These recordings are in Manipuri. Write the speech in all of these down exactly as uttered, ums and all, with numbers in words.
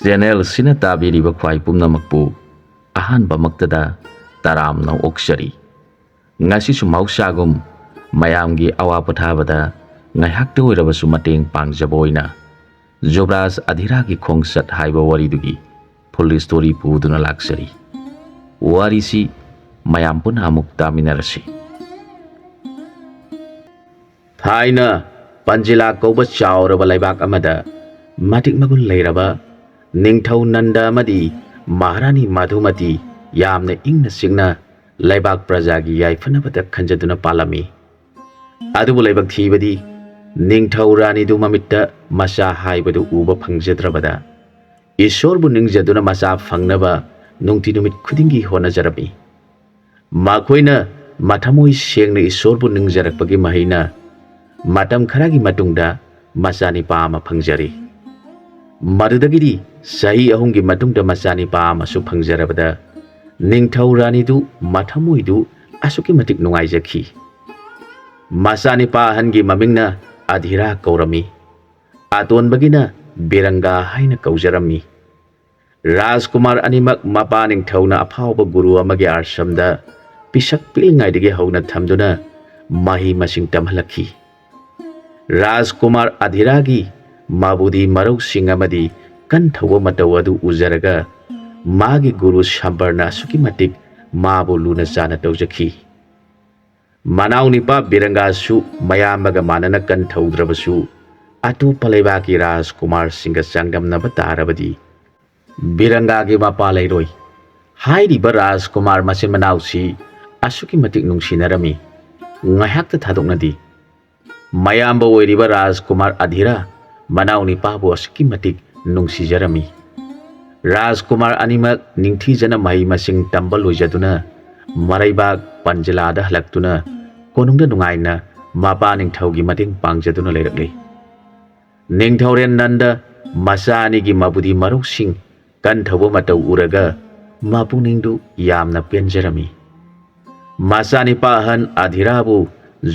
ꯆꯦꯅꯦꯜꯁꯤꯅ ꯇꯥꯕꯤꯔꯤꯕ ꯈ꯭ꯋꯥꯏ ꯄꯨꯝꯅꯃꯛꯄꯨ ꯑꯍꯥꯟꯕꯃꯛꯇꯗ ꯇꯔꯥꯝꯅ ꯑꯣꯛꯆꯔꯤ꯫ ꯉꯁꯤꯁꯨ ꯃꯍꯧꯁꯥꯒꯨꯝ ꯃꯌꯥꯝꯒꯤ ꯑꯋꯥ ꯄꯣꯊꯥꯕꯗ ꯉꯥꯏꯍꯥꯛꯇ ꯑꯣꯏꯔꯕꯁꯨ ꯃꯇꯦꯡ ꯄꯥꯡꯖꯕ ꯑꯣꯏꯅ ꯖꯨꯕ꯭ꯔꯥꯖ ꯑꯙꯤꯔꯥꯒꯤ ꯈꯣꯡꯆꯠ ꯍꯥꯏꯕ ꯋꯥꯔꯤꯗꯨꯒꯤ full story ꯄꯨꯗꯨꯅ ꯂꯥꯛꯆꯔꯤ꯫ ꯋꯥꯔꯤꯁꯤ ꯃꯌꯥꯝ ꯄꯨꯟꯅ ꯑꯃꯨꯛ ꯇꯥꯃꯤꯟꯅꯔꯁꯤ꯫ ꯊꯥꯏꯅ ꯄꯟꯖꯤꯂꯥ ꯀꯧꯕ ꯆꯥꯎꯔꯕ ꯂꯩꯕꯥꯛ ꯑꯃꯗ ꯃꯇꯤꯛ ꯃꯒꯨꯟ ꯂꯩꯔꯕ ꯅꯤꯡꯊꯧ ꯅꯟꯗ ꯑꯃꯗꯤ ꯃꯍꯥꯔꯥꯅꯤ ꯃꯙꯨꯃꯇꯤ ꯌꯥꯝꯅ ꯏꯪꯅ ꯆꯤꯛꯅ ꯂꯩꯕꯥꯛ ꯄ꯭ꯔꯖꯥꯒꯤ ꯌꯥꯏꯐꯅꯕꯗ ꯈꯟꯖꯗꯨꯅ ꯄꯥꯜꯂꯝꯃꯤ꯫ ꯑꯗꯨꯕꯨ ꯂꯥꯏꯕꯛ ꯊꯤꯕꯗꯤ ꯅꯤꯡꯊꯧ ꯔꯥꯅꯤꯗꯨ ꯃꯃꯤꯠꯇ ꯃꯆꯥ ꯍꯥꯏꯕꯗꯨ ꯎꯕ ꯐꯪꯖꯗ꯭ꯔꯕꯗ ꯏꯁꯣꯔꯕꯨ ꯅꯤꯡꯖꯗꯨꯅ ꯃꯆꯥ ꯐꯪꯅꯕ ꯅꯨꯡꯇꯤ ꯅꯨꯃꯤꯠ ꯈꯨꯗꯤꯡꯒꯤ ꯍꯣꯠꯅꯖꯔꯝꯃꯤ꯫ ꯃꯈꯣꯏꯅ ꯃꯊꯃꯣꯏ ꯁꯦꯡꯅ ꯏꯁꯣꯔꯕꯨ ꯅꯤꯡꯖꯔꯛꯄꯒꯤ ꯃꯍꯩꯅ ꯃꯇꯝ ꯈꯔꯒꯤ ꯃꯇꯨꯡꯗ ꯃꯆꯥꯅꯤꯄꯥ ꯑꯃ ꯐꯪꯖꯔꯦ꯫ ꯃꯗꯨꯗꯒꯤꯗꯤ ꯆꯍꯤ ꯑꯍꯨꯝꯒꯤ ꯃꯇꯨꯡꯗ ꯃꯆꯥꯅꯤꯄꯥ ꯑꯃꯁꯨ ꯐꯪꯖꯔꯕꯗ ꯅꯤꯡꯊꯧ ꯔꯥꯅꯤꯗꯨ ꯃꯊꯃꯣꯏꯗꯨ ꯑꯁꯨꯛꯀꯤ ꯃꯇꯤꯛ ꯅꯨꯡꯉꯥꯏꯖꯈꯤ꯫ ꯃꯆꯥꯅꯤꯄꯥ ꯑꯍꯟꯒꯤ ꯃꯃꯤꯡꯅ ꯑꯙꯤꯔꯥ ꯀꯧꯔꯝꯃꯤ꯫ ꯑꯇꯣꯟꯕꯒꯤꯅ ꯕꯤꯔꯪꯒꯥ ꯍꯥꯏꯅ ꯀꯧꯖꯔꯝꯃꯤ꯫ ꯔꯥꯖꯀꯨꯃꯥꯔ ꯑꯅꯤꯃꯛ ꯃꯄꯥ ꯅꯤꯡꯊꯧꯅ ꯑꯐꯥꯎꯕ ꯒꯨꯔꯨ ꯑꯃꯒꯤ ꯑꯥꯁ꯭ꯔꯝꯗ ꯄꯤꯁꯛ ꯄꯤꯛꯂꯤꯉꯩꯗꯒꯤ ꯍꯧꯅ ꯊꯝꯗꯨꯅ ꯃꯍꯩ ꯃꯁꯤꯡ ꯇꯝꯍꯜꯂꯛꯈꯤ꯫ ꯔꯥꯖꯀꯨꯃꯥꯔ ꯑꯙꯤꯔꯥꯒꯤ ꯃꯕꯨꯗꯤ ꯃꯔꯧꯁꯤꯡ ꯑꯃꯗꯤ ꯀꯟꯊꯧꯕ ꯃꯇꯧ ꯑꯗꯨ ꯎꯖꯔꯒ ꯃꯥꯒꯤ ꯒꯨꯔꯨ ꯁꯝꯕꯔꯅ ꯑꯁꯨꯛꯀꯤ ꯃꯇꯤꯛ ꯃꯥꯕꯨ ꯂꯨꯅ ꯆꯥꯟꯅ ꯇꯧꯖꯈꯤ꯫ ꯃꯅꯥꯎ ꯅꯤꯄꯥ ꯕꯤꯔꯪꯒꯥꯁꯨ ꯃꯌꯥꯝꯕꯒ ꯃꯥꯟꯅꯅ ꯀꯟꯊꯧꯗ꯭ꯔꯕꯁꯨ ꯑꯇꯣꯞꯄ ꯂꯩꯕꯥꯛꯀꯤ ꯔꯥꯖꯀꯨꯃꯥꯔꯁꯤꯡꯒ ꯆꯥꯡꯗꯝꯅꯕ ꯇꯥꯔꯕꯗꯤ ꯕꯤꯔꯪꯒꯥꯒꯤ ꯃꯄꯥ ꯂꯩꯔꯣꯏ꯫ ꯍꯥꯏꯔꯤꯕ ꯔꯥꯖꯀꯨꯃꯥꯔ ꯃꯆꯤꯟ ꯃꯅꯥꯎꯁꯤ ꯑꯁꯨꯛꯀꯤ ꯃꯇꯤꯛ ꯅꯨꯡꯁꯤꯅꯔꯝꯃꯤ꯫ ꯉꯥꯏꯍꯥꯛꯇ ꯊꯥꯗꯣꯛꯅꯗꯦ꯫ ꯃꯌꯥꯝꯕ ꯑꯣꯏꯔꯤꯕ ꯔꯥꯖꯀꯨꯃꯥꯔ ꯑꯙꯤꯔꯥ ꯃꯅꯥꯎ ꯅꯤꯄꯥꯕꯨ ꯑꯁꯨꯛꯀꯤ ꯃꯇꯤꯛ ꯅꯨꯡꯁꯤꯖꯔꯝꯃꯤ꯫ ꯔꯥꯖꯀꯨꯃꯥꯔ ꯑꯅꯤꯃꯛ ꯅꯤꯡꯊꯤꯖꯅ ꯃꯍꯩ ꯃꯁꯤꯡ ꯇꯝꯕ ꯂꯣꯏꯖꯗꯨꯅ ꯃꯔꯩꯕꯥꯛ ꯄꯟꯖꯤꯂꯥꯗ ꯍꯜꯂꯛꯇꯨꯅ ꯀꯣꯅꯨꯡꯗ ꯅꯨꯡꯉꯥꯏꯅ ꯃꯄꯥ ꯅꯤꯡꯊꯧꯒꯤ ꯃꯇꯦꯡ ꯄꯥꯡꯖꯗꯨꯅ ꯂꯩꯔꯛꯂꯤ꯫ ꯅꯤꯡꯊꯧꯔꯦꯜ ꯅꯟꯗ ꯃꯆꯥ ꯑꯅꯤꯒꯤ ꯃꯕꯨꯗꯤ ꯃꯔꯧꯁꯤꯡ ꯀꯟꯊꯧꯕ ꯃꯇꯧ ꯎꯔꯒ ꯃꯄꯨꯛꯅꯤꯡꯗꯨ ꯌꯥꯝꯅ ꯄꯦꯟꯖꯔꯝꯃꯤ꯫ ꯃꯆꯥꯅꯤꯄꯥ ꯑꯍꯟ ꯑꯙꯤꯔꯥꯕꯨ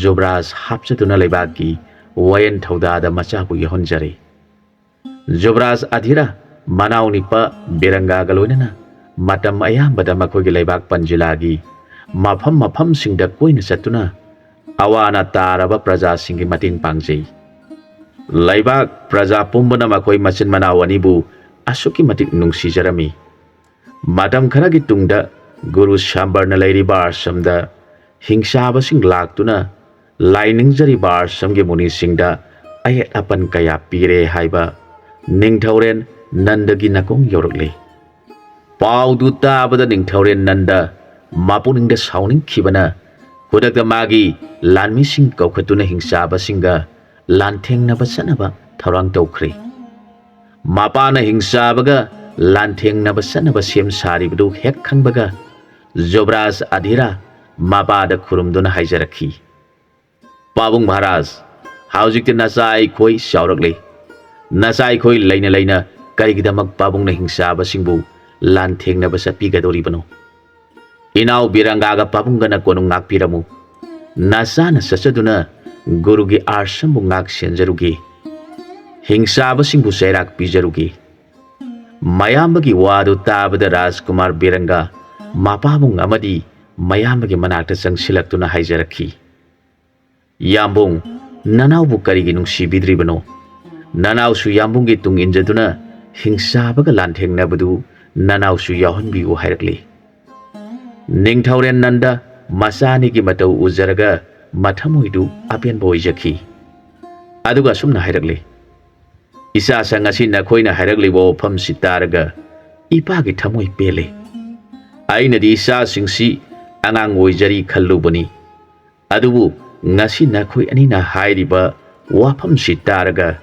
ꯖꯨꯕ꯭ꯔꯥꯖ ꯍꯥꯞꯆꯗꯨꯅ ꯂꯩꯕꯥꯛꯀꯤ ꯋꯥꯌꯦꯜ ꯊꯧꯗꯥꯗ ꯃꯆꯥꯕꯨ ꯌꯥꯎꯍꯟꯖꯔꯦ꯫ ꯖꯨꯕ꯭ꯔꯥꯖ ꯑꯙꯤꯔꯥ ꯃꯅꯥꯎ ꯅꯤꯄꯥ ꯕꯤꯔꯪꯒꯥꯒ ꯂꯣꯏꯅꯅ ꯃꯇꯝ ꯑꯌꯥꯝꯕꯗ ꯃꯈꯣꯏꯒꯤ ꯂꯩꯕꯥꯛ ꯄꯟꯖꯤꯂꯥꯒꯤ ꯃꯐꯝ ꯃꯐꯝꯁꯤꯡꯗ ꯀꯣꯏꯅ ꯆꯠꯇꯨꯅ ꯑꯋꯥ ꯑꯅꯥ ꯇꯥꯔꯕ ꯄ꯭ꯔꯖꯥꯁꯤꯡꯒꯤ ꯃꯇꯦꯡ ꯄꯥꯡꯖꯩ꯫ ꯂꯩꯕꯥꯛ ꯄ꯭ꯔꯖꯥ ꯄꯨꯝꯕꯅ ꯃꯈꯣꯏ ꯃꯆꯤꯟ ꯃꯅꯥꯎ ꯑꯅꯤꯕꯨ ꯑꯁꯨꯛꯀꯤ ꯃꯇꯤꯛ ꯅꯨꯡꯁꯤꯖꯔꯝꯃꯤ꯫ ꯃꯇꯝ ꯈꯔꯒꯤ ꯇꯨꯡꯗ ꯒꯨꯔꯨ ꯁꯥꯝꯕꯔꯅ ꯂꯩꯔꯤꯕ ꯑꯥꯁ꯭ꯔꯝꯗ ꯍꯤꯡꯆꯥꯕꯁꯤꯡ ꯂꯥꯛꯇꯨꯅ ꯂꯥꯏ ꯅꯤꯡꯖꯔꯤꯕ ꯑꯥꯁ꯭ꯔꯝꯒꯤ ꯃꯨꯅꯤꯁꯤꯡꯗ ꯑꯌꯦꯠ ꯑꯄꯟ ꯀꯌꯥ ꯄꯤꯔꯦ ꯍꯥꯏꯕ ꯅꯤꯡꯊꯧꯔꯦꯜ ꯅꯟꯗꯒꯤ ꯅꯥꯀꯣꯡ ꯌꯧꯔꯛꯂꯤ꯫ ꯄꯥꯎꯗꯨ ꯇꯥꯕꯗ ꯅꯤꯡꯊꯧꯔꯦꯜ ꯅꯟꯗ ꯃꯄꯨꯛꯅꯤꯡꯗ ꯁꯥꯎꯅꯤꯡꯈꯤꯕꯅ ꯈꯨꯗꯛꯇ ꯃꯥꯒꯤ ꯂꯥꯟꯃꯤꯁꯤꯡ ꯀꯧꯈꯠꯇꯨꯅ ꯍꯤꯡꯆꯥꯕꯁꯤꯡꯒ ꯂꯥꯟꯊꯦꯡꯅꯕ ꯆꯠꯅꯕ ꯊꯧꯔꯥꯡ ꯇꯧꯈ꯭ꯔꯦ꯫ ꯃꯄꯥꯅ ꯍꯤꯡꯆꯥꯕꯒ ꯂꯥꯟꯊꯦꯡꯅꯕ ꯆꯠꯅꯕ ꯁꯦꯝ ꯁꯥꯔꯤꯕꯗꯨ ꯍꯦꯛ ꯈꯪꯕꯒ ꯖꯨꯕꯔꯥꯖ ꯑꯙꯤꯔꯥ ꯃꯄꯥꯗ ꯈꯨꯔꯨꯝꯗꯨꯅ ꯍꯥꯏꯖꯔꯛꯈꯤ, "ꯄꯥꯕꯨꯡ ꯃꯍꯥꯔꯥꯖ, ꯍꯧꯖꯤꯛꯇꯤ ꯅꯆꯥ ꯑꯩꯈꯣꯏ ꯆꯥꯎꯔꯛꯂꯦ꯫ ꯅꯆꯥ ꯑꯩꯈꯣꯏ ꯂꯩꯅ ꯂꯩꯅ ꯀꯔꯤꯒꯤꯗꯃꯛ ꯄꯥꯕꯨꯡꯅ ꯍꯤꯡꯆꯥꯕꯁꯤꯡꯕꯨ ꯂꯥꯟꯊꯦꯡꯅꯕ ꯆꯠꯄꯤꯒꯗꯧꯔꯤꯕꯅꯣ? ꯏꯅꯥꯎ ꯕꯤꯔꯪꯒꯥꯒ ꯄꯥꯕꯨꯡꯒꯅ ꯀꯣꯅꯨꯡ ꯉꯥꯛꯄꯤꯔꯝꯃꯨ꯫ ꯅꯆꯥꯅ ꯆꯠꯆꯗꯨꯅ ꯒꯨꯔꯨꯒꯤ ꯑꯥꯁ꯭ꯔꯝꯕꯨ ꯉꯥꯛ ꯁꯦꯟꯖꯔꯨꯒꯦ꯫ ꯍꯤꯡꯆꯥꯕꯁꯤꯡꯕꯨ ꯆꯩꯔꯥꯛ ꯄꯤꯖꯔꯨꯒꯦ꯫" ꯃꯌꯥꯝꯕꯒꯤ ꯋꯥꯗꯨ ꯇꯥꯕꯗ ꯔꯥꯖꯀꯨꯃꯥꯔ ꯕꯤꯔꯪꯒ ꯃꯄꯥꯕꯨꯡ ꯑꯃꯗꯤ ꯃꯌꯥꯝꯕꯒꯤ ꯃꯅꯥꯛꯇ ꯆꯪꯁꯤꯜꯂꯛꯇꯨꯅ ꯍꯥꯏꯖꯔꯛꯈꯤ, "ꯌꯥꯝꯕꯨꯡ, ꯅꯅꯥꯎꯕꯨ ꯀꯔꯤꯒꯤ ꯅꯨꯡꯁꯤꯕꯤꯗ꯭ꯔꯤꯕꯅꯣ? ꯅꯅꯥꯎꯁꯨ ꯌꯥꯝꯕꯨꯡꯒꯤ ꯇꯨꯡ ꯏꯟꯖꯗꯨꯅ ꯍꯤꯡꯆꯥꯕꯒ ꯂꯥꯟꯊꯦꯡꯅꯕꯗꯨ ꯅꯅꯥꯎꯁꯨ ꯌꯥꯎꯍꯟꯕꯤꯌꯨ ꯍꯥꯏꯔꯛꯂꯤ꯫" ꯅꯤꯡꯊꯧꯔꯦꯜ ꯅꯟꯗ ꯃꯆꯥ ꯑꯅꯤꯒꯤ ꯃꯇꯧ ꯎꯖꯔꯒ ꯃꯊꯃꯣꯏꯗꯨ ꯑꯄꯦꯟꯕ ꯑꯣꯏꯖꯈꯤ꯫ ꯑꯗꯨꯒ ꯑꯁꯨꯝꯅ ꯍꯥꯏꯔꯛꯂꯤ, "ꯏꯆꯥꯁꯥ, ꯉꯁꯤ ꯅꯈꯣꯏꯅ ꯍꯥꯏꯔꯛꯂꯤꯕ ꯋꯥꯐꯝꯁꯤ ꯇꯥꯔꯒ ꯏꯄꯥꯒꯤ ꯊꯃꯣꯏ ꯄꯦꯜꯂꯦ꯫ ꯑꯩꯅꯗꯤ ꯏꯆꯥꯁꯤꯡꯁꯤ ꯑꯉꯥꯡ ꯑꯣꯏꯖꯔꯤ ꯈꯜꯂꯨꯕꯅꯤ꯫ ꯑꯗꯨꯕꯨ ꯉꯁꯤ ꯅꯈꯣꯏ ꯑꯅꯤꯅ ꯍꯥꯏꯔꯤꯕ ꯋꯥꯐꯝꯁꯤ ꯇꯥꯔꯒ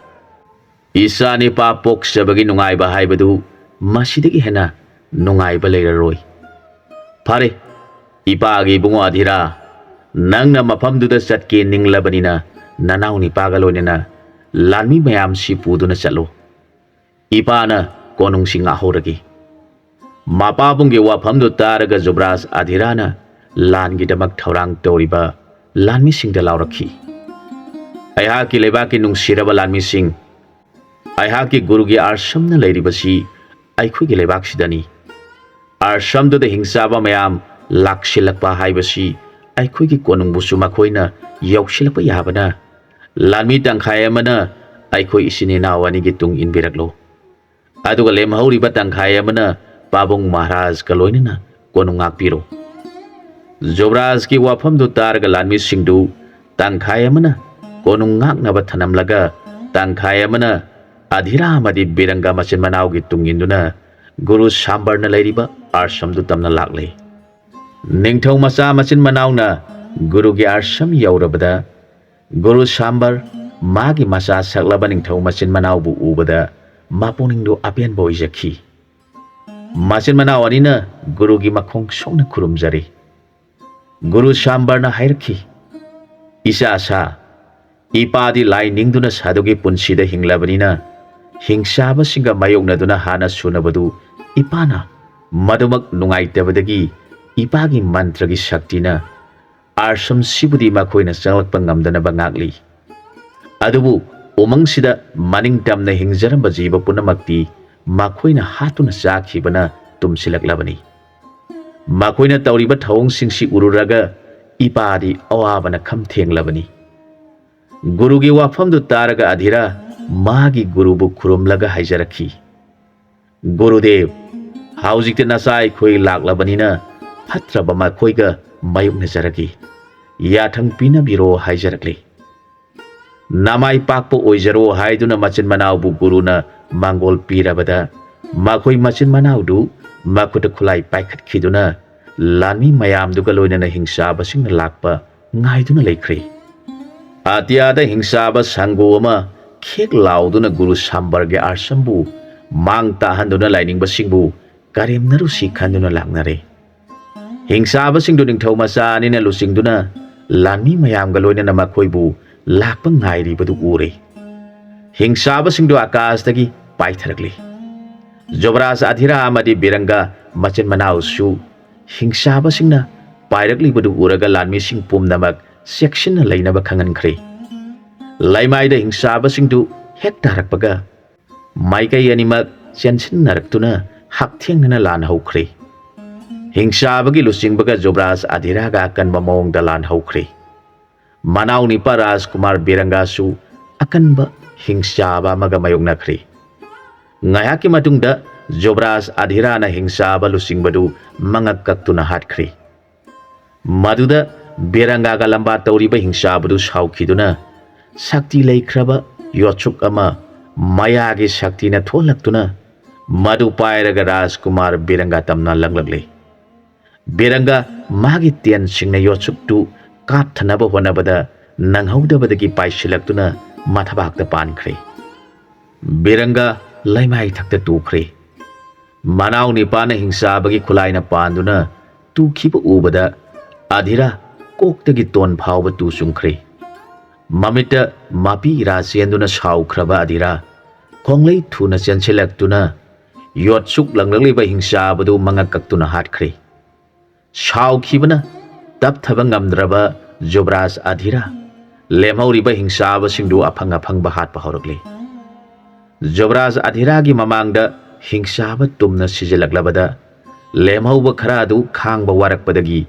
ꯏꯆꯥ ꯅꯤꯄꯥ ꯄꯣꯛꯆꯕꯒꯤ ꯅꯨꯡꯉꯥꯏꯕ ꯍꯥꯏꯕꯗꯨ ꯃꯁꯤꯗꯒꯤ ꯍꯦꯟꯅ ꯅꯨꯡꯉꯥꯏꯕ ꯂꯩꯔꯔꯣꯏ꯫ ꯐꯔꯦ, ꯏꯄꯥꯒꯤ ꯏꯕꯨꯡꯉꯣ ꯑꯙꯤꯔꯥ, ꯅꯪꯅ ꯃꯐꯝꯗꯨꯗ ꯆꯠꯀꯦ ꯅꯤꯡꯂꯕꯅꯤꯅ ꯅꯅꯥꯎ ꯅꯤꯄꯥꯒ ꯂꯣꯏꯅꯅ ꯂꯥꯟꯃꯤ ꯃꯌꯥꯝꯁꯤ ꯄꯨꯗꯨꯅ ꯆꯠꯂꯨ꯫ ꯏꯄꯥꯅ ꯀꯣꯅꯨꯡꯁꯤ ꯉꯥꯛꯍꯧꯔꯒꯦ꯫" ꯃꯄꯥꯕꯨꯡꯒꯤ ꯋꯥꯐꯝꯗꯨ ꯇꯥꯔꯒ ꯖꯨꯕꯔꯥꯖ ꯑꯙꯤꯔꯥꯅ ꯂꯥꯟꯒꯤꯗꯃꯛ ꯊꯧꯔꯥꯡ ꯇꯧꯔꯤꯕ ꯂꯥꯟꯃꯤꯁꯤꯡꯗ ꯂꯥꯎꯔꯛꯈꯤ, "ꯑꯩꯍꯥꯛꯀꯤ ꯂꯩꯕꯥꯛꯀꯤ ꯅꯨꯡꯁꯤꯔꯕ ꯂꯥꯟꯃꯤꯁꯤꯡ, ꯑꯩꯍꯥꯛꯀꯤ ꯒꯨꯔꯨꯒꯤ ꯑꯥꯁ꯭ꯔꯝꯅ ꯂꯩꯔꯤꯕꯁꯤ ꯑꯩꯈꯣꯏꯒꯤ ꯂꯩꯕꯥꯛꯁꯤꯗꯅꯤ꯫ ꯑꯥꯁ꯭ꯔꯝꯗꯨꯗ ꯍꯤꯡꯆꯥꯕ ꯃꯌꯥꯝ ꯂꯥꯛꯁꯤꯜꯂꯛꯄ ꯍꯥꯏꯕꯁꯤ ꯑꯩꯈꯣꯏꯒꯤ ꯀꯣꯅꯨꯡꯕꯨꯁꯨ ꯃꯈꯣꯏꯅ ꯌꯧꯁꯤꯜꯂꯛꯄ ꯌꯥꯕꯅ, ꯂꯥꯟꯃꯤ ꯇꯪꯈꯥꯏ ꯑꯃꯅ ꯑꯩꯈꯣꯏ ꯏꯆꯤꯟ ꯏꯅꯥꯎ ꯑꯅꯤꯒꯤ ꯇꯨꯡ ꯏꯟꯕꯤꯔꯛꯂꯣ, ꯑꯗꯨꯒ ꯂꯦꯝꯍꯧꯔꯤꯕ ꯇꯪꯈꯥꯏ ꯑꯃꯅ ꯄꯥꯕꯨꯡ ꯃꯍꯥꯔꯥꯖꯒ ꯂꯣꯏꯅꯅ ꯀꯣꯅꯨꯡ ꯉꯥꯛꯄꯤꯔꯣ꯫ ꯖꯨꯕꯔꯥꯖꯀꯤ ꯋꯥꯐꯝꯗꯨ ꯇꯥꯔꯒ ꯂꯥꯟꯃꯤꯁꯤꯡꯗꯨ ꯇꯪꯈꯥꯏ ꯑꯃꯅ ꯀꯣꯅꯨꯡ ꯉꯥꯛꯅꯕ ꯊꯅꯝꯂꯒ, ꯇꯪꯈꯥꯏ ꯑꯃꯅ ꯑꯙꯤꯔꯥ ꯑꯃꯗꯤ ꯕꯤꯔꯪꯒ ꯃꯆꯤꯟ ꯃꯅꯥꯎꯒꯤ ꯇꯨꯡ ꯏꯟꯗꯨꯅ ꯒꯨꯔꯨ ꯁꯥꯝꯕꯔꯅ ꯂꯩꯔꯤꯕ ꯑꯥꯁ꯭ꯔꯝꯗꯨ ꯇꯝꯅ ꯂꯥꯛꯂꯦ꯫ ꯅꯤꯡꯊꯧ ꯃꯆꯥ ꯃꯆꯤꯟ ꯃꯅꯥꯎꯅ ꯒꯨꯔꯨꯒꯤ ꯑꯥꯁ꯭ꯔꯝ ꯌꯧꯔꯕꯗ, ꯒꯨꯔꯨ ꯁꯥꯝꯕꯔ ꯃꯥꯒꯤ ꯃꯆꯥ ꯁꯛꯂꯕ ꯅꯤꯡꯊꯧ ꯃꯆꯤꯟ ꯃꯅꯥꯎꯕꯨ ꯎꯕꯗ ꯃꯄꯨꯛꯅꯤꯡꯗꯨ ꯑꯄꯦꯟꯕ ꯑꯣꯏꯖꯈꯤ꯫ ꯃꯆꯤꯟ ꯃꯅꯥꯎ ꯑꯅꯤꯅ ꯒꯨꯔꯨꯒꯤ ꯃꯈꯣꯡ ꯁꯣꯛꯅ ꯈꯨꯔꯨꯝꯖꯔꯤ꯫ ꯒꯨꯔꯨ ꯁꯥꯝꯕꯔꯅ ꯍꯥꯏꯔꯛꯈꯤ, "ꯏꯆꯥ ꯁꯥ, ꯏꯄꯥꯗꯤ ꯂꯥꯏ ꯅꯤꯡꯗꯨꯅ ꯁꯥꯗꯨꯒꯤ ꯄꯨꯟꯁꯤꯗ ꯍꯤꯡꯂꯕꯅꯤꯅ, ꯍꯤꯡꯆꯥꯕꯁꯤꯡꯒ ꯃꯥꯌꯣꯛꯅꯗꯨꯅ ꯍꯥꯟꯅ ꯁꯨꯅꯕꯗꯨ ꯏꯄꯥꯅ ꯃꯗꯨꯃꯛ ꯅꯨꯡꯉꯥꯏꯇꯕꯗꯒꯤ ꯏꯄꯥꯒꯤ ꯃꯟꯇ꯭ꯔꯒꯤ ꯁꯛꯇꯤꯅ ꯑꯥꯁ꯭ꯔꯝꯁꯤꯕꯨꯗꯤ ꯃꯈꯣꯏꯅ ꯆꯪꯂꯛꯄ ꯉꯝꯗꯅꯕ ꯉꯥꯛꯂꯤ꯫ ꯑꯗꯨꯕꯨ ꯎꯃꯪꯁꯤꯗ ꯃꯅꯤꯡ ꯇꯝꯅ ꯍꯤꯡꯖꯔꯝꯕ ꯖꯤꯕ ꯄꯨꯝꯅꯃꯛꯇꯤ ꯃꯈꯣꯏꯅ ꯍꯥꯠꯇꯨꯅ ꯆꯥꯈꯤꯕꯅ ꯇꯨꯝꯁꯤꯜꯂꯛꯂꯕꯅꯤ꯫ ꯃꯈꯣꯏꯅ ꯇꯧꯔꯤꯕ ꯊꯧꯑꯣꯡꯁꯤꯡꯁꯤ ꯎꯔꯨꯔꯒ ꯏꯄꯥꯗꯤ ꯑꯋꯥꯕꯅ ꯈꯝ ꯊꯦꯡꯂꯕꯅꯤ꯫" ꯒꯨꯔꯨꯒꯤ ꯋꯥꯐꯝꯗꯨ ꯇꯥꯔꯒ ꯑꯙꯤꯔꯥ ꯃꯥꯒꯤ ꯒꯨꯔꯨꯕꯨ ꯈꯨꯔꯨꯝꯂꯒ ꯍꯥꯏꯖꯔꯛꯈꯤ, "ꯒꯨꯔꯨꯗꯦꯕ, ꯍꯧꯖꯤꯛꯇꯤ ꯅꯆꯥ ꯑꯩꯈꯣꯏ ꯂꯥꯛꯂꯕꯅꯤꯅ ꯐꯠꯇ꯭ꯔꯕ ꯃꯈꯣꯏꯒ ꯃꯥꯌꯣꯛꯅꯖꯔꯒꯦ꯫ ꯌꯥꯊꯪ ꯄꯤꯅꯕꯤꯔꯣ" ꯍꯥꯏꯖꯔꯛꯂꯤ꯫ "ꯅꯃꯥꯏ ꯄꯥꯛꯄ ꯑꯣꯏꯖꯔꯣ" ꯍꯥꯏꯗꯨꯅ ꯃꯆꯤꯟ ꯃꯅꯥꯎꯕꯨ ꯒꯨꯔꯨꯅ ꯃꯥꯡꯒꯣꯜ ꯄꯤꯔꯕꯗ, ꯃꯈꯣꯏ ꯃꯆꯤꯟ ꯃꯅꯥꯎꯗꯨ ꯃꯈꯨꯠꯇ ꯈꯨꯠꯂꯥꯏ ꯄꯥꯏꯈꯠꯈꯤꯗꯨꯅ ꯂꯥꯟꯃꯤ ꯃꯌꯥꯝꯗꯨꯒ ꯂꯣꯏꯅꯅ ꯍꯤꯡꯆꯥꯕꯁꯤꯡꯅ ꯂꯥꯛꯄ ꯉꯥꯏꯗꯨꯅ ꯂꯩꯈ꯭ꯔꯦ꯫ ꯑꯇꯤꯌꯥꯗ ꯍꯤꯡꯆꯥꯕ ꯁꯪꯒꯨ ꯑꯃ ꯈꯦꯛ ꯂꯥꯎꯗꯨꯅ ꯒꯨꯔꯨ ꯁꯥꯝꯕꯔꯒꯤ ꯑꯥꯁ꯭ꯔꯝꯕꯨ ꯃꯥꯡ ꯇꯥꯍꯟꯗꯨꯅ ꯂꯥꯏꯅꯤꯡꯕꯁꯤꯡꯕꯨ ꯀꯔꯦꯝꯅꯔꯨꯁꯤ ꯈꯟꯗꯨꯅ ꯂꯥꯛꯅꯔꯦ꯫ ꯍꯤꯡꯆꯥꯕꯁꯤꯡꯗꯨ ꯅꯤꯡꯊꯧ ꯃꯆꯥ ꯑꯅꯤꯅ ꯂꯨꯆꯤꯡꯗꯨꯅ ꯂꯥꯟꯃꯤ ꯃꯌꯥꯝꯒ ꯂꯣꯏꯅꯅ ꯃꯈꯣꯏꯕꯨ ꯂꯥꯛꯄ ꯉꯥꯏꯔꯤꯕꯗꯨ ꯎꯔꯦ꯫ ꯍꯤꯡꯆꯥꯕꯁꯤꯡꯗꯨ ꯑꯀꯥꯁꯇꯒꯤ ꯄꯥꯏꯊꯔꯛꯂꯤ꯫ ꯖꯨꯕꯔꯥꯖ ꯑꯙꯤꯔꯥ ꯑꯃꯗꯤ ꯕꯤꯔꯪꯒ ꯃꯆꯤꯟ ꯃꯅꯥꯎꯁꯨ ꯍꯤꯡꯆꯥꯕꯁꯤꯡꯅ ꯄꯥꯏꯔꯛꯂꯤꯕꯗꯨ ꯎꯔꯒ ꯂꯥꯟꯃꯤꯁꯤꯡ ꯄꯨꯝꯅꯃꯛ ꯆꯦꯛꯁꯤꯟꯅ ꯂꯩꯅꯕ ꯈꯪꯍꯟꯈ꯭ꯔꯦ꯫ ꯂꯩꯃꯥꯏꯗ ꯍꯤꯡꯆꯥꯕꯁꯤꯡꯗꯨ ꯍꯦꯛ ꯇꯥꯔꯛꯄꯒ ꯃꯥꯏꯀꯩ ꯑꯅꯤꯃꯛ ꯆꯦꯟꯁꯤꯟꯅꯔꯛꯇꯨꯅ ꯍꯛꯊꯦꯡꯅꯅ ꯂꯥꯟ ꯍꯧꯈ꯭ꯔꯦ꯫ ꯍꯤꯡꯆꯥꯕꯒꯤ ꯂꯨꯆꯤꯡꯕꯒ ꯖꯨꯕꯔꯥꯖ ꯑꯙꯤꯔꯥꯒ ꯑꯀꯟꯕ ꯃꯑꯣꯡꯗ ꯂꯥꯟ ꯍꯧꯈ꯭ꯔꯦ꯫ ꯃꯅꯥꯎ ꯅꯤꯄꯥ ꯔꯥꯖꯀꯨꯃꯥꯔ ꯕꯤꯔꯪꯒꯥꯁꯨ ꯑꯀꯟꯕ ꯍꯤꯡꯆꯥꯕ ꯑꯃꯒ ꯃꯥꯌꯣꯛꯅꯈ꯭ꯔꯦ꯫ ꯉꯥꯏꯍꯥꯛꯀꯤ ꯃꯇꯨꯡꯗ ꯖꯨꯕꯔꯥꯖ ꯑꯙꯤꯔꯥꯅ ꯍꯤꯡꯆꯥꯕ ꯂꯨꯆꯤꯡꯕꯗꯨ ꯃꯉꯛ ꯀꯛꯇꯨꯅ ꯍꯥꯠꯈ꯭ꯔꯦ꯫ ꯃꯗꯨꯗ ꯕꯤꯔꯪꯒꯥꯒ ꯂꯝꯕꯥ ꯇꯧꯔꯤꯕ ꯍꯤꯡꯆꯥꯕꯗꯨ ꯁꯥꯎꯈꯤꯗꯨꯅ ꯁꯛꯇꯤ ꯂꯩꯈ꯭ꯔꯕ ꯌꯣꯠꯁꯨꯛ ꯑꯃ ꯃꯌꯥꯒꯤ ꯁꯛꯇꯤꯅ ꯊꯣꯛꯂꯛꯇꯨꯅ ꯃꯗꯨ ꯄꯥꯏꯔꯒ ꯔꯥꯖꯀꯨꯃꯥꯔ ꯕꯤꯔꯪꯒꯥ ꯇꯝꯅ ꯂꯪꯂꯛꯂꯦ꯫ ꯕꯤꯔꯪꯒꯥ ꯃꯥꯒꯤ ꯇꯦꯟꯁꯤꯡꯅ ꯌꯣꯠꯁꯨꯛꯇꯨ ꯀꯥꯞꯊꯅꯕ ꯍꯣꯠꯅꯕꯗ ꯅꯪꯍꯧꯗꯕꯗꯒꯤ ꯄꯥꯏꯁꯤꯜꯂꯛꯇꯨꯅ ꯃꯊꯕꯥꯛꯇ ꯄꯥꯟꯈ꯭ꯔꯦ꯫ ꯕꯤꯔꯪꯒꯥ ꯂꯩꯃꯥꯏ ꯊꯛꯇ ꯇꯨꯈ꯭ꯔꯦ꯫ ꯃꯅꯥꯎ ꯅꯤꯄꯥꯅ ꯍꯤꯡꯆꯥꯕꯒꯤ ꯈꯨꯂꯥꯏꯅ ꯄꯥꯟꯗꯨꯅ ꯇꯨꯈꯤꯕ ꯎꯕꯗ ꯑꯙꯤꯔꯥ ꯀꯣꯛꯇꯒꯤ ꯇꯣꯟ ꯐꯥꯎꯕ ꯇꯨ ꯆꯨꯡꯈ꯭ꯔꯦ꯫ ꯃꯃꯤꯠꯇ ꯃꯄꯤ ꯏꯔꯥ ꯆꯦꯟꯗꯨꯅ ꯁꯥꯎꯈ꯭ꯔꯕ ꯑꯙꯤꯔꯥ ꯈꯣꯡꯂꯩ ꯊꯨꯅ ꯆꯦꯟꯁꯤꯜꯂꯛꯇꯨꯅ ꯌꯣꯠꯁꯨꯛ ꯂꯪꯂꯛꯂꯤꯕ ꯍꯤꯡꯆꯥꯕꯗꯨ ꯃꯉꯛ ꯀꯛꯇꯨꯅ ꯍꯥꯠꯈ꯭ꯔꯦ꯫ ꯁꯥꯎꯈꯤꯕꯅ ꯇꯞꯊꯕ ꯉꯝꯗ꯭ꯔꯕ ꯖꯨꯕꯔꯥꯖ ꯑꯙꯤꯔꯥ ꯂꯦꯝꯍꯧꯔꯤꯕ ꯍꯤꯡꯆꯥꯕꯁꯤꯡꯗꯨ ꯑꯐꯪ ꯑꯐꯪꯕ ꯍꯥꯠꯄ ꯍꯧꯔꯛꯂꯦ꯫ ꯖꯨꯕꯔꯥꯖ ꯑꯙꯤꯔꯥꯒꯤ ꯃꯃꯥꯡꯗ ꯍꯤꯡꯆꯥꯕ ꯇꯨꯝꯅ ꯁꯤꯖꯤꯜꯂꯛꯂꯕꯗ ꯂꯦꯝꯍꯧꯕ ꯈꯔ ꯑꯗꯨ ꯈꯥꯡꯕ ꯋꯥꯔꯛꯄꯗꯒꯤ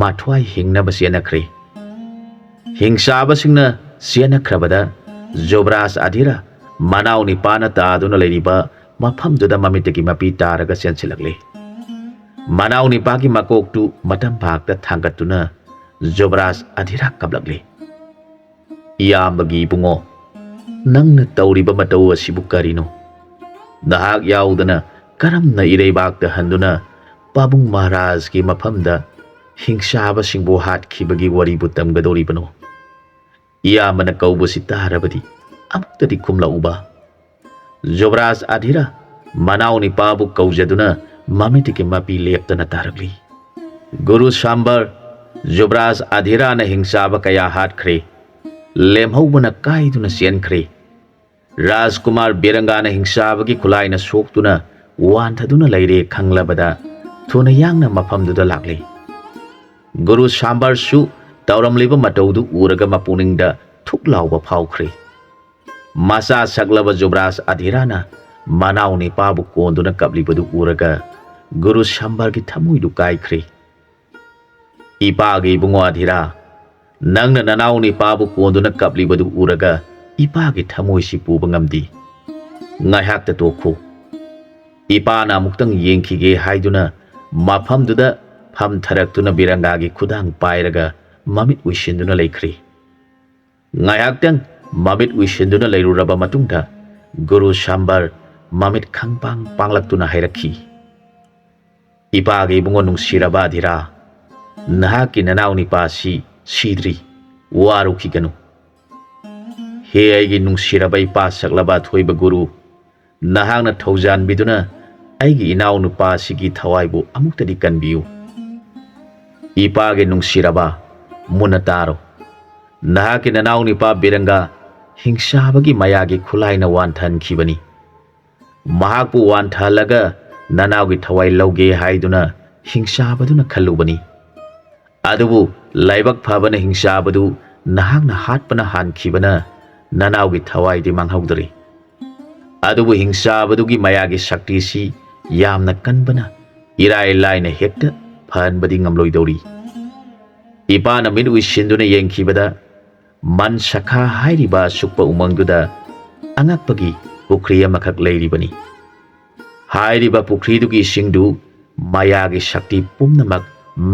ꯃꯊ꯭ꯋꯥꯏ ꯍꯤꯡꯅꯕ ꯆꯦꯟꯅꯈ꯭ꯔꯦ꯫ ꯍꯤꯡꯆꯥꯕꯁꯤꯡꯅ ꯆꯦꯟꯅꯈ꯭ꯔꯕꯗ ꯖꯨꯕꯔꯥꯖ ꯑꯙꯤꯔꯥ ꯃꯅꯥꯎ ꯅꯤꯄꯥꯅ ꯇꯥꯗꯨꯅ ꯂꯩꯔꯤꯕ ꯃꯐꯝꯗꯨꯗ ꯃꯃꯤꯠꯇꯒꯤ ꯃꯄꯤ ꯇꯥꯔꯒ ꯆꯦꯟꯁꯤꯜꯂꯛꯂꯦ꯫ ꯃꯅꯥꯎ ꯅꯤꯄꯥꯒꯤ ꯃꯀꯣꯛꯇꯨ ꯃꯇꯝ ꯐꯥꯛꯇ ꯊꯥꯡꯒꯠꯇꯨꯅ ꯖꯨꯕꯔꯥꯖ ꯑꯙꯤꯔꯥ ꯀꯞꯂꯛꯂꯦ꯫ "ꯏꯌꯥꯝꯕꯒꯤ ꯏꯕꯨꯡꯉꯣ, ꯅꯪꯅ ꯇꯧꯔꯤꯕ ꯃꯇꯧ ꯑꯁꯤꯕꯨ ꯀꯔꯤꯅꯣ? ꯅꯍꯥꯛ ꯌꯥꯎꯗꯅ ꯀꯔꯝꯅ ꯏꯔꯩꯕꯥꯛꯇ ꯍꯟꯗꯨꯅ ꯄꯥꯕꯨꯡ ꯃꯍꯥꯔꯥꯖꯒꯤ ꯃꯐꯝꯗ ꯍꯤꯡꯆꯥꯕꯁꯤꯡꯕꯨ ꯍꯥꯠꯈꯤꯕꯒꯤ ꯋꯥꯔꯤꯕꯨ ꯇꯝꯒꯗꯧꯔꯤꯕꯅꯣ? ꯏꯌꯥꯝꯕꯅ ꯀꯧꯕꯁꯤ ꯇꯥꯔꯕꯗꯤ ꯑꯃꯨꯛꯇꯗꯤ ꯈꯨꯝꯂꯛꯎꯕ꯫" ꯖꯨꯕꯔꯥꯖ ꯑꯙꯤꯔꯥ ꯃꯅꯥꯎ ꯅꯤꯄꯥꯕꯨ ꯀꯧꯖꯗꯨꯅ ꯃꯃꯤꯠꯇꯒꯤ ꯃꯄꯤ ꯂꯦꯞꯇꯅ ꯇꯥꯔꯛꯂꯤ꯫ ꯒꯨꯔꯨ ꯁꯥꯝꯕꯔ, ꯖꯨꯕꯔꯥꯖ ꯑꯙꯤꯔꯥꯅ ꯍꯤꯡꯆꯥꯕ ꯀꯌꯥ ꯍꯥꯠꯈ꯭ꯔꯦ꯫ ꯂꯦꯝꯍꯧꯕꯅ ꯀꯥꯏꯗꯨꯅ ꯆꯦꯟꯈ꯭ꯔꯦ꯫ ꯔꯥꯖꯀꯨꯃꯥꯔ ꯕꯤꯔꯪꯒꯥꯅ ꯍꯤꯡꯆꯥꯕꯒꯤ ꯈꯨꯂꯥꯏꯅ ꯁꯣꯛꯇꯨꯅ ꯋꯥꯟꯊꯗꯨꯅ ꯂꯩꯔꯦ ꯈꯪꯂꯕꯗ ꯊꯨꯅ ꯌꯥꯡꯅ ꯃꯐꯝꯗꯨꯗ ꯂꯥꯛꯂꯦ꯫ ꯒꯨꯔꯨ ꯁꯥꯝꯕꯔꯁꯨ ꯇꯧꯔꯝꯂꯤꯕ ꯃꯇꯧꯗꯨ ꯎꯔꯒ ꯃꯄꯨꯛꯅꯤꯡꯗ ꯊꯨꯛ ꯂꯥꯎꯕ ꯐꯥꯎꯈ꯭ꯔꯦ꯫ ꯃꯆꯥ ꯁꯛꯂꯕ ꯖꯨꯕꯔꯥꯖ ꯑꯙꯤꯔꯥꯅ ꯃꯅꯥꯎ ꯅꯤꯄꯥꯕꯨ ꯀꯣꯟꯗꯨꯅ ꯀꯞꯂꯤꯕꯗꯨ ꯎꯔꯒ ꯒꯨꯔꯨ ꯁꯝꯕꯔꯒꯤ ꯊꯃꯣꯏꯗꯨ ꯀꯥꯏꯈ꯭ꯔꯦ꯫ "ꯏꯄꯥꯒꯤ ꯏꯕꯨꯡꯉꯣ ꯑꯙꯤꯔꯥ, ꯅꯪꯅ ꯅꯅꯥꯎ ꯅꯤꯄꯥꯕꯨ ꯀꯣꯟꯗꯨꯅ ꯀꯞꯂꯤꯕꯗꯨ ꯎꯔꯒ ꯏꯄꯥꯒꯤ ꯊꯃꯣꯏꯁꯤ ꯄꯨꯕ ꯉꯝꯗꯦ꯫ ꯉꯥꯏꯍꯥꯛꯇ ꯇꯣꯛꯈꯣ꯫" ꯏꯄꯥꯅ ꯑꯃꯨꯛꯇꯪ ꯌꯦꯡꯈꯤꯒꯦ ꯍꯥꯏꯗꯨꯅ ꯃꯐꯝꯗꯨꯗ ꯐꯝꯊꯔꯛꯇꯨꯅ ꯕꯤꯔꯪꯒꯥꯒꯤ ꯈꯨꯗꯥꯡ ꯄꯥꯏꯔꯒ ꯃꯃꯤꯠ ꯎꯏꯁꯤꯟꯗꯨꯅ ꯂꯩꯈ꯭ꯔꯦ꯫ ꯉꯥꯏꯍꯥꯛꯇꯪ ꯃꯃꯤꯠ ꯎꯏꯁꯤꯟꯗꯨꯅ ꯂꯩꯔꯨꯔꯕ ꯃꯇꯨꯡꯗ ꯒꯨꯔꯨ ꯁꯝꯕꯔ ꯃꯃꯤꯠ ꯈꯪꯄꯥꯡ ꯄꯥꯡꯂꯛꯇꯨꯅ ꯍꯥꯏꯔꯛꯈꯤ, "ꯏꯄꯥꯒꯤ ꯏꯕꯨꯡꯉꯣ ꯅꯨꯡꯁꯤꯔꯕ ꯑꯙꯤꯔꯥ, ꯅꯍꯥꯛꯀꯤ ꯅꯅꯥꯎ ꯅꯤꯄꯥꯁꯤ ꯁꯤꯗ꯭ꯔꯤ, ꯋꯥꯔꯨꯈꯤꯒꯅꯨ꯫" "ꯍꯦ ꯑꯩꯒꯤ ꯅꯨꯡꯁꯤꯔꯕ ꯏꯄꯥ ꯁꯛꯂꯕ ꯑꯊꯣꯏꯕ ꯒꯨꯔꯨ, ꯅꯍꯥꯛꯅ ꯊꯧꯖꯥꯟꯕꯤꯗꯨꯅ ꯑꯩꯒꯤ ꯏꯅꯥꯎ ꯅꯨꯄꯥꯁꯤꯒꯤ ꯊꯋꯥꯏꯕꯨ ꯑꯃꯨꯛꯇꯗꯤ ꯀꯟꯕꯤꯌꯨ꯫ ꯏꯄꯥꯒꯤ ꯅꯨꯡꯁꯤꯔꯕ, ꯃꯨꯟꯅ ꯇꯥꯔꯣ꯫ ꯅꯍꯥꯛꯀꯤ ꯅꯅꯥꯎ ꯅꯤꯄꯥ ꯕꯤꯔꯪꯒꯥ ꯍꯤꯡꯁꯥꯕꯒꯤ ꯃꯌꯥꯒꯤ ꯈꯨꯠꯂꯥꯏꯅ ꯋꯥꯟꯊꯍꯟꯈꯤꯕꯅꯤ꯫ ꯃꯍꯥꯛꯄꯨ ꯋꯥꯟꯊꯍꯜꯂꯒ ꯅꯅꯥꯎꯒꯤ ꯊꯋꯥꯏ ꯂꯧꯒꯦ ꯍꯥꯏꯗꯨꯅ ꯍꯤꯡꯁꯥꯕꯗꯨꯅ ꯈꯜꯂꯨꯕꯅꯤ꯫ ꯑꯗꯨꯕꯨ ꯂꯥꯏꯕꯛ ꯐꯕꯅ ꯍꯤꯡꯁꯥꯕꯗꯨ ꯅꯍꯥꯛꯅ ꯍꯥꯠꯄꯅ ꯍꯥꯟꯈꯤꯕꯅ ꯅꯅꯥꯎꯒꯤ ꯊꯋꯥꯏꯗꯤ ꯃꯥꯡꯍꯧꯗ꯭ꯔꯦ꯫ ꯑꯗꯨꯕꯨ ꯍꯤꯡꯁꯥꯕꯗꯨꯒꯤ ꯃꯌꯥꯒꯤ ꯁꯛꯇꯤꯁꯤ ꯌꯥꯝꯅ ꯀꯟꯕꯅ ꯏꯔꯥꯏ ꯂꯥꯏꯅ ꯍꯦꯛꯇ ꯐꯍꯟꯕꯗꯤ ꯉꯝꯂꯣꯏꯗꯧꯔꯤ꯫" ꯏꯄꯥꯅ ꯃꯤꯠ ꯎꯏꯁꯤꯟꯗꯨꯅ ꯌꯦꯡꯈꯤꯕꯗ ꯃꯟꯁꯈꯥ ꯍꯥꯏꯔꯤꯕ ꯑꯁꯨꯛꯄ ꯎꯃꯪꯗꯨꯗ ꯑꯉꯛꯄꯒꯤ ꯄꯨꯈ꯭ꯔꯤ ꯑꯃꯈꯛ ꯂꯩꯔꯤꯕꯅꯤ꯫ ꯍꯥꯏꯔꯤꯕ ꯄꯨꯈ꯭ꯔꯤꯗꯨꯒꯤ ꯏꯁꯤꯡꯗꯨ ꯃꯌꯥꯒꯤ ꯁꯛꯇꯤ ꯄꯨꯝꯅꯃꯛ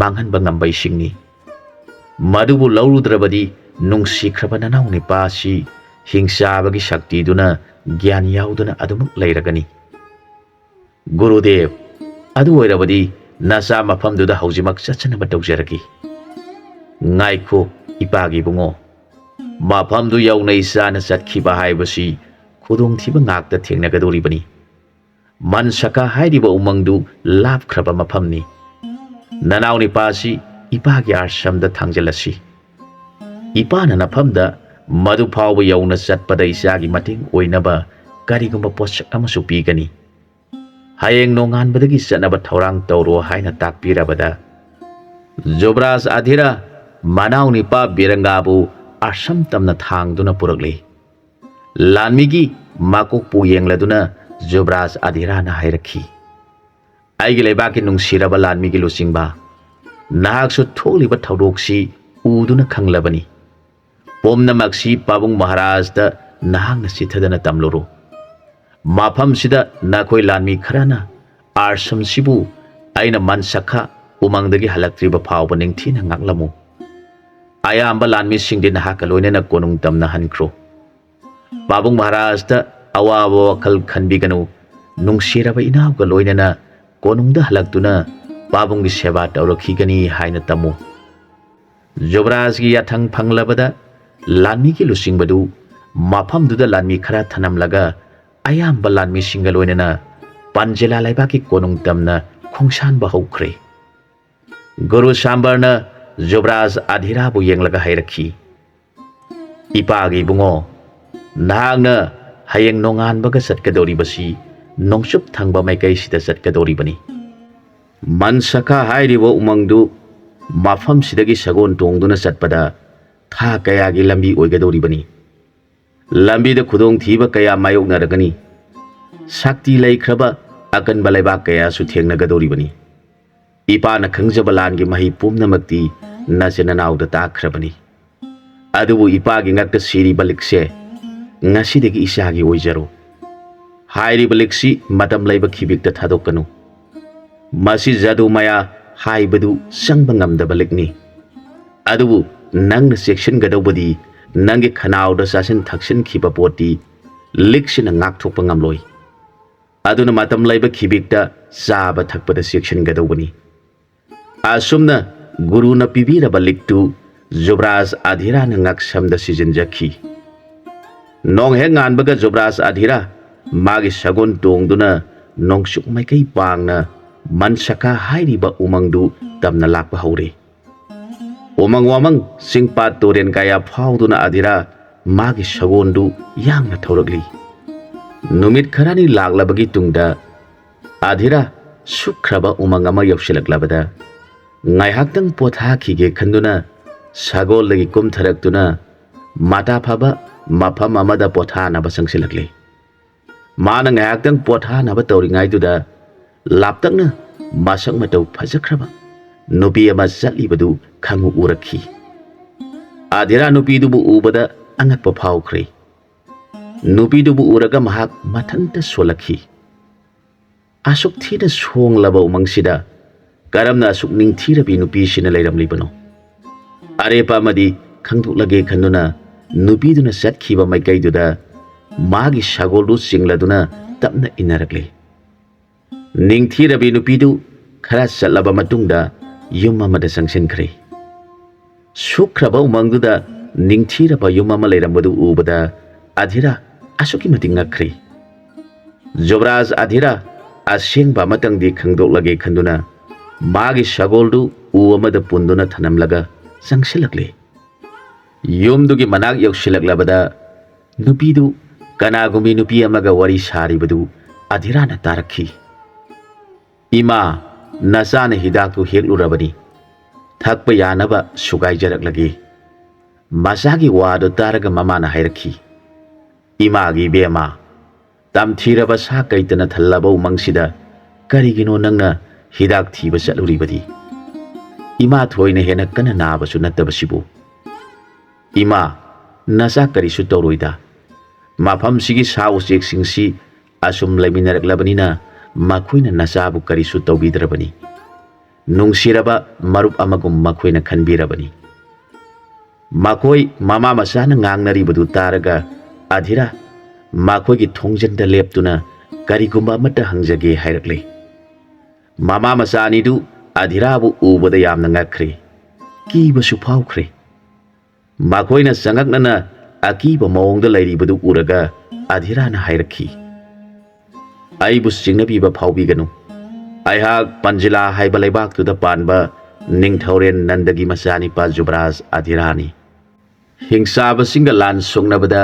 ꯃꯥꯡꯍꯟꯕ ꯉꯝꯕ ꯏꯁꯤꯡꯅꯤ꯫ ꯃꯗꯨꯕꯨ ꯂꯧꯔꯨꯗ꯭ꯔꯕꯗꯤ ꯅꯨꯡꯁꯤꯈ꯭ꯔꯕ ꯅꯅꯥꯎ ꯅꯤꯄꯥ ꯑꯁꯤ ꯍꯤꯡꯆꯥꯕꯒꯤ ꯁꯛꯇꯤꯗꯨꯅ ꯒ꯭ꯌꯥꯟ ꯌꯥꯎꯗꯅ ꯑꯗꯨꯃꯛ ꯂꯩꯔꯒꯅꯤ꯫ ꯒꯨꯔꯨꯗꯦꯕ, ꯑꯗꯨ ꯑꯣꯏꯔꯕꯗꯤ ꯅꯆꯥ ꯃꯐꯝꯗꯨꯗ ꯍꯧꯖꯤꯛꯃꯛ ꯆꯠꯆꯅꯕ ꯇꯧꯖꯔꯒꯦ꯫ ꯉꯥꯏꯈꯣ, ꯏꯄꯥꯒꯤ ꯏꯕꯨꯡꯉꯣ, ꯃꯐꯝꯗꯨ ꯌꯧꯅ ꯏꯆꯥꯅ ꯆꯠꯈꯤꯕ ꯍꯥꯏꯕꯁꯤ ꯈꯨꯗꯣꯡꯊꯤꯕ ꯉꯥꯛꯇ ꯊꯦꯡꯅꯒꯗꯧꯔꯤꯕꯅꯤ꯫ ꯃꯟꯁꯀꯥ ꯍꯥꯏꯔꯤꯕ ꯎꯃꯪꯗꯨ ꯂꯥꯞꯈ꯭ꯔꯕ ꯃꯐꯝꯅꯤ꯫ ꯅꯅꯥꯎ ꯅꯤꯄꯥꯁꯤ ꯏꯄꯥꯒꯤ ꯑꯥꯁ꯭ꯔꯝꯗ ꯊꯥꯡꯖꯤꯜꯂꯁꯤ꯫ ꯏꯄꯥꯅ ꯅꯐꯝꯗ ꯃꯗꯨ ꯐꯥꯎꯕ ꯌꯧꯅ ꯆꯠꯄꯗ ꯏꯆꯥꯒꯤ ꯃꯇꯦꯡ ꯑꯣꯏꯅꯕ ꯀꯔꯤꯒꯨꯝꯕ ꯄꯣꯠꯁꯛ ꯑꯃꯁꯨ ꯄꯤꯒꯅꯤ꯫ ꯍꯌꯦꯡ ꯅꯣꯡꯉꯥꯟꯕꯗꯒꯤ ꯆꯠꯅꯕ ꯊꯧꯔꯥꯡ ꯇꯧꯔꯣ ꯍꯥꯏꯅ ꯇꯥꯛꯄꯤꯔꯕꯗ, ꯖꯨꯕꯔꯥꯖ ꯑꯙꯤꯔ ꯃꯅꯥꯎ ꯅꯤꯄꯥ ꯕꯤꯔꯪꯒꯥꯕꯨ ꯑꯥꯁ꯭ꯔꯝ ꯇꯝꯅ ꯊꯥꯡꯗꯨꯅ ꯄꯨꯔꯛꯂꯤ꯫ ꯂꯥꯟꯃꯤꯒꯤ ꯃꯀꯣꯛꯄꯨ ꯌꯦꯡꯂꯗꯨꯅ ꯖꯨꯕ꯭ꯔꯥꯖ ꯑꯙꯤꯔꯥꯅ ꯍꯥꯏꯔꯛꯈꯤ, "ꯑꯩꯒꯤ ꯂꯩꯕꯥꯛꯀꯤ ꯅꯨꯡꯁꯤꯔꯕ ꯂꯥꯟꯃꯤꯒꯤ ꯂꯨꯆꯤꯡꯕ, ꯅꯍꯥꯛꯁꯨ ꯊꯣꯛꯂꯤꯕ ꯊꯧꯗꯣꯛꯁꯤ ꯎꯗꯨꯅ ꯈꯪꯂꯕꯅꯤ꯫ ꯄꯨꯝꯅꯃꯛꯁꯤ ꯄꯥꯕꯨꯡ ꯃꯍꯥꯔꯥꯖꯇ ꯅꯍꯥꯛꯅ ꯆꯤꯊꯗꯅ ꯇꯝꯂꯨꯔꯣ꯫ ꯃꯐꯝꯁꯤꯗ ꯅꯈꯣꯏ ꯂꯥꯟꯃꯤ ꯈꯔꯅ ꯑꯥꯁ꯭ꯔꯝꯁꯤꯕꯨ ꯑꯩꯅ ꯃꯟꯁꯈꯥ ꯎꯃꯪꯗꯒꯤ ꯍꯜꯂꯛꯇ꯭ꯔꯤꯕ ꯐꯥꯎꯕ ꯅꯤꯡꯊꯤꯅ ꯉꯥꯛꯂꯝꯃꯨ꯫ ꯑꯌꯥꯝꯕ ꯂꯥꯟꯃꯤꯁꯤꯡꯗꯤ ꯅꯍꯥꯛꯀ ꯂꯣꯏꯅꯅ ꯀꯣꯅꯨꯡ ꯇꯝꯅ ꯍꯟꯈ꯭ꯔꯣ꯫ ꯄꯥꯕꯨꯡ ꯃꯍꯥꯔꯥꯖꯇ ꯑꯋꯥꯕ ꯋꯥꯈꯜ ꯈꯟꯕꯤꯒꯅꯨ꯫ ꯅꯨꯡꯁꯤꯔꯕ ꯏꯅꯥꯎꯒ ꯂꯣꯏꯅꯅ ꯀꯣꯅꯨꯡꯗ ꯍꯜꯂꯛꯇꯨꯅ ꯄꯥꯕꯨꯡꯒꯤ ꯁꯦꯕꯥ ꯇꯧꯔꯛꯈꯤꯒꯅꯤ ꯍꯥꯏꯅ ꯇꯝꯃꯨ꯫" ꯖꯨꯕ꯭ꯔꯥꯖꯒꯤ ꯌꯥꯊꯪ ꯐꯪꯂꯕꯗ ꯂꯥꯟꯃꯤꯒꯤ ꯂꯨꯆꯤꯡꯕꯗꯨ ꯃꯐꯝꯗꯨꯗ ꯂꯥꯟꯃꯤ ꯈꯔ ꯊꯅꯝꯂꯒ ꯑꯌꯥꯝꯕ ꯂꯥꯟꯃꯤꯁꯤꯡꯒ ꯂꯣꯏꯅꯅ ꯄꯥꯟꯖꯦꯂꯥ ꯂꯩꯕꯥꯛꯀꯤ ꯀꯣꯅꯨꯡ ꯇꯝꯅ ꯈꯣꯡꯁꯥꯟꯕ ꯍꯧꯈ꯭ꯔꯦ꯫ ꯒꯨꯔꯨ ꯁꯥꯝꯕꯔꯅ ꯖꯨꯕ꯭ꯔꯥꯖ ꯑꯙꯤꯔꯥꯕꯨ ꯌꯦꯡꯂꯒ ꯍꯥꯏꯔꯛꯈꯤ, "ꯏꯄꯥꯒꯤ ꯏꯕꯨꯡꯉꯣ, ꯅꯍꯥꯛꯅ ꯍꯌꯦꯡ ꯅꯣꯡꯉꯥꯟꯕꯒ ꯆꯠꯀꯗꯧꯔꯤꯕꯁꯤ ꯅꯣꯡꯆꯨꯞ ꯊꯪꯕ ꯃꯥꯏꯀꯩꯁꯤꯗ ꯆꯠꯀꯗꯧꯔꯤꯕꯅꯤ꯫ ꯃꯟꯁꯈꯥ ꯍꯥꯏꯔꯤꯕ ꯎꯃꯪꯗꯨ ꯃꯐꯝꯁꯤꯗꯒꯤ ꯁꯒꯣꯜ ꯇꯣꯡꯗꯨꯅ ꯆꯠꯄꯗ ꯊꯥ ꯀꯌꯥꯒꯤ ꯂꯝꯕꯤ ꯑꯣꯏꯒꯗꯧꯔꯤꯕꯅꯤ꯫ ꯂꯝꯕꯤꯗ ꯈꯨꯗꯣꯡꯊꯤꯕ ꯀꯌꯥ ꯃꯥꯌꯣꯛꯅꯔꯒꯅꯤ꯫ ꯁꯛꯇꯤ ꯂꯩꯈ꯭ꯔꯕ ꯑꯀꯟꯕ ꯂꯩꯕꯥꯛ ꯀꯌꯥꯁꯨ ꯊꯦꯡꯅꯒꯗꯧꯔꯤꯕꯅꯤ꯫ ꯏꯄꯥꯅ ꯈꯪꯖꯕ ꯂꯥꯟꯒꯤ ꯃꯍꯩ ꯄꯨꯝꯅꯃꯛꯇꯤ ꯅꯆꯤꯟ ꯅꯅꯥꯎꯗ ꯇꯥꯛꯈ꯭ꯔꯕꯅꯤ꯫ ꯑꯗꯨꯕꯨ ꯏꯄꯥꯒꯤ ꯉꯛꯇ ꯁꯤꯔꯤꯕ ꯂꯤꯛꯁꯦ ꯉꯁꯤꯗꯒꯤ ꯏꯆꯥꯒꯤ ꯑꯣꯏꯖꯔꯣ꯫ ꯍꯥꯏꯔꯤꯕ ꯂꯤꯛꯁꯤ ꯃꯇꯝ ꯂꯩꯕ ꯈꯤꯕꯤꯛꯇ ꯊꯥꯗꯣꯛꯀꯅꯨ꯫ ꯃꯁꯤ ꯖꯥꯗꯨ ꯃꯌꯥ ꯍꯥꯏꯕꯗꯨ ꯆꯪꯕ ꯉꯝꯗꯕ ꯂꯤꯛꯅꯤ꯫ ꯑꯗꯨꯕꯨ ꯅꯪꯅ ꯆꯦꯛꯁꯤꯟꯒꯗꯧꯕꯗꯤ ꯅꯪꯒꯤ ꯈꯅꯥꯎꯗ ꯆꯥꯁꯤꯟ ꯊꯛꯁꯤꯟꯈꯤꯕ ꯄꯣꯠꯇꯤ ꯂꯤꯛꯁꯤꯅ ꯉꯥꯛꯊꯣꯛꯄ ꯉꯝꯂꯣꯏ꯫ ꯑꯗꯨꯅ ꯃꯇꯝ ꯂꯩꯕ ꯈꯤꯕꯤꯛꯇ ꯆꯥꯕ ꯊꯛꯄꯗ ꯆꯦꯛꯁꯤꯟꯒꯗꯧꯕꯅꯤ꯫ ꯑꯁꯨꯝꯅ ꯒꯨꯔꯨꯅ ꯄꯤꯕꯤꯔꯕ ꯂꯤꯛꯇꯨ ꯖꯨꯕ꯭ꯔꯥꯖ ꯑꯙꯤꯔꯥꯅ ꯉꯛꯁꯝꯗ ꯁꯤꯖꯤꯟꯖꯈꯤ꯫ ꯅꯣꯡ ꯍꯦꯛ ꯉꯥꯟꯕꯒ ꯖꯨꯕ꯭ꯔꯥꯖ ꯑꯙꯤꯔꯥ ꯃꯥꯒꯤ ꯁꯒꯣꯜ ꯇꯣꯡꯗꯨꯅ ꯅꯣꯡꯆꯨꯞ ꯃꯥꯏꯀꯩ ꯄꯥꯡꯅ ꯃꯟꯁꯈꯥ ꯍꯥꯏꯔꯤꯕ ꯎꯃꯪꯗꯨ ꯇꯝꯅ ꯂꯥꯛꯄ ꯍꯧꯔꯦ꯫ ꯎꯃꯪ ꯋꯥꯃꯪ, ꯆꯤꯡ ꯄꯥꯠ ꯇꯨꯔꯦꯟ ꯀꯌꯥ ꯐꯥꯎꯗꯨꯅ ꯑꯙꯤꯔꯥ ꯃꯥꯒꯤ ꯁꯒꯣꯜꯗꯨ ꯌꯥꯡꯅ ꯊꯧꯔꯛꯂꯤ꯫ ꯅꯨꯃꯤꯠ ꯈꯔꯅꯤ ꯂꯥꯛꯂꯕꯒꯤ ꯇꯨꯡꯗ ꯑꯙꯤꯔꯥ ꯁꯨꯛꯈ꯭ꯔꯕ ꯎꯃꯪ ꯑꯃ ꯌꯧꯁꯤꯜꯂꯛꯂꯕꯗ ꯉꯥꯏꯍꯥꯛꯇꯪ ꯄꯣꯊꯥꯈꯤꯒꯦ ꯈꯟꯗꯨꯅ ꯁꯒꯣꯜꯗꯒꯤ ꯀꯨꯝꯊꯔꯛꯇꯨꯅ ꯃꯇꯥ ꯐꯕ ꯃꯐꯝ ꯑꯃꯗ ꯄꯣꯊꯥꯅꯕ ꯆꯪꯁꯤꯜꯂꯛꯂꯤ꯫ ꯃꯥꯅ ꯉꯥꯏꯍꯥꯛꯇꯪ ꯄꯣꯊꯥꯅꯕ ꯇꯧꯔꯤꯉꯩꯗꯨꯗ ꯂꯥꯞꯇꯛꯅ ꯃꯁꯛ ꯃꯇꯧ ꯐꯖꯈ꯭ꯔꯕ ꯅꯨꯄꯤ ꯑꯃ ꯆꯠꯂꯤꯕꯗꯨ ꯈꯪꯎ ꯎꯔꯛꯈꯤ꯫ ꯑꯙꯤꯔꯥ ꯅꯨꯄꯤꯗꯨꯕꯨ ꯎꯕꯗ ꯑꯉꯛꯄ ꯐꯥꯎꯈ꯭ꯔꯦ꯫ ꯅꯨꯄꯤꯗꯨꯕꯨ ꯎꯔꯒ ꯃꯍꯥꯛ ꯃꯊꯟꯇ ꯁꯣꯜꯂꯛꯈꯤ꯫ "ꯑꯁꯨꯛ ꯊꯤꯅ ꯁꯣꯡꯂꯕ ꯎꯃꯪꯁꯤꯗ ꯀꯔꯝꯅ ꯑꯁꯨꯛ ꯅꯤꯡꯊꯤꯔꯕꯤ ꯅꯨꯄꯤꯁꯤꯅ ꯂꯩꯔꯝꯂꯤꯕꯅꯣ?" ꯑꯔꯦꯞꯄ ꯑꯃꯗꯤ ꯈꯪꯗꯣꯛꯂꯒꯦ ꯈꯟꯗꯨꯅ ꯅꯨꯄꯤꯗꯨꯅ ꯆꯠꯈꯤꯕ ꯃꯥꯏꯀꯩꯗꯨꯗ ꯃꯥꯒꯤ ꯁꯒꯣꯜꯗꯨ ꯆꯤꯡꯂꯗꯨꯅ ꯇꯞꯅ ꯏꯟꯅꯔꯛꯂꯦ꯫ ꯅꯤꯡꯊꯤꯔꯕꯤ ꯅꯨꯄꯤꯗꯨ ꯈꯔ ꯆꯠꯂꯕ ꯃꯇꯨꯡꯗ ꯌꯨꯝ ꯑꯃꯗ ꯆꯪꯁꯤꯟꯈ꯭ꯔꯦ꯫ ꯁꯨꯛꯈ꯭ꯔꯕ ꯎꯃꯪꯗꯨꯗ ꯅꯤꯡꯊꯤꯔꯕ ꯌꯨꯝ ꯑꯃ ꯂꯩꯔꯝꯕꯗꯨ ꯎꯕꯗ ꯑꯙꯤꯔꯥ ꯑꯁꯨꯛꯀꯤ ꯃꯇꯤꯛ ꯉꯛꯈ꯭ꯔꯦ꯫ ꯖꯨꯕꯔꯥꯖ ꯑꯙꯤꯔꯥ ꯑꯁꯦꯡꯕ ꯑꯃꯇꯪꯗꯤ ꯈꯪꯗꯣꯛꯂꯒꯦ ꯈꯟꯗꯨꯅ ꯃꯥꯒꯤ ꯁꯒꯣꯜꯗꯨ ꯎ ꯑꯃꯗ ꯄꯨꯟꯗꯨꯅ ꯊꯅꯝꯂꯒ ꯆꯪꯁꯤꯜꯂꯛꯂꯦ꯫ ꯌꯨꯝꯗꯨꯒꯤ ꯃꯅꯥꯛ ꯌꯧꯁꯤꯜꯂꯛꯂꯕꯗ ꯅꯨꯄꯤꯗꯨ ꯀꯅꯥꯒꯨꯝꯕꯤ ꯅꯨꯄꯤ ꯑꯃꯒ ꯋꯥꯔꯤ ꯁꯥꯔꯤꯕꯗꯨ ꯑꯙꯤꯔꯥꯅ ꯇꯥꯔꯛꯈꯤ꯫ "ꯏꯃꯥ, ꯅꯆꯥꯅ ꯍꯤꯗꯥꯛꯇꯨ ꯍꯦꯛꯂꯨꯔꯕꯅꯤ, ꯊꯛꯄ ꯌꯥꯅꯕ ꯁꯨꯒꯥꯏꯖꯔꯛꯂꯒꯦ꯫" ꯃꯆꯥꯒꯤ ꯋꯥꯗꯨ ꯇꯥꯔꯒ ꯃꯃꯥꯅ ꯍꯥꯏꯔꯛꯈꯤ, "ꯏꯃꯥꯒꯤ ꯏꯕꯦꯝꯃ, ꯇꯝꯊꯤꯔꯕ ꯁꯥ ꯀꯩꯇꯅ ꯊꯜꯂꯕ ꯎꯃꯪꯁꯤꯗ ꯀꯔꯤꯒꯤꯅꯣ ꯅꯪꯅ ꯍꯤꯗꯥꯛ ꯊꯤꯕ ꯆꯠꯂꯨꯔꯤꯕꯗꯤ? ꯏꯃꯥ ꯊꯣꯏꯅ ꯍꯦꯟꯅ ꯀꯟꯅ ꯅꯥꯕꯁꯨ ꯅꯠꯇꯕꯁꯤꯕꯨ?" "ꯏꯃꯥ, ꯅꯆꯥ ꯀꯔꯤꯁꯨ ꯇꯧꯔꯣꯏꯗ꯫ ꯃꯐꯝꯁꯤꯒꯤ ꯁꯥ ꯎꯆꯦꯛꯁꯤꯡꯁꯤ ꯑꯁꯨꯝ ꯂꯩꯃꯤꯟꯅꯔꯛꯂꯕꯅꯤꯅ ꯃꯈꯣꯏꯅ ꯅꯆꯥꯕꯨ ꯀꯔꯤꯁꯨ ꯇꯧꯕꯤꯗ꯭ꯔꯕꯅꯤ꯫ ꯅꯨꯡꯁꯤꯔꯕ ꯃꯔꯨꯞ ꯑꯃꯒꯨꯝ ꯃꯈꯣꯏꯅ ꯈꯟꯕꯤꯔꯕꯅꯤ꯫" ꯃꯈꯣꯏ ꯃꯃꯥ ꯃꯆꯥꯅ ꯉꯥꯡꯅꯔꯤꯕꯗꯨ ꯇꯥꯔꯒ ꯑꯙꯤꯔꯥ ꯃꯈꯣꯏꯒꯤ ꯊꯣꯡꯖꯤꯟꯗ ꯂꯦꯞꯇꯨꯅ ꯀꯔꯤꯒꯨꯝꯕ ꯑꯃꯠꯇ ꯍꯪꯖꯒꯦ ꯍꯥꯏꯔꯛꯂꯦ꯫ ꯃꯃꯥ ꯃꯆꯥ ꯑꯅꯤꯗꯨ ꯑꯙꯤꯔꯥꯕꯨ ꯎꯕꯗ ꯌꯥꯝꯅ ꯉꯛꯈ꯭ꯔꯦ, ꯀꯤꯕꯁꯨ ꯐꯥꯎꯈ꯭ꯔꯦ꯫ ꯃꯈꯣꯏꯅ ꯆꯉꯛꯅꯅ ꯑꯀꯤꯕ ꯃꯑꯣꯡꯗ ꯂꯩꯔꯤꯕꯗꯨ ꯎꯔꯒ ꯑꯙꯤꯔꯥꯅ ꯍꯥꯏꯔꯛꯈꯤ, "ꯑꯩꯕꯨ ꯆꯤꯡꯅꯕꯤꯕ ꯐꯥꯎꯕꯤꯒꯅꯨ꯫ ꯑꯩꯍꯥꯛ ꯄꯟꯖꯤꯂꯥ ꯍꯥꯏꯕ ꯂꯩꯕꯥꯛꯇꯨꯗ ꯄꯥꯟꯕ ꯅꯤꯡꯊꯧꯔꯦꯟ ꯅꯟꯗꯒꯤ ꯃꯆꯥꯅꯤꯄꯥ ꯖꯨꯕꯔꯥꯖ ꯑꯙꯤꯔꯥꯅꯤ꯫ ꯍꯤꯡꯆꯥꯕꯁꯤꯡꯒ ꯂꯥꯟ ꯁꯣꯛꯅꯕꯗ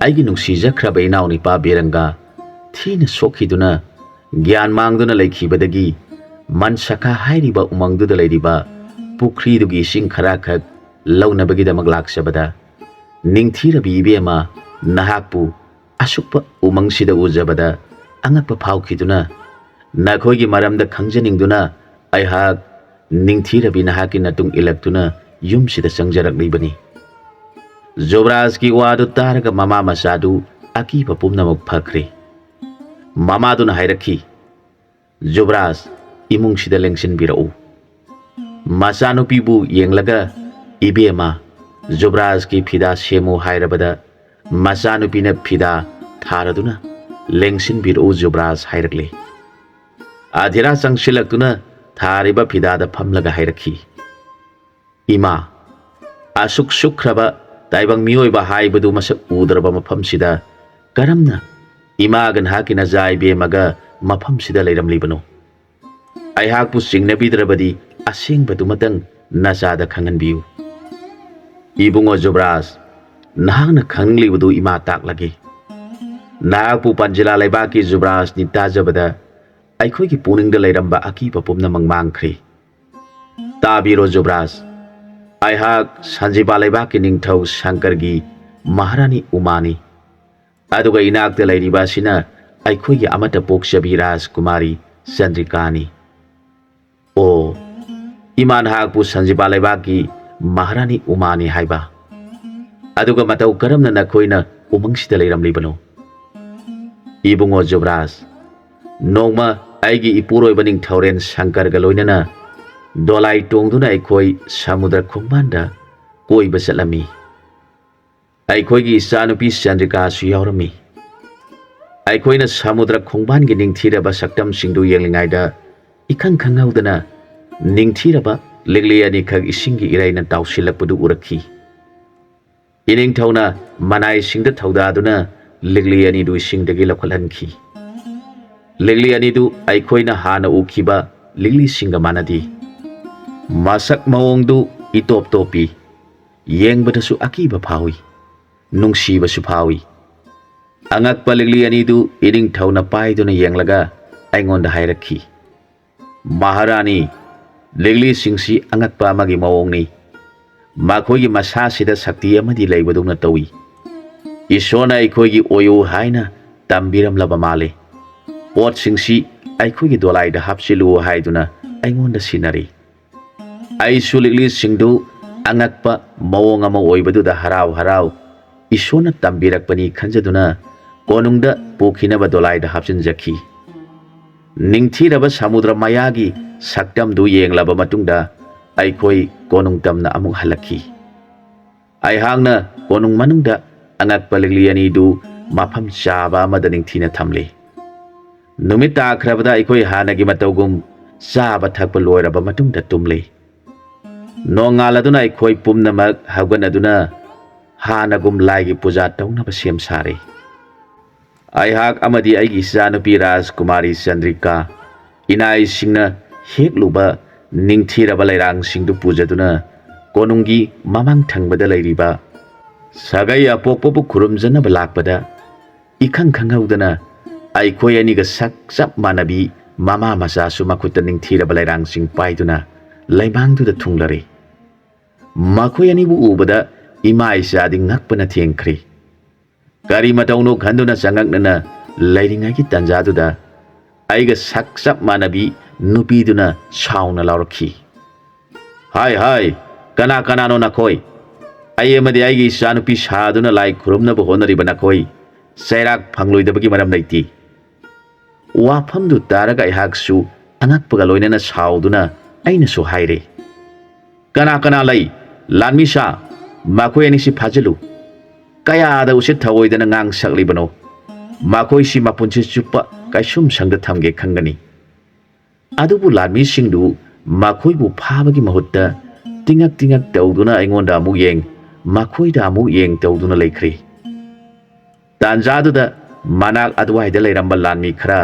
ꯑꯩꯒꯤ ꯅꯨꯡꯁꯤꯖꯈ꯭ꯔꯕ ꯏꯅꯥꯎꯅꯤꯄꯥ ꯕꯤꯔꯪꯒꯥ ꯊꯤꯅ ꯁꯣꯛꯈꯤꯗꯨꯅ ꯒ꯭ꯌꯥꯟ ꯃꯥꯡꯗꯨꯅ ꯂꯩꯈꯤꯕꯗꯒꯤ ꯃꯟꯁꯥꯈꯥ ꯍꯥꯏꯔꯤꯕ ꯎꯃꯪꯗꯨꯗ ꯂꯩꯔꯤꯕ ꯄꯨꯈ꯭ꯔꯤꯗꯨꯒꯤ ꯏꯁꯤꯡ ꯈꯔꯈꯛ ꯂꯧꯅꯕꯒꯤꯗꯃꯛ ꯂꯥꯛꯆꯕꯗ ꯅꯤꯡꯊꯤꯔꯕꯤ ꯏꯕꯦꯝꯃ ꯅꯍꯥꯛꯄꯨ ꯑꯁꯨꯛꯄ ꯎꯃꯪꯁꯤꯗ ꯎꯖꯕꯗ ꯑꯉꯛꯄ ꯐꯥꯎꯈꯤꯗꯨꯅ, ꯅꯈꯣꯏꯒꯤ ꯃꯔꯝꯗ ꯈꯪꯖꯅꯤꯡꯗꯨꯅ ꯑꯩꯍꯥꯛ ꯅꯤꯡꯊꯤꯔꯕꯤ ꯅꯍꯥꯛꯀꯤ ꯅꯇꯨꯡ ꯏꯜꯂꯛꯇꯨꯅ ꯌꯨꯝꯁꯤꯗ ꯆꯪꯖꯔꯛꯂꯤꯕꯅꯤ꯫ ꯖꯨꯕ꯭ꯔꯥꯖꯀꯤ ꯋꯥꯗꯨ ꯇꯥꯔꯒ ꯃꯃꯥ ꯃꯆꯥꯗꯨ ꯑꯀꯤꯕ ꯄꯨꯝꯅꯃꯛ ꯐꯈ꯭ꯔꯦ꯫ ꯃꯃꯥꯗꯨꯅ ꯍꯥꯏꯔꯛꯈꯤ, "ꯖꯨꯕ꯭ꯔꯥꯖ, ꯏꯃꯨꯡꯁꯤꯗ ꯂꯦꯡꯁꯤꯟꯕꯤꯔꯛꯎ꯫" ꯃꯆꯥꯅꯨꯄꯤꯕꯨ ꯌꯦꯡꯂꯒ, "ꯏꯕꯦꯝꯃ, ꯖꯨꯕ꯭ꯔꯥꯖꯀꯤ ꯐꯤꯗꯥ ꯁꯦꯝꯃꯨ" ꯍꯥꯏꯔꯕꯗ, ꯃꯆꯥꯅꯨꯄꯤꯅ ꯐꯤꯗꯥ ꯊꯥꯔꯗꯨꯅ, "ꯂꯦꯡꯁꯤꯟꯕꯤꯔꯛꯎ ꯖꯨꯕ꯭ꯔꯥꯖ" ꯍꯥꯏꯔꯛꯂꯦ꯫ ꯑꯙꯤꯔꯥ ꯆꯪꯁꯤꯜꯂꯛꯇꯨꯅ ꯊꯥꯔꯤꯕ ꯐꯤꯗꯥꯗ ꯐꯝꯂꯒ ꯍꯥꯏꯔꯛꯈꯤ, "ꯏꯃꯥ, ꯑꯁꯨꯛ ꯁꯨꯛꯈ꯭ꯔꯕ ꯇꯥꯏꯕꯪ ꯃꯤꯑꯣꯏꯕ ꯍꯥꯏꯕꯗꯨ ꯃꯁꯛ ꯎꯗ꯭ꯔꯕ ꯃꯐꯝꯁꯤꯗ ꯀꯔꯝꯅ ꯏꯃꯥꯒ ꯅꯍꯥꯛꯀꯤ ꯅꯆꯥ ꯏꯕꯦꯝꯃꯒ ꯃꯐꯝꯁꯤꯗ ꯂꯩꯔꯝꯂꯤꯕꯅꯣ? ꯑꯩꯍꯥꯛꯄꯨ ꯆꯤꯡꯅꯕꯤꯗ꯭ꯔꯕꯗꯤ ꯑꯁꯦꯡꯕꯗꯨꯃꯇꯪ ꯅꯆꯥꯗ ꯈꯪꯍꯟꯕꯤꯌꯨ꯫" "ꯏꯕꯨꯡꯉꯣ ꯖꯨꯕ꯭ꯔꯥꯖ, ꯅꯍꯥꯛꯅ ꯈꯪꯅꯤꯡꯂꯤꯕꯗꯨ ꯏꯃꯥ ꯇꯥꯛꯂꯒꯦ꯫ ꯅꯍꯥꯛꯄꯨ ꯄꯟꯖꯤꯂꯥ ꯂꯩꯕꯥꯛꯀꯤ ꯖꯨꯕ꯭ꯔꯥꯖꯅꯤ ꯇꯥꯖꯕꯗ ꯑꯩꯈꯣꯏꯒꯤ ꯄꯨꯛꯅꯤꯡꯗ ꯂꯩꯔꯝꯕ ꯑꯀꯤꯕ ꯄꯨꯝꯅꯃꯛ ꯃꯥꯡꯈ꯭ꯔꯦ꯫ ꯇꯥꯕꯤꯔꯣ ꯖꯨꯕ꯭ꯔꯥꯖ, ꯑꯩꯍꯥꯛ ꯁꯟꯖꯤꯕꯥ ꯂꯩꯕꯥꯛꯀꯤ ꯅꯤꯡꯊꯧ ꯁꯪꯀꯔꯒꯤ ꯃꯍꯥꯔꯥꯅꯤ ꯎꯃꯥꯅꯤ꯫ ꯑꯗꯨꯒ ꯏꯅꯥꯛꯇ ꯂꯩꯔꯤꯕ ꯑꯁꯤꯅ ꯑꯩꯈꯣꯏꯒꯤ ꯑꯃꯠꯇ ꯄꯣꯛꯆꯕꯤ ꯔꯥꯖꯀꯨꯃꯥꯔꯤ ꯆꯟꯗ꯭ꯔꯤꯀꯥꯅꯤ꯫" "ꯑꯣ, ꯏꯃꯥ ꯅꯍꯥꯛꯄꯨ ꯁꯟꯖꯤꯕꯥ ꯂꯩꯕꯥꯛꯀꯤ ꯃꯍꯥꯔꯥꯅꯤ ꯎꯃꯥꯅꯤ ꯍꯥꯏꯕ? ꯑꯗꯨꯒ ꯃꯇꯧ ꯀꯔꯝꯅ ꯅꯈꯣꯏꯅ ꯎꯃꯪꯁꯤꯗ ꯂꯩꯔꯝꯂꯤꯕꯅꯣ?" "ꯏꯕꯨꯡꯉꯣ ꯖꯨꯕ꯭ꯔꯥꯖ, ꯅꯣꯡꯃ ꯑꯩꯒꯤ ꯏꯄꯨꯔꯣꯏꯕ ꯅꯤꯡꯊꯧꯔꯦꯟ ꯁꯪꯀꯔꯒ ꯂꯣꯏꯅꯅ ꯗꯣꯂꯥꯏ ꯇꯣꯡꯗꯨꯅ ꯑꯩꯈꯣꯏ ꯁꯃꯨꯗ꯭ꯔ ꯈꯣꯡꯕꯥꯟꯗ ꯀꯣꯏꯕ ꯆꯠꯂꯝꯃꯤ꯫ ꯑꯩꯈꯣꯏꯒꯤ ꯏꯆꯥꯅꯨꯄꯤ ꯆꯟꯗ꯭ꯔꯤꯀꯥꯁꯨ ꯌꯥꯎꯔꯝꯃꯤ꯫ ꯑꯩꯈꯣꯏꯅ ꯁꯃꯨꯗ꯭ꯔ ꯈꯣꯡꯕꯥꯟꯒꯤ ꯅꯤꯡꯊꯤꯔꯕ ꯁꯛꯇꯝꯁꯤꯡꯗꯨ ꯌꯦꯡꯂꯤꯉꯩꯗ ꯏꯈꯪ ꯈꯪꯍꯧꯗꯅ ꯅꯤꯡꯊꯤꯔꯕ ꯂꯤꯛꯂꯤ ꯑꯅꯤꯈꯛ ꯏꯁꯤꯡꯒꯤ ꯏꯔꯩꯅ ꯇꯥꯎꯁꯤꯜꯂꯛꯄꯗꯨ ꯎꯔꯛꯈꯤ꯫ ꯏꯅꯤꯡꯊꯧꯅ ꯃꯅꯥꯏꯁꯤꯡꯗ ꯊꯧꯗꯥꯗꯨꯅ ꯂꯤꯛꯂꯤ ꯑꯅꯤꯗꯨ ꯏꯁꯤꯡꯗꯒꯤ ꯂꯧꯈꯠꯍꯟꯈꯤ꯫ ꯂꯤꯛꯂꯤ ꯑꯅꯤꯗꯨ ꯑꯩꯈꯣꯏꯅ ꯍꯥꯟꯅ ꯎꯈꯤꯕ ꯂꯤꯛꯂꯤꯁꯤꯡꯒ ꯃꯥꯟꯅꯗꯦ꯫ ꯃꯁꯛ ꯃꯑꯣꯡꯗꯨ ꯏꯇꯣꯞ ꯇꯣꯞꯄꯤ꯫ ꯌꯦꯡꯕꯗꯁꯨ ꯑꯀꯤꯕ ꯐꯥꯎꯏ, ꯅꯨꯡꯁꯤꯕꯁꯨ ꯐꯥꯎꯏ꯫" ꯑꯉꯛꯄ ꯂꯤꯛꯂꯤ ꯑꯅꯤꯗꯨ ꯏꯅꯤꯡꯊꯧꯅ ꯄꯥꯏꯗꯨꯅ ꯌꯦꯡꯂꯒ ꯑꯩꯉꯣꯟꯗ ꯍꯥꯏꯔꯛꯈꯤ, "ꯃꯍꯥꯔꯥꯅꯤ, ꯂꯤꯛꯂꯤꯁꯤꯡꯁꯤ ꯑꯉꯛꯄ ꯑꯃꯒꯤ ꯃꯑꯣꯡꯅꯤ꯫ ꯃꯈꯣꯏꯒꯤ ꯃꯁꯥꯁꯤꯗ ꯁꯛꯇꯤ ꯑꯃꯗꯤ ꯂꯩꯕꯗꯧꯅ ꯇꯧꯏ꯫ ꯏꯁꯣꯔꯅ ꯑꯩꯈꯣꯏꯒꯤ ꯑꯣꯏꯌꯨ ꯍꯥꯏꯅ ꯇꯝꯕꯤꯔꯝꯂꯕ ꯃꯥꯜꯂꯤ꯫ ꯄꯣꯠꯁꯤꯡꯁꯤ ꯑꯩꯈꯣꯏꯒꯤ ꯗꯣꯂꯥꯏꯗ ꯍꯥꯞꯆꯤꯜꯂꯨ ꯍꯥꯏꯗꯨꯅ ꯑꯩꯉꯣꯟꯗ ꯁꯤꯟꯅꯔꯤ꯫ ꯑꯩꯁꯨ ꯂꯤꯛꯂꯤꯁꯤꯡꯗꯨ ꯑꯉꯛꯄ ꯃꯑꯣꯡ ꯑꯃ ꯑꯣꯏꯕꯗꯨꯗ ꯍꯔꯥꯎ ꯍꯔꯥꯎ ꯏꯁꯣꯔꯅ ꯇꯝꯕꯤꯔꯛꯄꯅꯤ ꯈꯟꯖꯗꯨꯅ ꯀꯣꯅꯨꯡꯗ ꯄꯨꯈꯤꯅꯕ ꯗꯣꯂꯥꯏꯗ ꯍꯥꯞꯆꯤꯟꯖꯈꯤ꯫ ꯅꯤꯡꯊꯤꯔꯕ ꯁꯃꯨꯗ꯭ꯔ ꯃꯌꯥꯒꯤ ꯁꯛꯇꯝꯗꯨ ꯌꯦꯡꯂꯕ ꯃꯇꯨꯡꯗ ꯑꯩꯈꯣꯏ ꯀꯣꯅꯨꯡ ꯇꯝꯅ ꯑꯃꯨꯛ ꯍꯜꯂꯛꯈꯤ꯫ ꯑꯩꯍꯥꯛꯅ ꯀꯣꯅꯨꯡ ꯃꯅꯨꯡꯗ ꯑꯉꯛꯄ ꯂꯤꯛꯂꯤ ꯑꯅꯤꯗꯨ ꯃꯐꯝ ꯆꯥꯕ ꯑꯃꯗ ꯅꯤꯡꯊꯤꯅ ꯊꯝꯂꯤ꯫ ꯅꯨꯃꯤꯠ ꯇꯥꯈ꯭ꯔꯕꯗ ꯑꯩꯈꯣꯏ ꯍꯥꯟꯅꯒꯤ ꯃꯇꯧꯒꯨꯝ ꯆꯥꯕ ꯊꯛꯄ ꯂꯣꯏꯔꯕ ꯃꯇꯨꯡꯗ ꯇꯨꯝꯂꯤ꯫ ꯅꯣꯡꯉꯥꯜꯂꯗꯨꯅ ꯑꯩꯈꯣꯏ ꯄꯨꯝꯅꯃꯛ ꯍꯧꯒꯠꯅꯗꯨꯅ ꯍꯥꯟꯅꯒꯨꯝ ꯂꯥꯏꯒꯤ ꯄꯨꯖꯥ ꯇꯧꯅꯕ ꯁꯦꯝ ꯁꯥꯔꯤ꯫ ꯑꯩꯍꯥꯛ ꯑꯃꯗꯤ ꯑꯩꯒꯤ ꯏꯆꯥꯅꯨꯄꯤ ꯔꯥꯖꯀꯨꯃꯥꯔꯤ ꯆꯟꯗ꯭ꯔꯤꯀꯥ, ꯏꯅꯥꯏꯁꯤꯡꯅ ꯍꯦꯛꯂꯨꯕ ꯅꯤꯡꯊꯤꯔꯕ ꯂꯩꯔꯥꯡꯁꯤꯡꯗꯨ ꯄꯨꯖꯗꯨꯅ ꯀꯣꯅꯨꯡꯒꯤ ꯃꯃꯥꯡ ꯊꯪꯕꯗ ꯂꯩꯔꯤꯕ ꯁꯥꯒꯩ ꯑꯄꯣꯛꯄꯕꯨ ꯈꯨꯔꯨꯝꯖꯅꯕ ꯂꯥꯛꯄꯗ, ꯏꯈꯪ ꯈꯪꯍꯧꯗꯅ ꯑꯩꯈꯣꯏ ꯑꯅꯤꯒ ꯁꯛ ꯆꯞ ꯃꯥꯟꯅꯕꯤ ꯃꯃꯥ ꯃꯆꯥꯁꯨ ꯃꯈꯨꯠꯇ ꯅꯤꯡꯊꯤꯔꯕ ꯂꯩꯔꯥꯡꯁꯤꯡ ꯄꯥꯏꯗꯨꯅ ꯂꯩꯃꯥꯡꯗꯨꯗ ꯊꯨꯡꯂꯔꯦ꯫ ꯃꯈꯣꯏ ꯑꯅꯤꯕꯨ ꯎꯕꯗ ꯏꯃꯥ ꯏꯆꯥꯗꯤ ꯉꯛꯄꯅ ꯊꯦꯡꯈ꯭ꯔꯦ꯫ ꯀꯔꯤ ꯃꯇꯧꯅꯣ ꯈꯟꯗꯨꯅ ꯆꯉꯛꯅꯅ ꯂꯩꯔꯤꯉꯩꯒꯤ ꯇꯥꯟꯖꯥꯗꯨꯗ ꯑꯩꯒ ꯁꯛ ꯆꯞ ꯃꯥꯟꯅꯕꯤ ꯅꯨꯄꯤꯗꯨꯅ ꯁꯥꯎꯅ ꯂꯥꯎꯔꯛꯈꯤ, "ꯍꯥꯏ, ꯍꯥꯏ, ꯀꯅꯥ ꯀꯅꯥꯅꯣ ꯅꯈꯣꯏ? ꯑꯩ ꯑꯃꯗꯤ ꯑꯩꯒꯤ ꯏꯆꯥꯅꯨꯄꯤ ꯁꯥꯗꯨꯅ ꯂꯥꯏ ꯈꯨꯔꯨꯝꯅꯕ ꯍꯣꯠꯅꯔꯤꯕ ꯅꯈꯣꯏ ꯆꯩꯔꯥꯛ ꯐꯪꯂꯣꯏꯗꯕꯒꯤ ꯃꯔꯝ ꯂꯩꯇꯦ꯫" ꯋꯥꯐꯝꯗꯨ ꯇꯥꯔꯒ ꯑꯩꯍꯥꯛꯁꯨ ꯑꯉꯛꯄꯒ ꯂꯣꯏꯅꯅ ꯁꯥꯎꯗꯨꯅ ꯑꯩꯅꯁꯨ ꯍꯥꯏꯔꯦ, "ꯀꯅꯥ ꯀꯅꯥ ꯂꯩ? ꯂꯥꯟꯃꯤ ꯁꯥ, ꯃꯈꯣꯏ ꯑꯅꯤꯁꯤ ꯐꯥꯖꯤꯜꯂꯨ꯫ ꯀꯌꯥꯗ ꯎꯁꯤꯠ ꯊꯑꯣꯏꯗꯅ ꯉꯥꯡ ꯁꯛꯂꯤꯕꯅꯣ? ꯃꯈꯣꯏꯁꯤ ꯃꯄꯨꯟꯁꯤ ꯆꯨꯞꯄ ꯀꯩꯁꯨꯝ ꯁꯪꯗ ꯊꯝꯒꯦ ꯈꯪꯒꯅꯤ꯫" ꯑꯗꯨꯕꯨ ꯂꯥꯟꯃꯤꯁꯤꯡꯗꯨ ꯃꯈꯣꯏꯕꯨ ꯐꯥꯕꯒꯤ ꯃꯍꯨꯠꯇ ꯇꯤꯉꯛ ꯇꯤꯉꯛ ꯇꯧꯗꯨꯅ ꯑꯩꯉꯣꯟꯗ ꯑꯃꯨꯛ ꯌꯦꯡ, ꯃꯈꯣꯏꯗ ꯑꯃꯨꯛ ꯌꯦꯡ ꯇꯧꯗꯨꯅ ꯂꯩꯈ꯭ꯔꯦ꯫ ꯇꯥꯟꯖꯥꯗꯨꯗ ꯃꯅꯥꯛ ꯑꯗꯨꯋꯥꯏꯗ ꯂꯩꯔꯝꯕ ꯂꯥꯟꯃꯤ ꯈꯔ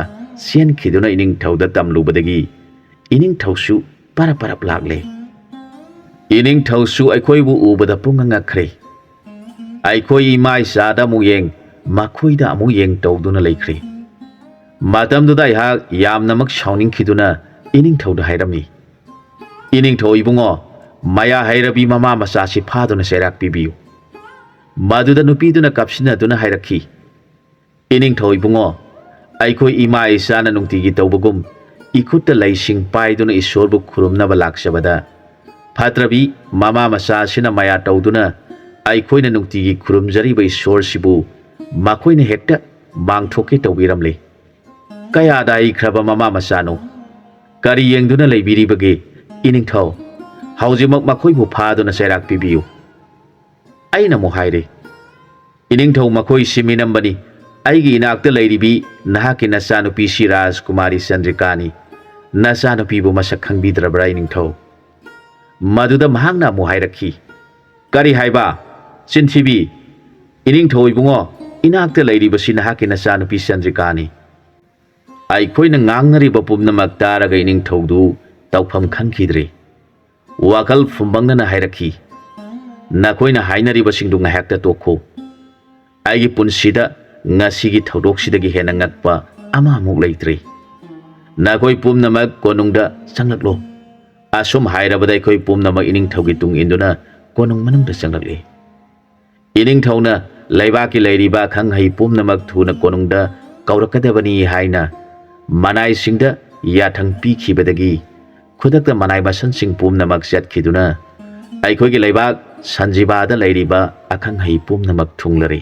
ꯆꯦꯟꯈꯤꯗꯨꯅ ꯏꯅꯤꯡꯊꯧꯗ ꯇꯝꯂꯨꯕꯗꯒꯤ ꯏꯅꯤꯡꯊꯧꯁꯨ ꯄꯔꯞ ꯄꯔꯞ ꯂꯥꯛꯂꯦ꯫ ꯏꯅꯤꯡꯊꯧꯁꯨ ꯑꯩꯈꯣꯏꯕꯨ ꯎꯕꯗ ꯄꯨꯡꯉꯛ ꯉꯛꯈ꯭ꯔꯦ꯫ ꯑꯩꯈꯣꯏ ꯏꯃꯥ ꯏꯆꯥꯗ ꯑꯃꯨꯛ ꯌꯦꯡ, ꯃꯈꯣꯏꯗ ꯑꯃꯨꯛ ꯌꯦꯡ ꯇꯧꯗꯨꯅ ꯂꯩꯈ꯭ꯔꯦ꯫ ꯃꯇꯝꯗꯨꯗ ꯑꯩꯍꯥꯛ ꯌꯥꯝꯅꯃꯛ ꯁꯥꯎꯅꯤꯡꯈꯤꯗꯨꯅ ꯏꯅꯤꯡꯊꯧꯗ ꯍꯥꯏꯔꯝꯃꯤ, "ꯏꯅꯤꯡꯊꯧ ꯏꯕꯨꯡꯉꯣ, ꯃꯌꯥ ꯍꯩꯔꯕꯤ ꯃꯃꯥ ꯃꯆꯥꯁꯤ ꯐꯥꯗꯨꯅ ꯆꯩꯔꯥꯛ ꯄꯤꯕꯤꯌꯨ꯫ ꯃꯗꯨꯗ ꯅꯨꯄꯤꯗꯨꯅ ꯀꯥꯞꯁꯤꯟꯅꯗꯨꯅ ꯍꯥꯏꯔꯛꯈꯤ, "ꯏꯅꯤꯡꯊꯧ ꯏꯕꯨꯡꯉꯣ, ꯑꯩꯈꯣꯏ ꯏꯃꯥ ꯏꯆꯥꯅ ꯅꯨꯡꯇꯤꯒꯤ ꯇꯧꯕꯒꯨꯝ ꯏꯈꯨꯠꯇ ꯂꯩꯁꯤꯡ ꯄꯥꯏꯗꯨꯅ ꯏꯁꯣꯔꯕꯨ ꯈꯨꯔꯨꯝꯅꯕ ꯂꯥꯛꯆꯕꯗ, ꯐꯠꯇ꯭ꯔꯕꯤ ꯃꯃꯥ ꯃꯆꯥ ꯑꯁꯤꯅ ꯃꯌꯥ ꯇꯧꯗꯨꯅ ꯑꯩꯈꯣꯏꯅ ꯅꯨꯡꯇꯤꯒꯤ ꯈꯨꯔꯨꯝꯖꯔꯤꯕ ꯏꯁꯣꯔꯁꯤꯕꯨ ꯃꯈꯣꯏꯅ ꯍꯦꯛꯇ ꯃꯥꯡꯊꯣꯛꯀꯦ ꯇꯧꯕꯤꯔꯝꯂꯦ꯫ ꯀꯌꯥꯗ ꯍꯩꯈ꯭ꯔꯕ ꯃꯃꯥ ꯃꯆꯥꯅꯣ? ꯀꯔꯤ ꯌꯦꯡꯗꯨꯅ ꯂꯩꯕꯤꯔꯤꯕꯒꯦ? ꯏꯅꯤꯡꯊꯧ, ꯍꯧꯖꯤꯛꯃꯛ ꯃꯈꯣꯏꯕꯨ ꯐꯥꯗꯨꯅ ꯆꯩꯔꯥꯛ ꯄꯤꯕꯤꯌꯨ꯫" ꯑꯩꯅ ꯑꯃꯨꯛ ꯍꯥꯏꯔꯦ, "ꯏꯅꯤꯡꯊꯧ, ꯃꯈꯣꯏꯁꯤ ꯃꯤꯅꯝꯕꯅꯤ꯫ ꯑꯩꯒꯤ ꯏꯅꯥꯛꯇ ꯂꯩꯔꯤꯕꯤ ꯅꯍꯥꯛꯀꯤ ꯅꯆꯥꯅꯨꯄꯤꯁꯤ ꯔꯥꯖꯀꯨꯃꯥꯔꯤ ꯆꯟꯗ꯭ꯔꯤꯀꯥꯅꯤ꯫ ꯅꯆꯥꯅꯨꯄꯤꯕꯨ ꯃꯁꯛ ꯈꯪꯕꯤꯗ꯭ꯔꯕ꯭ꯔꯥ, ꯏꯅꯤꯡꯊꯧ?" ꯃꯗꯨꯗ ꯃꯍꯥꯛꯅ ꯑꯃꯨꯛ ꯍꯥꯏꯔꯛꯈꯤ, "ꯀꯔꯤ ꯍꯥꯏꯕ? ꯆꯤꯟꯊꯤꯕꯤ! ꯏꯅꯤꯡꯊꯧ ꯏꯕꯨꯡꯉꯣ, ꯏꯅꯥꯛꯇ ꯂꯩꯔꯤꯕꯁꯤ ꯅꯍꯥꯛꯀꯤ ꯅꯆꯥꯅꯨꯄꯤ ꯆꯟꯗ꯭ꯔꯤꯀꯥꯅꯤ꯫" ꯑꯩꯈꯣꯏꯅ ꯉꯥꯡꯅꯔꯤꯕ ꯄꯨꯝꯅꯃꯛ ꯇꯥꯔꯒ ꯏꯅꯤꯡꯊꯧꯗꯨ ꯇꯧꯐꯝ ꯈꯪꯈꯤꯗ꯭ꯔꯦ꯫ ꯋꯥꯈꯜ ꯐꯨꯝꯕꯪꯅꯅ ꯍꯥꯏꯔꯛꯈꯤ, "ꯅꯈꯣꯏꯅ ꯍꯥꯏꯅꯔꯤꯕꯁꯤꯡꯗꯨ ꯉꯥꯏꯍꯥꯛꯇ ꯇꯣꯛꯈꯣ꯫ ꯑꯩꯒꯤ ꯄꯨꯟꯁꯤꯗ ꯉꯁꯤꯒꯤ ꯊꯧꯗꯣꯛꯁꯤꯗꯒꯤ ꯍꯦꯟꯅ ꯉꯛꯄ ꯑꯃꯃꯨꯛ ꯂꯩꯇ꯭ꯔꯤ꯫ ꯅꯈꯣꯏ ꯄꯨꯝꯅꯃꯛ ꯀꯣꯅꯨꯡꯗ ꯆꯪꯂꯛꯂꯣ꯫" ꯑꯁꯨꯝ ꯍꯥꯏꯔꯕꯗ ꯑꯩꯈꯣꯏ ꯄꯨꯝꯅꯃꯛ ꯏꯅꯤꯡꯊꯧꯒꯤ ꯇꯨꯡ ꯏꯟꯗꯨꯅ ꯀꯣꯅꯨꯡ ꯃꯅꯨꯡꯗ ꯆꯪꯂꯛꯂꯤ꯫ ꯏꯅꯤꯡꯊꯧꯅ ꯂꯩꯕꯥꯛꯀꯤ ꯂꯩꯔꯤꯕ ꯑꯈꯪ ꯑꯍꯩ ꯄꯨꯝꯅꯃꯛ ꯊꯨꯅ ꯀꯣꯅꯨꯡꯗ ꯀꯧꯔꯛꯀꯗꯕꯅꯤ ꯍꯥꯏꯅ ꯃꯅꯥꯏꯁꯤꯡꯗ ꯌꯥꯊꯪ ꯄꯤꯈꯤꯕꯗꯒꯤ ꯈꯨꯗꯛꯇ ꯃꯅꯥꯏ ꯃꯁꯟꯁꯤꯡ ꯄꯨꯝꯅꯃꯛ ꯆꯠꯈꯤꯗꯨꯅ ꯑꯩꯈꯣꯏꯒꯤ ꯂꯩꯕꯥꯛ ꯁꯟꯖꯤꯕꯥꯗ ꯂꯩꯔꯤꯕ ꯑꯈꯪ ꯑꯍꯩ ꯄꯨꯝꯅꯃꯛ ꯊꯨꯡꯂꯔꯦ꯫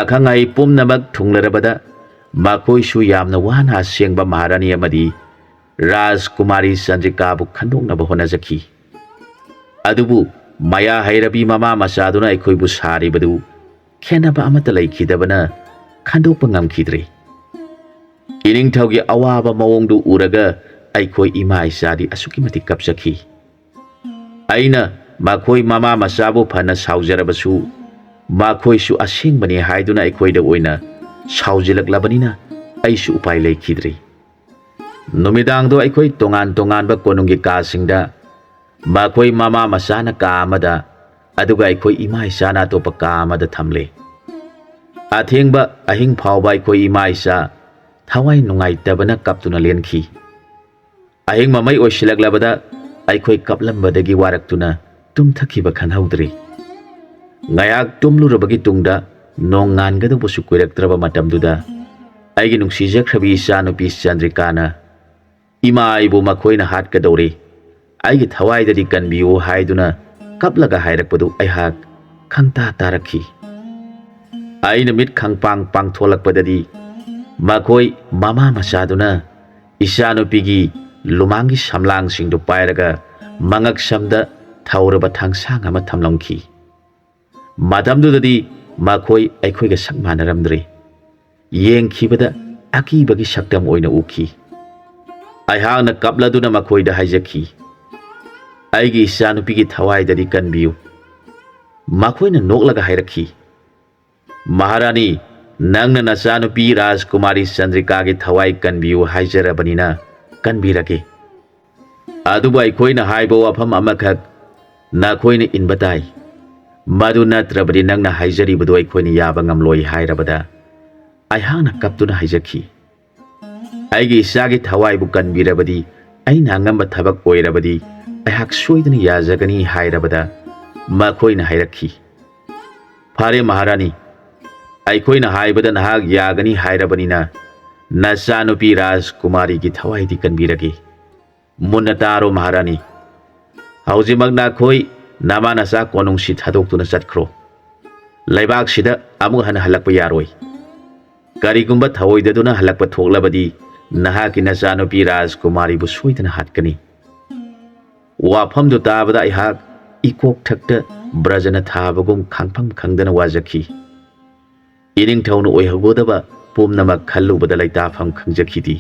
ꯑꯈꯪ ꯑꯍꯩ ꯄꯨꯝꯅꯃꯛ ꯊꯨꯡꯂꯔꯕꯗ ꯃꯈꯣꯏꯁꯨ ꯌꯥꯝꯅ ꯋꯥꯅ ꯑꯁꯦꯡꯕ ꯃꯍꯥꯔꯥꯅꯤ ꯑꯃꯗꯤ ꯔꯥꯖꯀꯨꯃꯥꯔꯤ ꯆꯟꯗ꯭ꯔꯤꯀꯥꯕꯨ ꯈꯟꯗꯣꯛꯅꯕ ꯍꯣꯠꯅꯖꯈꯤ꯫ ꯑꯗꯨꯕꯨ ꯃꯌꯥ ꯍꯩꯔꯕꯤ ꯃꯃꯥ ꯃꯆꯥꯗꯨꯅ ꯑꯩꯈꯣꯏꯕꯨ ꯁꯥꯔꯤꯕꯗꯨ ꯈꯦꯟꯅꯕ ꯑꯃꯠꯇ ꯂꯩꯈꯤꯗꯕꯅ ꯈꯟꯗꯣꯛꯄ ꯉꯝꯈꯤꯗ꯭ꯔꯦ꯫ ꯏꯅꯤꯡꯊꯧꯒꯤ ꯑꯋꯥꯕ ꯃꯑꯣꯡꯗꯨ ꯎꯔꯒ ꯑꯩꯈꯣꯏ ꯏꯃꯥ ꯏꯆꯥꯗꯤ ꯑꯁꯨꯛꯀꯤ ꯃꯇꯤꯛ ꯀꯞꯆꯈꯤ꯫ ꯑꯩꯅ ꯃꯈꯣꯏ ꯃꯃꯥ ꯃꯆꯥꯕꯨ ꯐꯅ ꯁꯥꯎꯖꯔꯕꯁꯨ, ꯃꯈꯣꯏꯁꯨ ꯑꯁꯦꯡꯕꯅꯤ ꯍꯥꯏꯗꯨꯅ ꯑꯩꯈꯣꯏꯗ ꯑꯣꯏꯅ ꯁꯥꯎꯖꯤꯜꯂꯛꯂꯕꯅꯤꯅ ꯑꯩꯁꯨ ꯎꯄꯥꯏ ꯂꯩꯈꯤꯗ꯭ꯔꯦ꯫ ꯅꯨꯃꯤꯗꯥꯡꯗꯣ ꯑꯩꯈꯣꯏ ꯇꯣꯉꯥꯟ ꯇꯣꯉꯥꯟꯕ ꯀꯣꯅꯨꯡꯒꯤ ꯀꯥꯁꯤꯡꯗ, ꯃꯈꯣꯏ ꯃꯃꯥ ꯃꯆꯥꯅ ꯀꯥ ꯑꯃꯗ, ꯑꯗꯨꯒ ꯑꯩꯈꯣꯏ ꯏꯃꯥ ꯏꯆꯥꯅ ꯑꯇꯣꯞꯄ ꯀꯥ ꯑꯃꯗ ꯊꯝꯂꯦ꯫ ꯑꯊꯦꯡꯕ ꯑꯍꯤꯡ ꯐꯥꯎꯕ ꯑꯩꯈꯣꯏ ꯏꯃꯥ ꯏꯆꯥ ꯊꯋꯥꯏ ꯅꯨꯡꯉꯥꯏꯇꯕꯅ ꯀꯞꯇꯨꯅ ꯂꯦꯟꯈꯤ꯫ ꯑꯍꯤꯡ ꯃꯃꯩ ꯑꯣꯏꯁꯤꯜꯂꯛꯂꯕꯗ ꯑꯩꯈꯣꯏ ꯀꯞꯂꯝꯕꯗꯒꯤ ꯋꯥꯔꯛꯇꯨꯅ ꯇꯨꯝꯊꯈꯤꯕ ꯈꯪꯍꯧꯗ꯭ꯔꯦ꯫ ꯉꯥꯏꯍꯥꯛ ꯇꯨꯝꯂꯨꯔꯕꯒꯤ ꯇꯨꯡꯗ ꯅꯣꯡꯉꯥꯟꯒꯗꯧꯕꯁꯨ ꯀꯨꯏꯔꯛꯇ꯭ꯔꯕ ꯃꯇꯝꯗꯨꯗ ꯑꯩꯒꯤ ꯅꯨꯡꯁꯤꯖꯈ꯭ꯔꯕꯤ ꯏꯆꯥꯅꯨꯄꯤ ꯆꯟꯗ꯭ꯔꯤꯀꯥꯅ, "ꯏꯃꯥ, ꯑꯩꯕꯨ ꯃꯈꯣꯏꯅ ꯍꯥꯠꯀꯗꯧꯔꯦ, ꯑꯩꯒꯤ ꯊꯋꯥꯏꯗꯗꯤ ꯀꯟꯕꯤꯌꯨ" ꯍꯥꯏꯗꯨꯅ ꯀꯞꯂꯒ ꯍꯥꯏꯔꯛꯄꯗꯨ ꯑꯩꯍꯥꯛ ꯈꯪꯇꯥ ꯇꯥꯔꯛꯈꯤ꯫ ꯑꯩꯅ ꯃꯤꯠ ꯈꯪꯄꯥꯡ ꯄꯥꯡꯊꯣꯛꯂꯛꯄꯗꯗꯤ ꯃꯈꯣꯏ ꯃꯃꯥ ꯃꯆꯥꯗꯨꯅ ꯏꯆꯥꯅꯨꯄꯤꯒꯤ ꯂꯨꯃꯥꯡꯒꯤ ꯁꯝꯂꯥꯡꯁꯤꯡꯗꯨ ꯄꯥꯏꯔꯒ ꯃꯉꯛꯁꯝꯗ ꯊꯧꯔꯕ ꯊꯥꯡꯁꯥꯡ ꯑꯃ ꯊꯝꯂꯝꯈꯤ꯫ ꯃꯇꯝꯗꯨꯗꯗꯤ ꯃꯈꯣꯏ ꯑꯩꯈꯣꯏꯒ ꯁꯛ ꯃꯥꯟꯅꯔꯝꯗ꯭ꯔꯦ꯫ ꯌꯦꯡꯈꯤꯕꯗ ꯑꯀꯤꯕꯒꯤ ꯁꯛꯇꯝ ꯑꯣꯏꯅ ꯎꯈꯤ꯫ ꯑꯩꯍꯥꯛꯅ ꯀꯞꯂꯗꯨꯅ ꯃꯈꯣꯏꯗ ꯍꯥꯏꯖꯈꯤ, "ꯑꯩꯒꯤ ꯏꯆꯥꯅꯨꯄꯤꯒꯤ ꯊꯋꯥꯏꯗꯗꯤ ꯀꯟꯕꯤꯌꯨ"꯫ ꯃꯈꯣꯏꯅ ꯅꯣꯛꯂꯒ ꯍꯥꯏꯔꯛꯈꯤ, "ꯃꯍꯥꯔꯥꯅꯤ, ꯅꯪꯅ ꯅꯆꯥꯅꯨꯄꯤ ꯔꯥꯖꯀꯨꯃꯥꯔꯤ ꯆꯟꯗ꯭ꯔꯤꯀꯥꯒꯤ ꯊꯋꯥꯏ ꯀꯟꯕꯤꯌꯨ ꯍꯥꯏꯖꯔꯕꯅꯤꯅ ꯀꯟꯕꯤꯔꯒꯦ꯫ ꯑꯗꯨꯕꯨ ꯑꯩꯈꯣꯏꯅ ꯍꯥꯏꯕ ꯋꯥꯐꯝ ꯑꯃꯈꯛ ꯅꯈꯣꯏꯅ ꯏꯟꯕ ꯇꯥꯏ꯫ ꯃꯗꯨ ꯅꯠꯇ꯭ꯔꯕꯗꯤ ꯅꯪꯅ ꯍꯥꯏꯖꯔꯤꯕꯗꯨ ꯑꯩꯈꯣꯏꯅ ꯌꯥꯕ ꯉꯝꯂꯣꯏ" ꯍꯥꯏꯔꯕꯗ ꯑꯩꯍꯥꯛꯅ ꯀꯞꯇꯨꯅ ꯍꯥꯏꯖꯈꯤ, "ꯑꯩꯒꯤ ꯏꯆꯥꯒꯤ ꯊꯋꯥꯏꯕꯨ ꯀꯟꯕꯤꯔꯕꯗꯤ ꯑꯩꯅ ꯑꯉꯝꯕ ꯊꯕꯛ ꯑꯣꯏꯔꯕꯗꯤ ꯑꯩꯍꯥꯛ ꯁꯣꯏꯗꯅ ꯌꯥꯖꯒꯅꯤ" ꯍꯥꯏꯔꯕꯗ ꯃꯈꯣꯏꯅ ꯍꯥꯏꯔꯛꯈꯤ, "ꯐꯔꯦ ꯃꯍꯥꯔꯥꯅꯤ, ꯑꯩꯈꯣꯏꯅ ꯍꯥꯏꯕꯗ ꯅꯍꯥꯛ ꯌꯥꯒꯅꯤ ꯍꯥꯏꯔꯕꯅꯤꯅ ꯅꯆꯥꯅꯨꯄꯤ ꯔꯥꯖꯀꯨꯃꯥꯔꯤꯒꯤ ꯊꯋꯥꯏꯗꯤ ꯀꯟꯕꯤꯔꯒꯦ꯫ ꯃꯨꯟꯅ ꯇꯥꯔꯣ ꯃꯍꯥꯔꯥꯅꯤ, ꯍꯧꯖꯤꯛꯃꯛ ꯅꯈꯣꯏ ꯅꯃꯥ ꯅꯆꯥ ꯀꯣꯅꯨꯡꯁꯤ ꯊꯥꯗꯣꯛꯇꯨꯅ ꯆꯠꯈ꯭ꯔꯣ꯫ ꯂꯩꯕꯥꯛꯁꯤꯗ ꯑꯃꯨꯛ ꯍꯟꯅ ꯍꯜꯂꯛꯄ ꯌꯥꯔꯣꯏ꯫ ꯀꯔꯤꯒꯨꯝꯕ ꯊꯧꯑꯣꯏꯗꯗꯨꯅ ꯍꯜꯂꯛꯄ ꯊꯣꯛꯂꯕꯗꯤ ꯅꯍꯥꯛꯀꯤ ꯅꯆꯥꯅꯨꯄꯤ ꯔꯥꯖꯀꯨꯃꯥꯔꯤꯕꯨ ꯁꯣꯏꯗꯅ ꯍꯥꯠꯀꯅꯤ"꯫ ꯋꯥꯐꯝꯗꯨ ꯇꯥꯕꯗ ꯑꯩꯍꯥꯛ ꯏꯀꯣꯛ ꯊꯛꯇ ꯕ꯭ꯔꯖꯅ ꯊꯥꯕꯒꯨꯝ ꯈꯥꯡꯐꯝ ꯈꯪꯗꯅ ꯋꯥꯖꯈꯤ꯫ ꯏꯅꯤꯡꯊꯧꯅ ꯑꯣꯏꯍꯧꯒꯗꯕ ꯄꯨꯝꯅꯃꯛ ꯈꯜꯂꯨꯕꯗ ꯂꯩꯇꯥꯐꯝ ꯈꯪꯖꯈꯤꯗꯦ꯫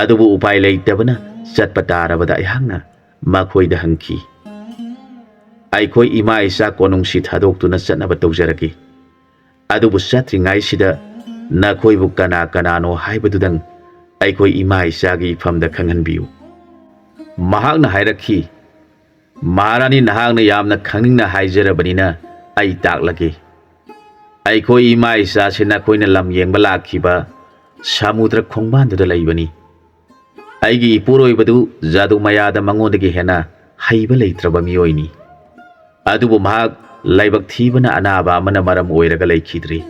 ꯑꯗꯨꯕꯨ ꯎꯄꯥꯏ ꯂꯩꯇꯕꯅ ꯆꯠꯄ ꯇꯥꯔꯕꯗ ꯑꯩꯍꯥꯛꯅ ꯃꯈꯣꯏꯗ ꯍꯪꯈꯤ, "ꯑꯩꯈꯣꯏ ꯏꯃꯥ ꯏꯆꯥ ꯀꯣꯅꯨꯡꯁꯤ ꯊꯥꯗꯣꯛꯇꯨꯅ ꯆꯠꯅꯕ ꯇꯧꯖꯔꯒꯦ꯫ ꯑꯗꯨꯕꯨ ꯆꯠꯇ꯭ꯔꯤꯉꯩꯁꯤꯗ ꯅꯈꯣꯏꯕꯨ ꯀꯅꯥ ꯀꯅꯥꯅꯣ ꯍꯥꯏꯕꯗꯨꯗꯪ ꯑꯩꯈꯣꯏ ꯏꯃꯥ ꯏꯆꯥꯒꯤ ꯏꯐꯝꯗ ꯈꯪꯍꯟꯕꯤꯌꯨ"꯫ ꯃꯍꯥꯛꯅ ꯍꯥꯏꯔꯛꯈꯤ, "ꯃꯍꯥꯔꯥꯅꯤ, ꯅꯍꯥꯛꯅ ꯌꯥꯝꯅ ꯈꯪꯅꯤꯡꯅ ꯍꯥꯏꯖꯔꯕꯅꯤꯅ ꯑꯩ ꯇꯥꯛꯂꯒꯦ꯫ ꯑꯩꯈꯣꯏ ꯏꯃꯥ ꯏꯆꯥꯁꯤ ꯅꯈꯣꯏꯅ ꯂꯝ ꯌꯦꯡꯕ ꯂꯥꯛꯈꯤꯕ ꯁꯃꯨꯗ꯭ꯔ ꯈꯣꯡꯕꯥꯟꯗꯨꯗ ꯂꯩꯕꯅꯤ꯫ ꯑꯩꯒꯤ ꯏꯄꯨꯔꯣꯏꯕꯗꯨ ꯖꯥꯗꯨ ꯃꯌꯥꯗ ꯃꯉꯣꯟꯗꯒꯤ ꯍꯦꯟꯅ ꯍꯩꯕ ꯂꯩꯇ꯭ꯔꯕ ꯃꯤꯑꯣꯏꯅꯤ꯫ ꯑꯗꯨꯕꯨ ꯃꯍꯥꯛ ꯂꯥꯏꯕꯛ ꯊꯤꯕꯅ ꯑꯅꯥꯕ ꯑꯃꯅ ꯃꯔꯝ ꯑꯣꯏꯔꯒ ꯂꯩꯈꯤꯗ꯭ꯔꯤ꯫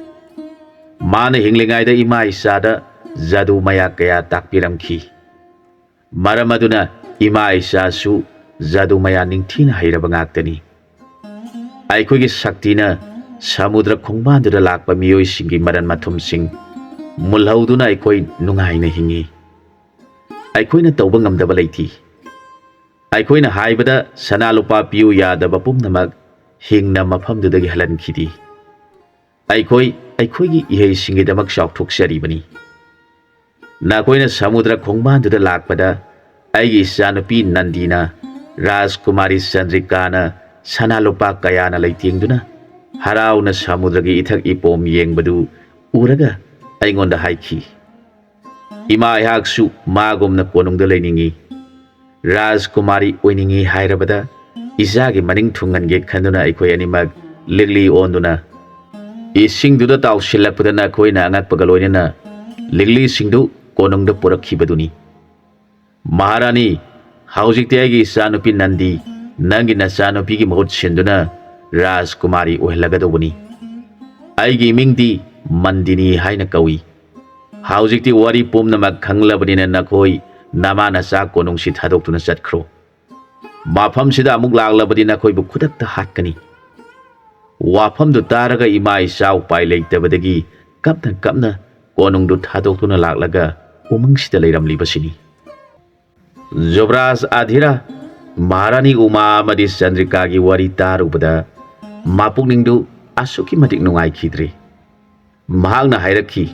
ꯃꯥꯅ ꯍꯤꯡꯂꯤꯉꯩꯗ ꯏꯃꯥ ꯏꯆꯥꯗ ꯖꯥꯗꯨ ꯃꯌꯥ ꯀꯌꯥ ꯇꯥꯛꯄꯤꯔꯝꯈꯤ꯫ ꯃꯔꯝ ꯑꯗꯨꯅ ꯏꯃꯥ ꯏꯆꯥꯁꯨ ꯖꯥꯗꯨ ꯃꯌꯥ ꯅꯤꯡꯊꯤꯅ ꯍꯩꯔꯕ ꯉꯥꯛꯇꯅꯤ꯫ ꯑꯩꯈꯣꯏꯒꯤ ꯁꯛꯇꯤꯅ ꯁꯃꯨꯗ꯭ꯔ ꯈꯣꯡꯕꯥꯟꯗꯨꯗ ꯂꯥꯛꯄ ꯃꯤꯑꯣꯏꯁꯤꯡꯒꯤ ꯃꯔꯟ ꯃꯊꯨꯝꯁꯤꯡ ꯃꯨꯜꯍꯧꯗꯨꯅ ꯑꯩꯈꯣꯏ ꯅꯨꯡꯉꯥꯏꯅ ꯍꯤꯡꯉꯤ꯫ ꯑꯩꯈꯣꯏꯅ ꯇꯧꯕ ꯉꯝꯗꯕ ꯂꯩꯇꯦ꯫ ꯑꯩꯈꯣꯏꯅ ꯍꯥꯏꯕꯗ ꯁꯅꯥ ꯂꯨꯄꯥ ꯄꯤꯌꯨ ꯌꯥꯗꯕ ꯄꯨꯝꯅꯃꯛ ꯍꯤꯡꯅ ꯃꯐꯝꯗꯨꯗꯒꯤ ꯍꯜꯍꯟꯈꯤꯗꯦ꯫ ꯑꯩꯈꯣꯏ ꯑꯩꯈꯣꯏꯒꯤ ꯏꯍꯩꯁꯤꯡꯒꯤꯗꯃꯛ ꯆꯥꯎꯊꯣꯛꯆꯔꯤꯕꯅꯤ꯫ ꯅꯈꯣꯏꯅ ꯁꯃꯨꯗ꯭ꯔ ꯈꯣꯡꯕꯥꯟꯗꯨꯗ ꯂꯥꯛꯄꯗ ꯑꯩꯒꯤ ꯏꯆꯥꯅꯨꯄꯤ ꯅꯟꯗꯤꯅ ꯔꯥꯖꯀꯨꯃꯥꯔꯤ ꯆꯟꯗ꯭ꯔꯤꯀꯥꯅ ꯁꯅꯥ ꯂꯨꯄꯥ ꯀꯌꯥꯅ ꯂꯩꯇꯦꯡꯗꯨꯅ ꯍꯔꯥꯎꯅ ꯁꯃꯨꯗ꯭ꯔꯒꯤ ꯏꯊꯛ ꯏꯄꯣꯝ ꯌꯦꯡꯕꯗꯨ ꯎꯔꯒ ꯑꯩꯉꯣꯟꯗ ꯍꯥꯏꯈꯤ, "ꯏꯃꯥ, ꯑꯩꯍꯥꯛꯁꯨ ꯃꯥꯒꯨꯝꯅ ꯀꯣꯅꯨꯡꯗ ꯂꯩꯅꯤꯡꯏ꯫ ꯔꯥꯖꯀꯨꯃꯥꯔꯤ ꯑꯣꯏꯅꯤꯡꯏ" ꯍꯥꯏꯔꯕꯗ ꯏꯆꯥꯒꯤ ꯃꯅꯤꯡ ꯊꯨꯡꯍꯟꯒꯦ ꯈꯟꯗꯨꯅ ꯑꯩꯈꯣꯏ ꯑꯅꯤꯃꯛ ꯂꯤꯛꯂꯤ ꯑꯣꯟꯗꯨꯅ ꯏꯁꯤꯡꯗꯨꯗ ꯇꯥꯎꯁꯤꯜꯂꯛꯄꯗ ꯅꯈꯣꯏꯅ ꯑꯉꯛꯄꯒ ꯂꯣꯏꯅꯅ ꯂꯤꯛꯂꯤꯁꯤꯡꯗꯨ ꯀꯣꯅꯨꯡꯗ ꯄꯨꯔꯛꯈꯤꯕꯗꯨꯅꯤ꯫ "ꯃꯍꯥꯔꯥꯅꯤ, ꯍꯧꯖꯤꯛꯇꯤ ꯑꯩꯒꯤ ꯏꯆꯥꯅꯨꯄꯤ ꯅꯟꯗꯤ ꯅꯪꯒꯤ ꯅꯆꯥꯅꯨꯄꯤꯒꯤ ꯃꯍꯨꯠ ꯁꯤꯟꯗꯨꯅ ꯔꯥꯖꯀꯨꯃꯥꯔꯤ ꯑꯣꯏꯍꯜꯂꯒꯗꯧꯕꯅꯤ꯫ ꯑꯩꯒꯤ ꯃꯤꯡꯗꯤ ꯃꯟꯗꯤꯅꯤ ꯍꯥꯏꯅ ꯀꯧꯏ꯫ ꯍꯧꯖꯤꯛꯇꯤ ꯋꯥꯔꯤ ꯄꯨꯝꯅꯃꯛ ꯈꯪꯂꯕꯅꯤꯅ ꯅꯈꯣꯏ ꯅꯃꯥ ꯅꯆꯥ ꯀꯣꯅꯨꯡꯁꯤ ꯊꯥꯗꯣꯛꯇꯨꯅ ꯆꯠꯈ꯭ꯔꯣ꯫ ꯃꯐꯝꯁꯤꯗ ꯑꯃꯨꯛ ꯂꯥꯛꯂꯕꯗꯤ ꯅꯈꯣꯏꯕꯨ ꯈꯨꯗꯛꯇ ꯍꯥꯠꯀꯅꯤ꯫" ꯋꯥꯐꯝꯗꯨ ꯇꯥꯔꯒ ꯏꯃꯥ ꯏꯆꯥ ꯎꯄꯥꯏ ꯂꯩꯇꯕꯗꯒꯤ ꯀꯞꯅ ꯀꯞꯅ ꯀꯣꯅꯨꯡꯗꯨ ꯊꯥꯗꯣꯛꯇꯨꯅ ꯂꯥꯛꯂꯒ ꯎꯃꯪꯁꯤꯗ ꯂꯩꯔꯝꯂꯤꯕꯁꯤꯅꯤ꯫ ꯖꯨꯕ꯭ꯔꯥꯖ ꯑꯙꯤꯔꯥ, ꯃꯍꯥꯔꯥꯅꯤ ꯎꯃꯥ ꯑꯃꯗꯤ ꯆꯟꯗ꯭ꯔꯤꯀꯥꯒꯤ ꯋꯥꯔꯤ ꯇꯥꯔꯨꯕꯗ ꯃꯄꯨꯛꯅꯤꯡꯗꯨ ꯑꯁꯨꯛꯀꯤ ꯃꯇꯤꯛ ꯅꯨꯡꯉꯥꯏꯈꯤꯗ꯭ꯔꯦ꯫ ꯃꯍꯥꯛꯅ ꯍꯥꯏꯔꯛꯈꯤ,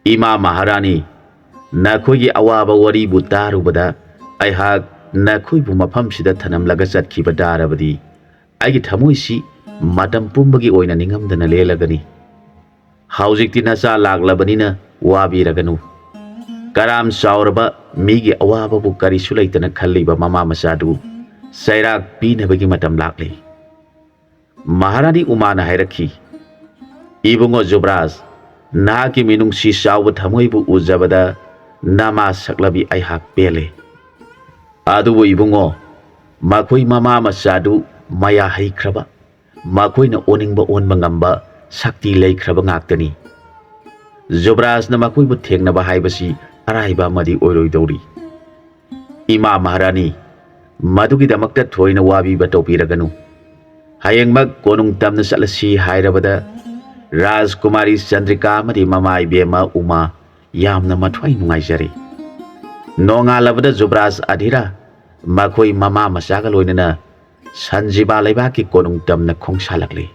"ꯏꯃꯥ ꯃꯍꯥꯔꯥꯅꯤ, ꯅꯈꯣꯏꯒꯤ ꯑꯋꯥꯕ ꯋꯥꯔꯤꯕꯨ ꯇꯥꯔꯨꯕꯗ ꯑꯩꯍꯥꯛ ꯅꯈꯣꯏꯕꯨ ꯃꯐꯝꯁꯤꯗ ꯊꯅꯝꯂꯒ ꯆꯠꯈꯤꯕ ꯇꯥꯔꯕꯗꯤ ꯑꯩꯒꯤ ꯊꯃꯣꯏꯁꯤ ꯃꯇꯝ ꯄꯨꯝꯕꯒꯤ ꯑꯣꯏꯅ ꯅꯤꯡꯉꯝꯗꯅ ꯂꯦꯜꯂꯒꯅꯤ꯫ ꯍꯧꯖꯤꯛꯇꯤ ꯅꯆꯥ ꯂꯥꯛꯂꯕꯅꯤꯅ ꯋꯥꯕꯤꯔꯒꯅꯨ꯫ ꯀꯔꯥꯝ ꯆꯥꯎꯔꯕ ꯃꯤꯒꯤ ꯑꯋꯥꯕꯕꯨ ꯀꯔꯤꯁꯨ ꯂꯩꯇꯅ ꯈꯜꯂꯤꯕ ꯃꯃꯥ ꯃꯆꯥꯗꯨ ꯆꯩꯔꯥꯛ ꯄꯤꯅꯕꯒꯤ ꯃꯇꯝ ꯂꯥꯛꯂꯦ꯫" ꯃꯍꯥꯔꯥꯅꯤ ꯎꯃꯥꯅ ꯍꯥꯏꯔꯛꯈꯤ, "ꯏꯕꯨꯡꯉꯣ ꯖꯨꯕ꯭ꯔꯥꯖ, ꯅꯍꯥꯛꯀꯤ ꯃꯤꯅꯨꯡꯁꯤ ꯆꯥꯎꯕ ꯊꯃꯣꯏꯕꯨ ꯎꯖꯕꯗ ꯅꯃꯥ ꯁꯛꯂꯕꯤ ꯑꯩꯍꯥꯛ ꯄꯦꯜꯂꯦ꯫ ꯑꯗꯨꯕꯨ ꯏꯕꯨꯡꯉꯣ, ꯃꯈꯣꯏ ꯃꯃꯥ ꯃꯆꯥꯗꯨ ꯃꯌꯥ ꯍꯩꯈ꯭ꯔꯕ, ꯃꯈꯣꯏꯅ ꯑꯣꯅꯤꯡꯕ ꯑꯣꯟꯕ ꯉꯝꯕ ꯁꯛꯇꯤ ꯂꯩꯈ꯭ꯔꯕ ꯉꯥꯛꯇꯅꯤ꯫ ꯖꯨꯕꯔꯥꯖꯅ ꯃꯈꯣꯏꯕꯨ ꯊꯦꯡꯅꯕ ꯍꯥꯏꯕꯁꯤ ꯑꯔꯥꯏꯕ ꯑꯃꯗꯤ ꯑꯣꯏꯔꯣꯏꯗꯧꯔꯤ꯫ ꯏꯃꯥ ꯃꯍꯥꯔꯥꯅꯤ, ꯃꯗꯨꯒꯤꯗꯃꯛꯇ ꯊꯣꯏꯅ ꯋꯥꯕꯤꯕ ꯇꯧꯕꯤꯔꯒꯅꯨ꯫ ꯍꯌꯦꯡꯃꯛ ꯀꯣꯅꯨꯡ ꯇꯝꯅ ꯆꯠꯂꯁꯤ ꯍꯥꯏꯔꯕꯗ ꯔꯥꯖꯀꯨꯃꯥꯔꯤ ꯆꯟꯗ꯭ꯔꯤꯀꯥ ꯑꯃꯗꯤ ꯃꯃꯥ ꯏꯕꯦꯝꯃ ꯎꯃꯥ ꯌꯥꯝꯅ ꯃꯊ꯭ꯋꯥꯏ ꯅꯨꯡꯉꯥꯏꯖꯔꯦ꯫ ꯅꯣꯡꯉꯥꯜꯂꯕꯗ ꯖꯨꯕꯔꯥꯖ ꯑꯙꯤꯔꯥ ꯃꯈꯣꯏ ꯃꯃꯥ ꯃꯆꯥꯒ ꯂꯣꯏꯅꯅ ꯁꯟꯖꯤꯕꯥ ꯂꯩꯕꯥꯛꯀꯤ ꯀꯣꯅꯨꯡ ꯇꯝꯅ ꯈꯣꯡꯁꯥꯜꯂꯛꯂꯤ꯫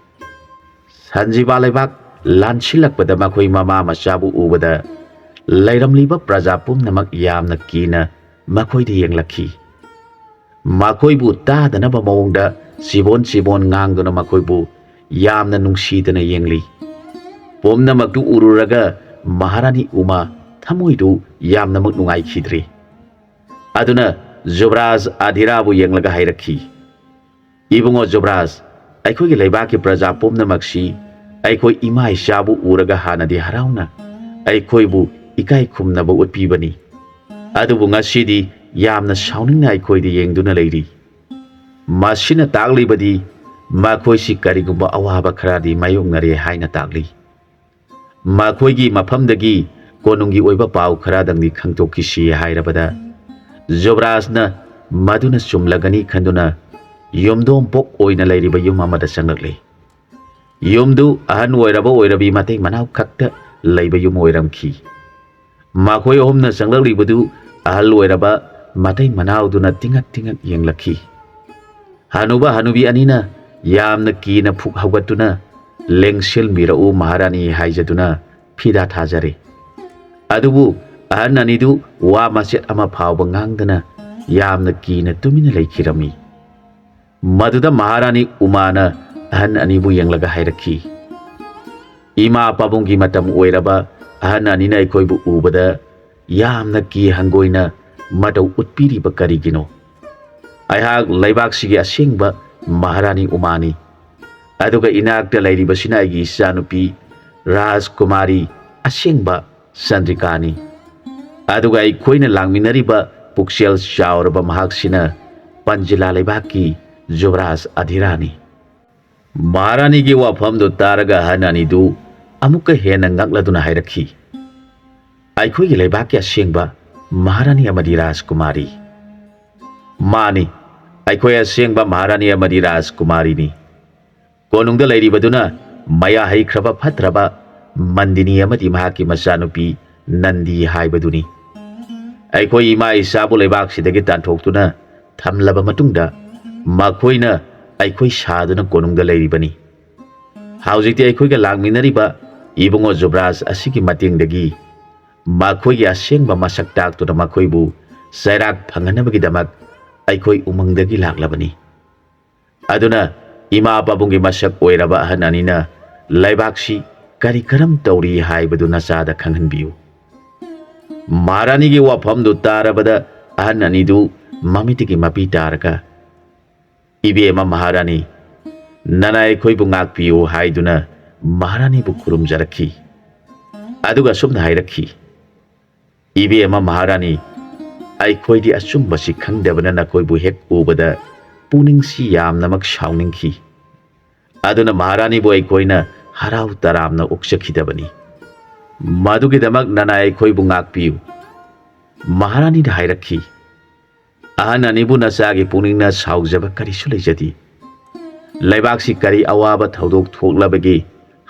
ꯁꯟꯖꯤꯕꯥ ꯂꯩꯕꯥꯛ ꯂꯥꯟꯁꯤꯜꯂꯛꯄꯗ ꯃꯈꯣꯏ ꯃꯃꯥ ꯃꯆꯥꯕꯨ ꯎꯕꯗ ꯂꯩꯔꯝꯂꯤꯕ ꯄ꯭ꯔꯖꯥ ꯄꯨꯝꯅꯃꯛ ꯌꯥꯝꯅ ꯀꯤꯅ ꯃꯈꯣꯏꯗ ꯌꯦꯡꯂꯛꯈꯤ꯫ ꯃꯈꯣꯏꯕꯨ ꯇꯥꯗꯅꯕ ꯃꯑꯣꯡꯗ ꯆꯤꯕꯣꯟ ꯆꯤꯕꯣꯟ ꯉꯥꯡꯗꯨꯅ ꯃꯈꯣꯏꯕꯨ ꯌꯥꯝꯅ ꯅꯨꯡꯁꯤꯗꯅ ꯌꯦꯡꯂꯤ꯫ ꯄꯨꯝꯅꯃꯛꯇꯨ ꯎꯔꯨꯔꯒ ꯃꯍꯥꯔꯥꯅꯤ ꯎꯃꯥ ꯊꯃꯣꯏꯗꯨ ꯌꯥꯝꯅꯃꯛ ꯅꯨꯡꯉꯥꯏꯈꯤꯗ꯭ꯔꯤ꯫ ꯑꯗꯨꯅ ꯖꯨꯕꯔꯥꯖ ꯑꯙꯤꯔꯥꯕꯨ ꯌꯦꯡꯂꯒ ꯍꯥꯏꯔꯛꯈꯤ, "ꯏꯕꯨꯡꯉꯣ ꯖꯨꯕꯔꯥꯖ, ꯑꯩꯈꯣꯏꯒꯤ ꯂꯩꯕꯥꯛꯀꯤ ꯄ꯭ꯔꯖꯥ ꯄꯨꯝꯅꯃꯛꯁꯤ ꯑꯩꯈꯣꯏ ꯏꯃꯥ ꯏꯆꯥꯕꯨ ꯎꯔꯒ ꯍꯥꯟꯅꯗꯤ ꯍꯔꯥꯎꯅ ꯑꯩꯈꯣꯏꯕꯨ ꯏꯀꯥꯏ ꯈꯨꯝꯅꯕ ꯎꯠꯄꯤꯕꯅꯤ꯫ ꯑꯗꯨꯕꯨ ꯉꯁꯤꯗꯤ ꯌꯥꯝꯅ ꯁꯥꯎꯅꯤꯡꯅ ꯑꯩꯈꯣꯏꯗ ꯌꯦꯡꯗꯨꯅ ꯂꯩꯔꯤ꯫ ꯃꯁꯤꯅ ꯇꯥꯛꯂꯤꯕꯗꯤ ꯃꯈꯣꯏꯁꯤ ꯀꯔꯤꯒꯨꯝꯕ ꯑꯋꯥꯕ ꯈꯔꯗꯤ ꯃꯥꯌꯣꯛꯅꯔꯦ ꯍꯥꯏꯅ ꯇꯥꯛꯂꯤ꯫ ꯃꯈꯣꯏꯒꯤ ꯃꯐꯝꯗꯒꯤ ꯀꯣꯅꯨꯡꯒꯤ ꯑꯣꯏꯕ ꯄꯥꯎ ꯈꯔꯗꯪꯗꯤ ꯈꯪꯗꯣꯛꯈꯤꯁꯤ" ꯍꯥꯏꯔꯕꯗ ꯖꯨꯕꯔꯥꯖꯅ ꯃꯗꯨꯅ ꯆꯨꯝꯂꯒꯅꯤ ꯈꯟꯗꯨꯅ ꯌꯨꯝꯗꯣꯡꯄꯣꯛ ꯑꯣꯏꯅ ꯂꯩꯔꯤꯕ ꯌꯨꯝ ꯑꯃꯗ ꯆꯪꯂꯛꯂꯤ꯫ ꯌꯨꯝꯗꯨ ꯑꯍꯟ ꯑꯣꯏꯔꯕ ꯑꯣꯏꯔꯕꯤ ꯃꯇꯩ ꯃꯅꯥꯎ ꯈꯛꯇ ꯂꯩꯕ ꯌꯨꯝ ꯑꯣꯏꯔꯝꯈꯤ꯫ ꯃꯈꯣꯏ ꯑꯍꯨꯝꯅ ꯆꯪꯂꯛꯂꯤꯕꯗꯨ ꯑꯍꯜ ꯑꯣꯏꯔꯕ ꯃꯇꯩ ꯃꯅꯥꯎꯗꯨꯅ ꯇꯤꯡꯉꯛ ꯇꯤꯡꯉꯛ ꯌꯦꯡꯂꯛꯈꯤ꯫ ꯍꯅꯨꯕ ꯍꯅꯨꯕꯤ ꯑꯅꯤꯅ ꯌꯥꯝꯅ ꯀꯤꯅ ꯐꯨꯛ ꯍꯧꯒꯠꯇꯨꯅ, "ꯂꯦꯡꯁꯤꯟꯕꯤꯔꯛꯎ ꯃꯍꯥꯔꯥꯅꯤ" ꯍꯥꯏꯖꯗꯨꯅ ꯐꯤꯗꯥ ꯊꯥꯖꯔꯦ꯫ ꯑꯗꯨꯕꯨ ꯑꯍꯟ ꯑꯅꯤꯗꯨ ꯋꯥ ꯃꯆꯦꯠ ꯑꯃ ꯐꯥꯎꯕ ꯉꯥꯡꯗꯅ ꯌꯥꯝꯅ ꯀꯤꯅ ꯇꯨꯃꯤꯟꯅ ꯂꯩꯈꯤꯔꯝꯃꯤ꯫ ꯃꯗꯨꯗ ꯃꯍꯥꯔꯥꯅꯤ ꯎꯃꯥꯅ ꯑꯍꯟ ꯑꯅꯤꯕꯨ ꯌꯦꯡꯂꯒ ꯍꯥꯏꯔꯛꯈꯤ, "ꯏꯃꯥ ꯄꯥꯕꯨꯡꯒꯤ ꯃꯇꯝ ꯑꯣꯏꯔꯕ ꯑꯍꯟ ꯑꯅꯤꯅ ꯑꯩꯈꯣꯏꯕꯨ ꯎꯕꯗ ꯌꯥꯝꯅ ꯀꯤ ꯍꯪꯒꯣꯏꯅ ꯃꯇꯧ ꯎꯠꯄꯤꯔꯤꯕ ꯀꯔꯤꯒꯤꯅꯣ? ꯑꯩꯍꯥꯛ ꯂꯩꯕꯥꯛꯁꯤꯒꯤ ꯑꯁꯦꯡꯕ ꯃꯍꯥꯔꯥꯅꯤ ꯎꯃꯥꯅꯤ꯫ ꯑꯗꯨꯒ ꯏꯅꯥꯛꯇ ꯂꯩꯔꯤꯕꯁꯤꯅ ꯑꯩꯒꯤ ꯏꯆꯥꯅꯨꯄꯤ ꯔꯥꯖꯀꯨꯃꯥꯔꯤ ꯑꯁꯦꯡꯕ ꯆꯟꯗ꯭ꯔꯤꯀꯥꯅꯤ꯫ ꯑꯗꯨꯒ ꯑꯩꯈꯣꯏꯅ ꯂꯥꯡꯃꯤꯟꯅꯔꯤꯕ ꯄꯨꯛꯆꯦꯜ ꯆꯥꯎꯔꯕ ꯃꯍꯥꯛꯁꯤꯅ ꯄꯟꯖꯤꯂꯥ ꯂꯩꯕꯥꯛꯀꯤ ꯖꯨꯕꯔꯥꯖ ꯑꯙꯤꯔꯥꯅꯤ꯫" ꯃꯍꯥꯔꯥꯅꯤꯒꯤ ꯋꯥꯐꯝꯗꯨ ꯇꯥꯔꯒ ꯑꯍꯟ ꯑꯅꯤꯗꯨ ꯑꯃꯨꯛꯀ ꯍꯦꯟꯅ ꯉꯛꯂꯗꯨꯅ ꯍꯥꯏꯔꯛꯈꯤ, "ꯑꯩꯈꯣꯏꯒꯤ ꯂꯩꯕꯥꯛꯀꯤ ꯑꯁꯦꯡꯕ ꯃꯍꯥꯔꯥꯅꯤ ꯑꯃꯗꯤ ꯔꯥꯖꯀꯨꯃꯥꯔꯤ?" "ꯃꯥꯅꯤ, ꯑꯩꯈꯣꯏ ꯑꯁꯦꯡꯕ ꯃꯍꯥꯔꯥꯅꯤ ꯑꯃꯗꯤ ꯔꯥꯖꯀꯨꯃꯥꯔꯤꯅꯤ꯫ ꯀꯣꯅꯨꯡꯗ ꯂꯩꯔꯤꯕꯗꯨꯅ ꯃꯌꯥ ꯍꯩꯈ꯭ꯔꯕ ꯐꯠꯇ꯭ꯔꯕ ꯃꯟꯗꯤꯅꯤ ꯑꯃꯗꯤ ꯃꯍꯥꯛꯀꯤ ꯃꯆꯥꯅꯨꯄꯤ ꯅꯟꯗꯤ ꯍꯥꯏꯕꯗꯨꯅꯤ꯫ ꯑꯩꯈꯣꯏ ꯏꯃꯥ ꯏꯆꯥꯕꯨ ꯂꯩꯕꯥꯛꯁꯤꯗꯒꯤ ꯇꯥꯟꯊꯣꯛꯇꯨꯅ ꯊꯝꯂꯕ ꯃꯇꯨꯡꯗ ꯃꯈꯣꯏꯅ ꯑꯩꯈꯣꯏ ꯁꯥꯗꯨꯅ ꯀꯣꯅꯨꯡꯗ ꯂꯩꯔꯤꯕꯅꯤ꯫ ꯍꯧꯖꯤꯛꯇꯤ ꯑꯩꯈꯣꯏꯒ ꯂꯥꯛꯃꯤꯟꯅꯔꯤꯕ ꯏꯕꯨꯡꯉꯣ ꯖꯨꯕ꯭ꯔꯥꯖ ꯑꯁꯤꯒꯤ ꯃꯇꯦꯡꯗꯒꯤ ꯃꯈꯣꯏꯒꯤ ꯑꯁꯦꯡꯕ ꯃꯁꯛ ꯇꯥꯛꯇꯨꯅ ꯃꯈꯣꯏꯕꯨ ꯆꯩꯔꯥꯛ ꯐꯪꯍꯟꯅꯕꯒꯤꯗꯃꯛ ꯑꯩꯈꯣꯏ ꯎꯃꯪꯗꯒꯤ ꯂꯥꯛꯂꯕꯅꯤ꯫ ꯑꯗꯨꯅ ꯏꯃꯥ ꯄꯥꯕꯨꯡꯒꯤ ꯃꯁꯛ ꯑꯣꯏꯔꯕ ꯑꯍꯟ ꯑꯅꯤꯅ ꯂꯩꯕꯥꯛꯁꯤ ꯀꯔꯤ ꯀꯔꯝ ꯇꯧꯔꯤ ꯍꯥꯏꯕꯗꯨ ꯅꯆꯥꯗ ꯈꯪꯍꯟꯕꯤꯌꯨ꯫" ꯃꯍꯥꯔꯥꯅꯤꯒꯤ ꯋꯥꯐꯝꯗꯨ ꯇꯥꯔꯕꯗ ꯑꯍꯟ ꯑꯅꯤꯗꯨ ꯃꯃꯤꯠꯇꯒꯤ ꯃꯄꯤ ꯇꯥꯔꯒ, "ꯏꯕꯦꯝꯃ ꯃꯍꯥꯔꯥꯅꯤ, ꯅꯅꯥꯏ ꯑꯩꯈꯣꯏꯕꯨ ꯉꯥꯛꯄꯤꯌꯨ" ꯍꯥꯏꯗꯨꯅ ꯃꯍꯥꯔꯥꯅꯤꯕꯨ ꯈꯨꯔꯨꯝꯖꯔꯛꯈꯤ꯫ ꯑꯗꯨꯒ ꯑꯁꯨꯝꯅ ꯍꯥꯏꯔꯛꯈꯤ, "ꯏꯕꯦꯝꯃ ꯃꯍꯥꯔꯥꯅꯤ, ꯑꯩꯈꯣꯏꯗꯤ ꯑꯆꯨꯝꯕꯁꯤ ꯈꯪꯗꯕꯅ ꯅꯈꯣꯏꯕꯨ ꯍꯦꯛ ꯎꯕꯗ ꯄꯨꯛꯅꯤꯡꯁꯤ ꯌꯥꯝꯅꯃꯛ ꯁꯥꯎꯅꯤꯡꯈꯤ꯫ ꯑꯗꯨꯅ ꯃꯍꯥꯔꯥꯅꯤꯕꯨ ꯑꯩꯈꯣꯏꯅ ꯍꯔꯥꯎ ꯇꯔꯥꯝꯅ ꯑꯣꯛꯆꯈꯤꯗꯕꯅꯤ꯫ ꯃꯗꯨꯒꯤꯗꯃꯛ ꯅꯅꯥꯏ ꯑꯩꯈꯣꯏꯕꯨ ꯉꯥꯛꯄꯤꯌꯨ꯫" ꯃꯍꯥꯔꯥꯅꯤꯅ ꯍꯥꯏꯔꯛꯈꯤ, "ꯑꯍꯟ ꯑꯅꯤꯕꯨ ꯅꯆꯥꯒꯤ ꯄꯨꯛꯅꯤꯡꯅ ꯁꯥꯎꯖꯕ ꯀꯔꯤꯁꯨ ꯂꯩꯖꯗꯦ꯫ ꯂꯩꯕꯥꯛꯁꯤ ꯀꯔꯤ ꯑꯋꯥꯕ ꯊꯧꯗꯣꯛ ꯊꯣꯛꯂꯕꯒꯦ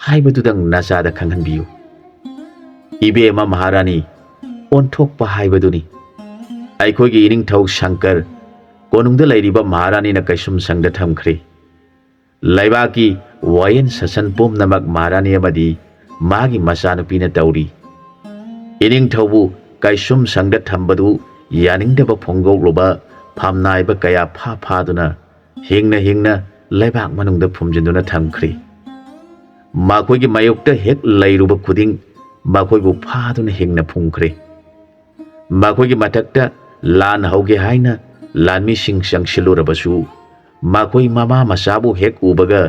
ꯍꯥꯏꯕꯗꯨꯗꯪ ꯅꯆꯥꯗ ꯈꯪꯍꯟꯕꯤꯌꯨ꯫" ꯏꯕꯦꯝꯃ ꯃꯍꯥꯔꯥꯅꯤ, ꯑꯣꯟꯊꯣꯛꯄ ꯍꯥꯏꯕꯗꯨꯅꯤ꯫ ꯑꯩꯈꯣꯏꯒꯤ ꯏꯅꯤꯡꯊꯧ ꯁꯪꯀꯔ ꯀꯣꯅꯨꯡꯗ ꯂꯩꯔꯤꯕ ꯃꯍꯥꯔꯥꯅꯤꯅ ꯀꯩꯁꯨꯝ ꯁꯪꯗ ꯊꯝꯈ꯭ꯔꯦ꯫ ꯂꯩꯕꯥꯛꯀꯤ ꯋꯥꯌꯦꯟ ꯁꯥꯁꯟ ꯄꯨꯝꯅꯃꯛ ꯃꯍꯥꯔꯥꯅꯤ ꯑꯃꯗꯤ ꯃꯥꯒꯤ ꯃꯆꯥꯅꯨꯄꯤꯅ ꯇꯧꯔꯤ꯫ ꯏꯅꯤꯡꯊꯧꯕꯨ ꯀꯩꯁꯨꯝ ꯁꯪꯗ ꯊꯝꯕꯗꯨ ꯌꯥꯅꯤꯡꯗꯕ ꯐꯣꯡꯗꯣꯛꯂꯨꯕ ꯐꯝꯅꯥꯏꯕ ꯀꯌꯥ ꯐꯥ ꯐꯥꯗꯨꯅ ꯍꯤꯡꯅ ꯍꯤꯡꯅ ꯂꯩꯕꯥꯛ ꯃꯅꯨꯡꯗ ꯐꯨꯝꯖꯤꯟꯗꯨꯅ ꯊꯝꯈ꯭ꯔꯦ꯫ ꯃꯈꯣꯏꯒꯤ ꯃꯥꯌꯣꯛꯇ ꯍꯦꯛ ꯂꯩꯔꯨꯕ ꯈꯨꯗꯤꯡ ꯃꯈꯣꯏꯕꯨ ꯐꯥꯗꯨꯅ ꯍꯤꯡꯅ ꯐꯨꯝꯈ꯭ꯔꯦ꯫ ꯃꯈꯣꯏꯒꯤ ꯃꯊꯛꯇ ꯂꯥꯟ ꯍꯧꯒꯦ ꯍꯥꯏꯅ ꯂꯥꯟꯃꯤꯁꯤꯡ ꯆꯪꯁꯤꯜꯂꯨꯔꯕꯁꯨ, ꯃꯈꯣꯏ ꯃꯃꯥ ꯃꯆꯥꯕꯨ ꯍꯦꯛ ꯎꯕꯒ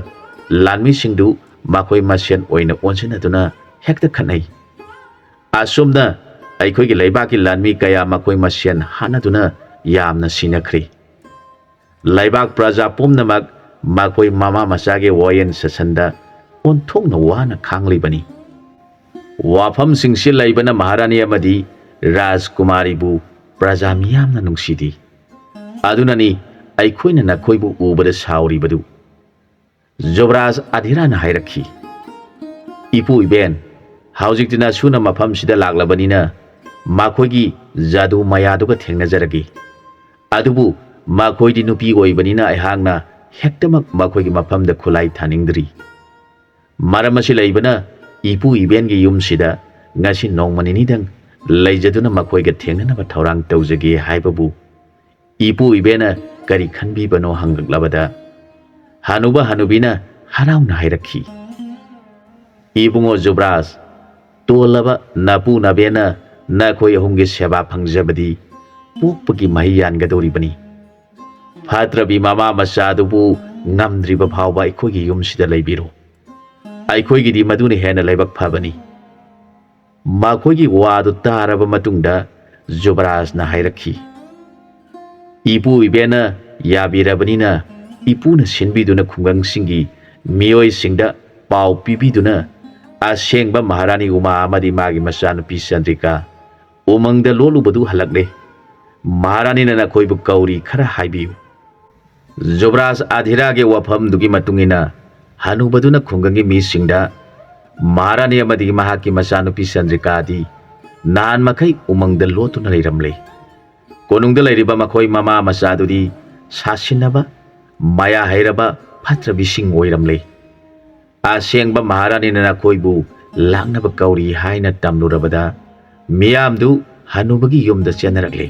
ꯂꯥꯟꯃꯤꯁꯤꯡꯗꯨ ꯃꯈꯣꯏ ꯃꯁꯦꯟ ꯑꯣꯏꯅ ꯑꯣꯟꯁꯤꯟꯅꯗꯨꯅ ꯍꯦꯛꯇ ꯈꯠꯅꯩ꯫ ꯑꯁꯨꯝꯅ ꯑꯩꯈꯣꯏꯒꯤ ꯂꯩꯕꯥꯛꯀꯤ ꯂꯥꯟꯃꯤ ꯀꯌꯥ ꯃꯈꯣꯏ ꯃꯁꯦꯟ ꯍꯥꯠꯅꯗꯨꯅ ꯌꯥꯝꯅ ꯁꯤꯅꯈ꯭ꯔꯦ꯫ ꯂꯩꯕꯥꯛ ꯄ꯭ꯔꯖꯥ ꯄꯨꯝꯅꯃꯛ ꯃꯈꯣꯏ ꯃꯃꯥ ꯃꯆꯥꯒꯤ ꯋꯥꯌꯦꯟ ꯁꯥꯁꯟꯗ ꯑꯣꯟꯊꯣꯛꯅ ꯋꯥꯅ ꯈꯥꯡꯂꯤꯕꯅꯤ꯫ ꯋꯥꯐꯝꯁꯤꯡꯁꯤ ꯂꯩꯕꯅ ꯃꯍꯥꯔꯥꯅꯤ ꯑꯃꯗꯤ ꯔꯥꯖꯀꯨꯃꯥꯔꯤꯕꯨ ꯄ꯭ꯔꯖꯥ ꯃꯤꯌꯥꯝꯅ ꯅꯨꯡꯁꯤꯗꯦ꯫ ꯑꯗꯨꯅꯅꯤ ꯑꯩꯈꯣꯏꯅ ꯅꯈꯣꯏꯕꯨ ꯎꯕꯗ ꯁꯥꯎꯔꯤꯕꯗꯨ꯫ ꯖꯨꯕꯔꯥꯖ ꯑꯙꯤꯔꯥꯅ ꯍꯥꯏꯔꯛꯈꯤ, "ꯏꯄꯨ ꯏꯕꯦꯟ, ꯍꯧꯖꯤꯛꯇꯤ ꯅꯁꯨꯅ ꯃꯐꯝꯁꯤꯗ ꯂꯥꯛꯂꯕꯅꯤꯅ ꯃꯈꯣꯏꯒꯤ ꯖꯥꯗꯨ ꯃꯌꯥꯗꯨꯒ ꯊꯦꯡꯅꯖꯔꯒꯦ꯫ ꯑꯗꯨꯕꯨ ꯃꯈꯣꯏꯗꯤ ꯅꯨꯄꯤ ꯑꯣꯏꯕꯅꯤꯅ ꯑꯩꯍꯥꯛꯅ ꯍꯦꯛꯇꯃꯛ ꯃꯈꯣꯏꯒꯤ ꯃꯐꯝꯗ ꯈꯨꯠꯂꯥꯏ ꯊꯥꯅꯤꯡꯗ꯭ꯔꯤ꯫ ꯃꯔꯝ ꯑꯁꯤ ꯂꯩꯕꯅ ꯏꯄꯨ ꯏꯕꯦꯟꯒꯤ ꯌꯨꯝꯁꯤꯗ ꯉꯁꯤ ꯅꯣꯡꯃ ꯅꯤꯅꯤꯗꯪ ꯂꯩꯖꯗꯨꯅ ꯃꯈꯣꯏꯒ ꯊꯦꯡꯅꯅꯕ ꯊꯧꯔꯥꯡ ꯇꯧꯖꯒꯦ" ꯍꯥꯏꯕꯕꯨ ꯏꯄꯨ ꯏꯕꯦꯟꯅ ꯀꯔꯤ ꯈꯟꯕꯤꯕꯅꯣ ꯍꯪꯂꯛꯂꯕꯗ, ꯍꯅꯨꯕ ꯍꯅꯨꯕꯤꯅ ꯍꯔꯥꯎꯅ ꯍꯥꯏꯔꯛꯈꯤ, "ꯏꯕꯨꯡꯉꯣ ꯖꯨꯕ꯭ꯔꯥꯖ, ꯇꯣꯜꯂꯕ ꯅꯄꯨ ꯅꯕꯦꯟꯅ ꯅꯈꯣꯏ ꯑꯍꯨꯝꯒꯤ ꯁꯦꯕꯥ ꯐꯪꯖꯕꯗꯤ ꯄꯣꯛꯄꯒꯤ ꯃꯍꯩ ꯌꯥꯟꯒꯗꯧꯔꯤꯕꯅꯤ꯫ ꯐꯠꯇ꯭ꯔꯕꯤ ꯃꯃꯥ ꯃꯆꯥꯗꯨꯕꯨ ꯉꯝꯗ꯭ꯔꯤꯕ ꯐꯥꯎꯕ ꯑꯩꯈꯣꯏꯒꯤ ꯌꯨꯝꯁꯤꯗ ꯂꯩꯕꯤꯔꯣ꯫ ꯑꯩꯈꯣꯏꯒꯤꯗꯤ ꯃꯗꯨꯅ ꯍꯦꯟꯅ ꯂꯥꯏꯕꯛ ꯐꯕꯅꯤ"꯫ ꯃꯈꯣꯏꯒꯤ ꯋꯥꯗꯨ ꯇꯥꯔꯕ ꯃꯇꯨꯡꯗ ꯖꯨꯕꯔꯥꯖꯅ ꯍꯥꯏꯔꯛꯈꯤ, "ꯏꯄꯨ ꯏꯕꯦꯟꯅ ꯌꯥꯕꯤꯔꯕꯅꯤꯅ ꯏꯄꯨꯅ ꯁꯤꯟꯕꯤꯗꯨꯅ ꯈꯨꯡꯒꯪꯁꯤꯡꯒꯤ ꯃꯤꯑꯣꯏꯁꯤꯡꯗ ꯄꯥꯎ ꯄꯤꯕꯤꯗꯨꯅ ꯑꯁꯦꯡꯕ ꯃꯍꯥꯔꯥꯅꯤ ꯎꯃꯥ ꯑꯃꯗꯤ ꯃꯥꯒꯤ ꯃꯆꯥꯅꯨꯄꯤ ꯆꯟꯗ꯭ꯔꯤꯀꯥ ꯎꯃꯪꯗ ꯂꯣꯠꯂꯨꯕꯗꯨ ꯍꯜꯂꯛꯂꯦ꯫ ꯃꯍꯥꯔꯥꯅꯤꯅ ꯅꯈꯣꯏꯕꯨ ꯀꯧꯔꯤ, ꯈꯔ ꯍꯥꯏꯕꯤꯌꯨ"꯫ ꯖꯨꯕꯔꯥꯖ ꯑꯙꯤꯔꯥꯒꯤ ꯋꯥꯐꯝꯗꯨꯒꯤ ꯃꯇꯨꯡ ꯏꯟꯅ ꯍꯅꯨꯕꯗꯨꯅ ꯈꯨꯡꯒꯪꯒꯤ ꯃꯤꯁꯤꯡꯗ ꯃꯍꯥꯔꯥꯅꯤ ꯑꯃꯗꯤ ꯃꯍꯥꯛꯀꯤ ꯃꯆꯥꯅꯨꯄꯤ ꯆꯟꯗ꯭ꯔꯤꯀꯥꯗꯤ ꯅꯍꯥꯟ ꯃꯈꯩ ꯎꯃꯪꯗ ꯂꯣꯠꯇꯨꯅ ꯂꯩꯔꯝꯂꯦ꯫ ꯀꯣꯅꯨꯡꯗ ꯂꯩꯔꯤꯕ ꯃꯈꯣꯏ ꯃꯃꯥ ꯃꯆꯥꯗꯨꯗꯤ ꯁꯥꯁꯤꯟꯅꯕ, ꯃꯌꯥ ꯍꯩꯔꯕ ꯐꯠꯇ꯭ꯔꯕꯤꯁꯤꯡ ꯑꯣꯏꯔꯝꯂꯦ꯫ ꯑꯁꯦꯡꯕ ꯃꯍꯥꯔꯥꯅꯤꯅ ꯅꯈꯣꯏꯕꯨ ꯂꯥꯛꯅꯕ ꯀꯧꯔꯤ ꯍꯥꯏꯅ ꯇꯝꯂꯨꯔꯕꯗ ꯃꯤꯌꯥꯝꯗꯨ ꯍꯅꯨꯕꯒꯤ ꯌꯨꯝꯗ ꯆꯦꯟꯅꯔꯛꯂꯦ꯫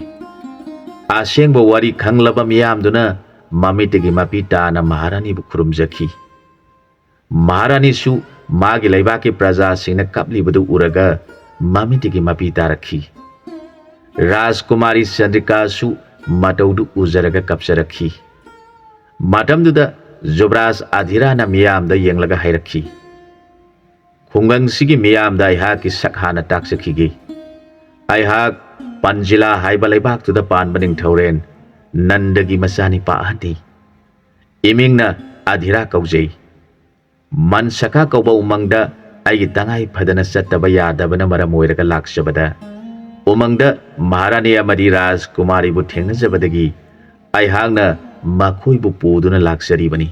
ꯑꯁꯦꯡꯕ ꯋꯥꯔꯤ ꯈꯪꯂꯕ ꯃꯤꯌꯥꯝꯗꯨꯅ ꯃꯃꯤꯠꯇꯒꯤ ꯃꯄꯤ ꯇꯥꯅ ꯃꯍꯥꯔꯥꯅꯤꯕꯨ ꯈꯨꯔꯨꯝꯖꯈꯤ꯫ ꯃꯍꯥꯔꯥꯅꯤꯁꯨ ꯃꯥꯒꯤ ꯂꯩꯕꯥꯛꯀꯤ ꯄ꯭ꯔꯖꯥꯁꯤꯡꯅ ꯀꯞꯂꯤꯕꯗꯨ ꯎꯔꯒ ꯃꯃꯤꯠꯇꯒꯤ ꯃꯄꯤ ꯇꯥꯔꯛꯈꯤ꯫ ꯔꯥꯖꯀꯨꯃꯥꯔꯤ ꯆꯟꯗ꯭ꯔꯤꯀꯥꯁꯨ ꯃꯇꯧꯗꯨ ꯎꯖꯔꯒ ꯀꯞꯆꯔꯛꯈꯤ꯫ ꯃꯇꯝꯗꯨꯗ ꯖꯨꯕꯔꯥꯖ ꯑꯙꯤꯔꯥꯅ ꯃꯤꯌꯥꯝꯗ ꯌꯦꯡꯂꯒ ꯍꯥꯏꯔꯛꯈꯤ, "ꯈꯨꯡꯒꯪꯁꯤꯒꯤ ꯃꯤꯌꯥꯝꯗ ꯑꯩꯍꯥꯛꯀꯤ ꯁꯛ ꯍꯥꯟꯅ ꯇꯥꯛꯆꯈꯤꯒꯦ꯫ ꯑꯩꯍꯥꯛ ꯄꯟꯖꯤꯂꯥ ꯍꯥꯏꯕ ꯂꯩꯕꯥꯛꯇꯨꯗ ꯄꯥꯟꯕ ꯅꯤꯡꯊꯧꯔꯦꯟ ꯅꯟꯗꯒꯤ ꯃꯆꯥꯅꯤꯄꯥ ꯑꯍꯟꯅꯤ꯫ ꯏꯃꯤꯡꯅ ꯑꯙꯤꯔꯥ ꯀꯧꯖꯩ꯫ ꯃꯟꯁꯀꯥ ꯀꯧꯕ ꯎꯃꯪꯗ ꯑꯩꯒꯤ ꯇꯉꯥꯏ ꯐꯗꯅ ꯆꯠꯇꯕ ꯌꯥꯗꯕꯅ ꯃꯔꯝ ꯑꯣꯏꯔꯒ ꯂꯥꯛꯆꯕꯗ, ꯎꯃꯪꯗ ꯃꯍꯥꯔꯥꯅꯤ ꯑꯃꯗꯤ ꯔꯥꯖꯀꯨꯃꯥꯔꯤꯕꯨ ꯊꯦꯡꯅꯖꯕꯗꯒꯤ ꯑꯩꯍꯥꯛꯅ ꯃꯈꯣꯏꯕꯨ ꯄꯨꯗꯨꯅ ꯂꯥꯛꯆꯔꯤꯕꯅꯤ꯫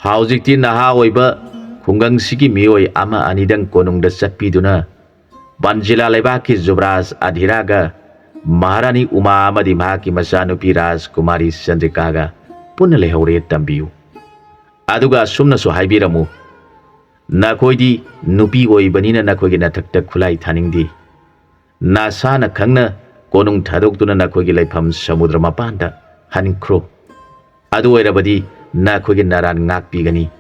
ꯍꯧꯖꯤꯛꯇꯤ ꯅꯍꯥ ꯑꯣꯏꯕ ꯈꯨꯡꯒꯪꯁꯤꯒꯤ ꯃꯤꯑꯣꯏ ꯑꯃ ꯑꯅꯤꯗꯪ ꯀꯣꯅꯨꯡꯗ ꯆꯠꯄꯤꯗꯨꯅ ꯄꯟꯖꯤꯂꯥ ꯂꯩꯕꯥꯛꯀꯤ ꯖꯨꯕꯔꯥꯖ ꯑꯙꯤꯔꯥꯒ ꯃꯍꯥꯔꯥꯅꯤ ꯎꯃꯥ ꯑꯃꯗꯤ ꯃꯍꯥꯛꯀꯤ ꯃꯆꯥꯅꯨꯄꯤ ꯔꯥꯖꯀꯨꯃꯥꯔꯤ ꯆꯟꯗ꯭ꯔꯤꯀꯥꯒ ꯄꯨꯟꯅ ꯂꯩꯍꯧꯔꯦ ꯇꯝꯕꯤꯌꯨ꯫ ꯑꯗꯨꯒ ꯑꯁꯨꯝꯅꯁꯨ ꯍꯥꯏꯕꯤꯔꯝꯃꯨ, "ꯅꯈꯣꯏꯗꯤ ꯅꯨꯄꯤ ꯑꯣꯏꯕꯅꯤꯅ ꯅꯈꯣꯏꯒꯤ ꯅꯊꯛꯇ ꯈꯨꯠꯂꯥꯏ ꯊꯥꯅꯤꯡꯗꯦ꯫ ꯅꯁꯥꯅ ꯈꯪꯅ ꯀꯣꯅꯨꯡ ꯊꯥꯗꯣꯛꯇꯨꯅ ꯅꯈꯣꯏꯒꯤ ꯂꯩꯐꯝ ꯁꯃꯨꯗ꯭ꯔ ꯃꯄꯥꯟꯗ ꯍꯟꯈ꯭ꯔꯣ꯫ ꯑꯗꯨ ꯑꯣꯏꯔꯕꯗꯤ ꯅꯈꯣꯏꯒꯤ ꯅꯔꯥꯟ ꯉꯥꯛꯄꯤꯒꯅꯤ꯫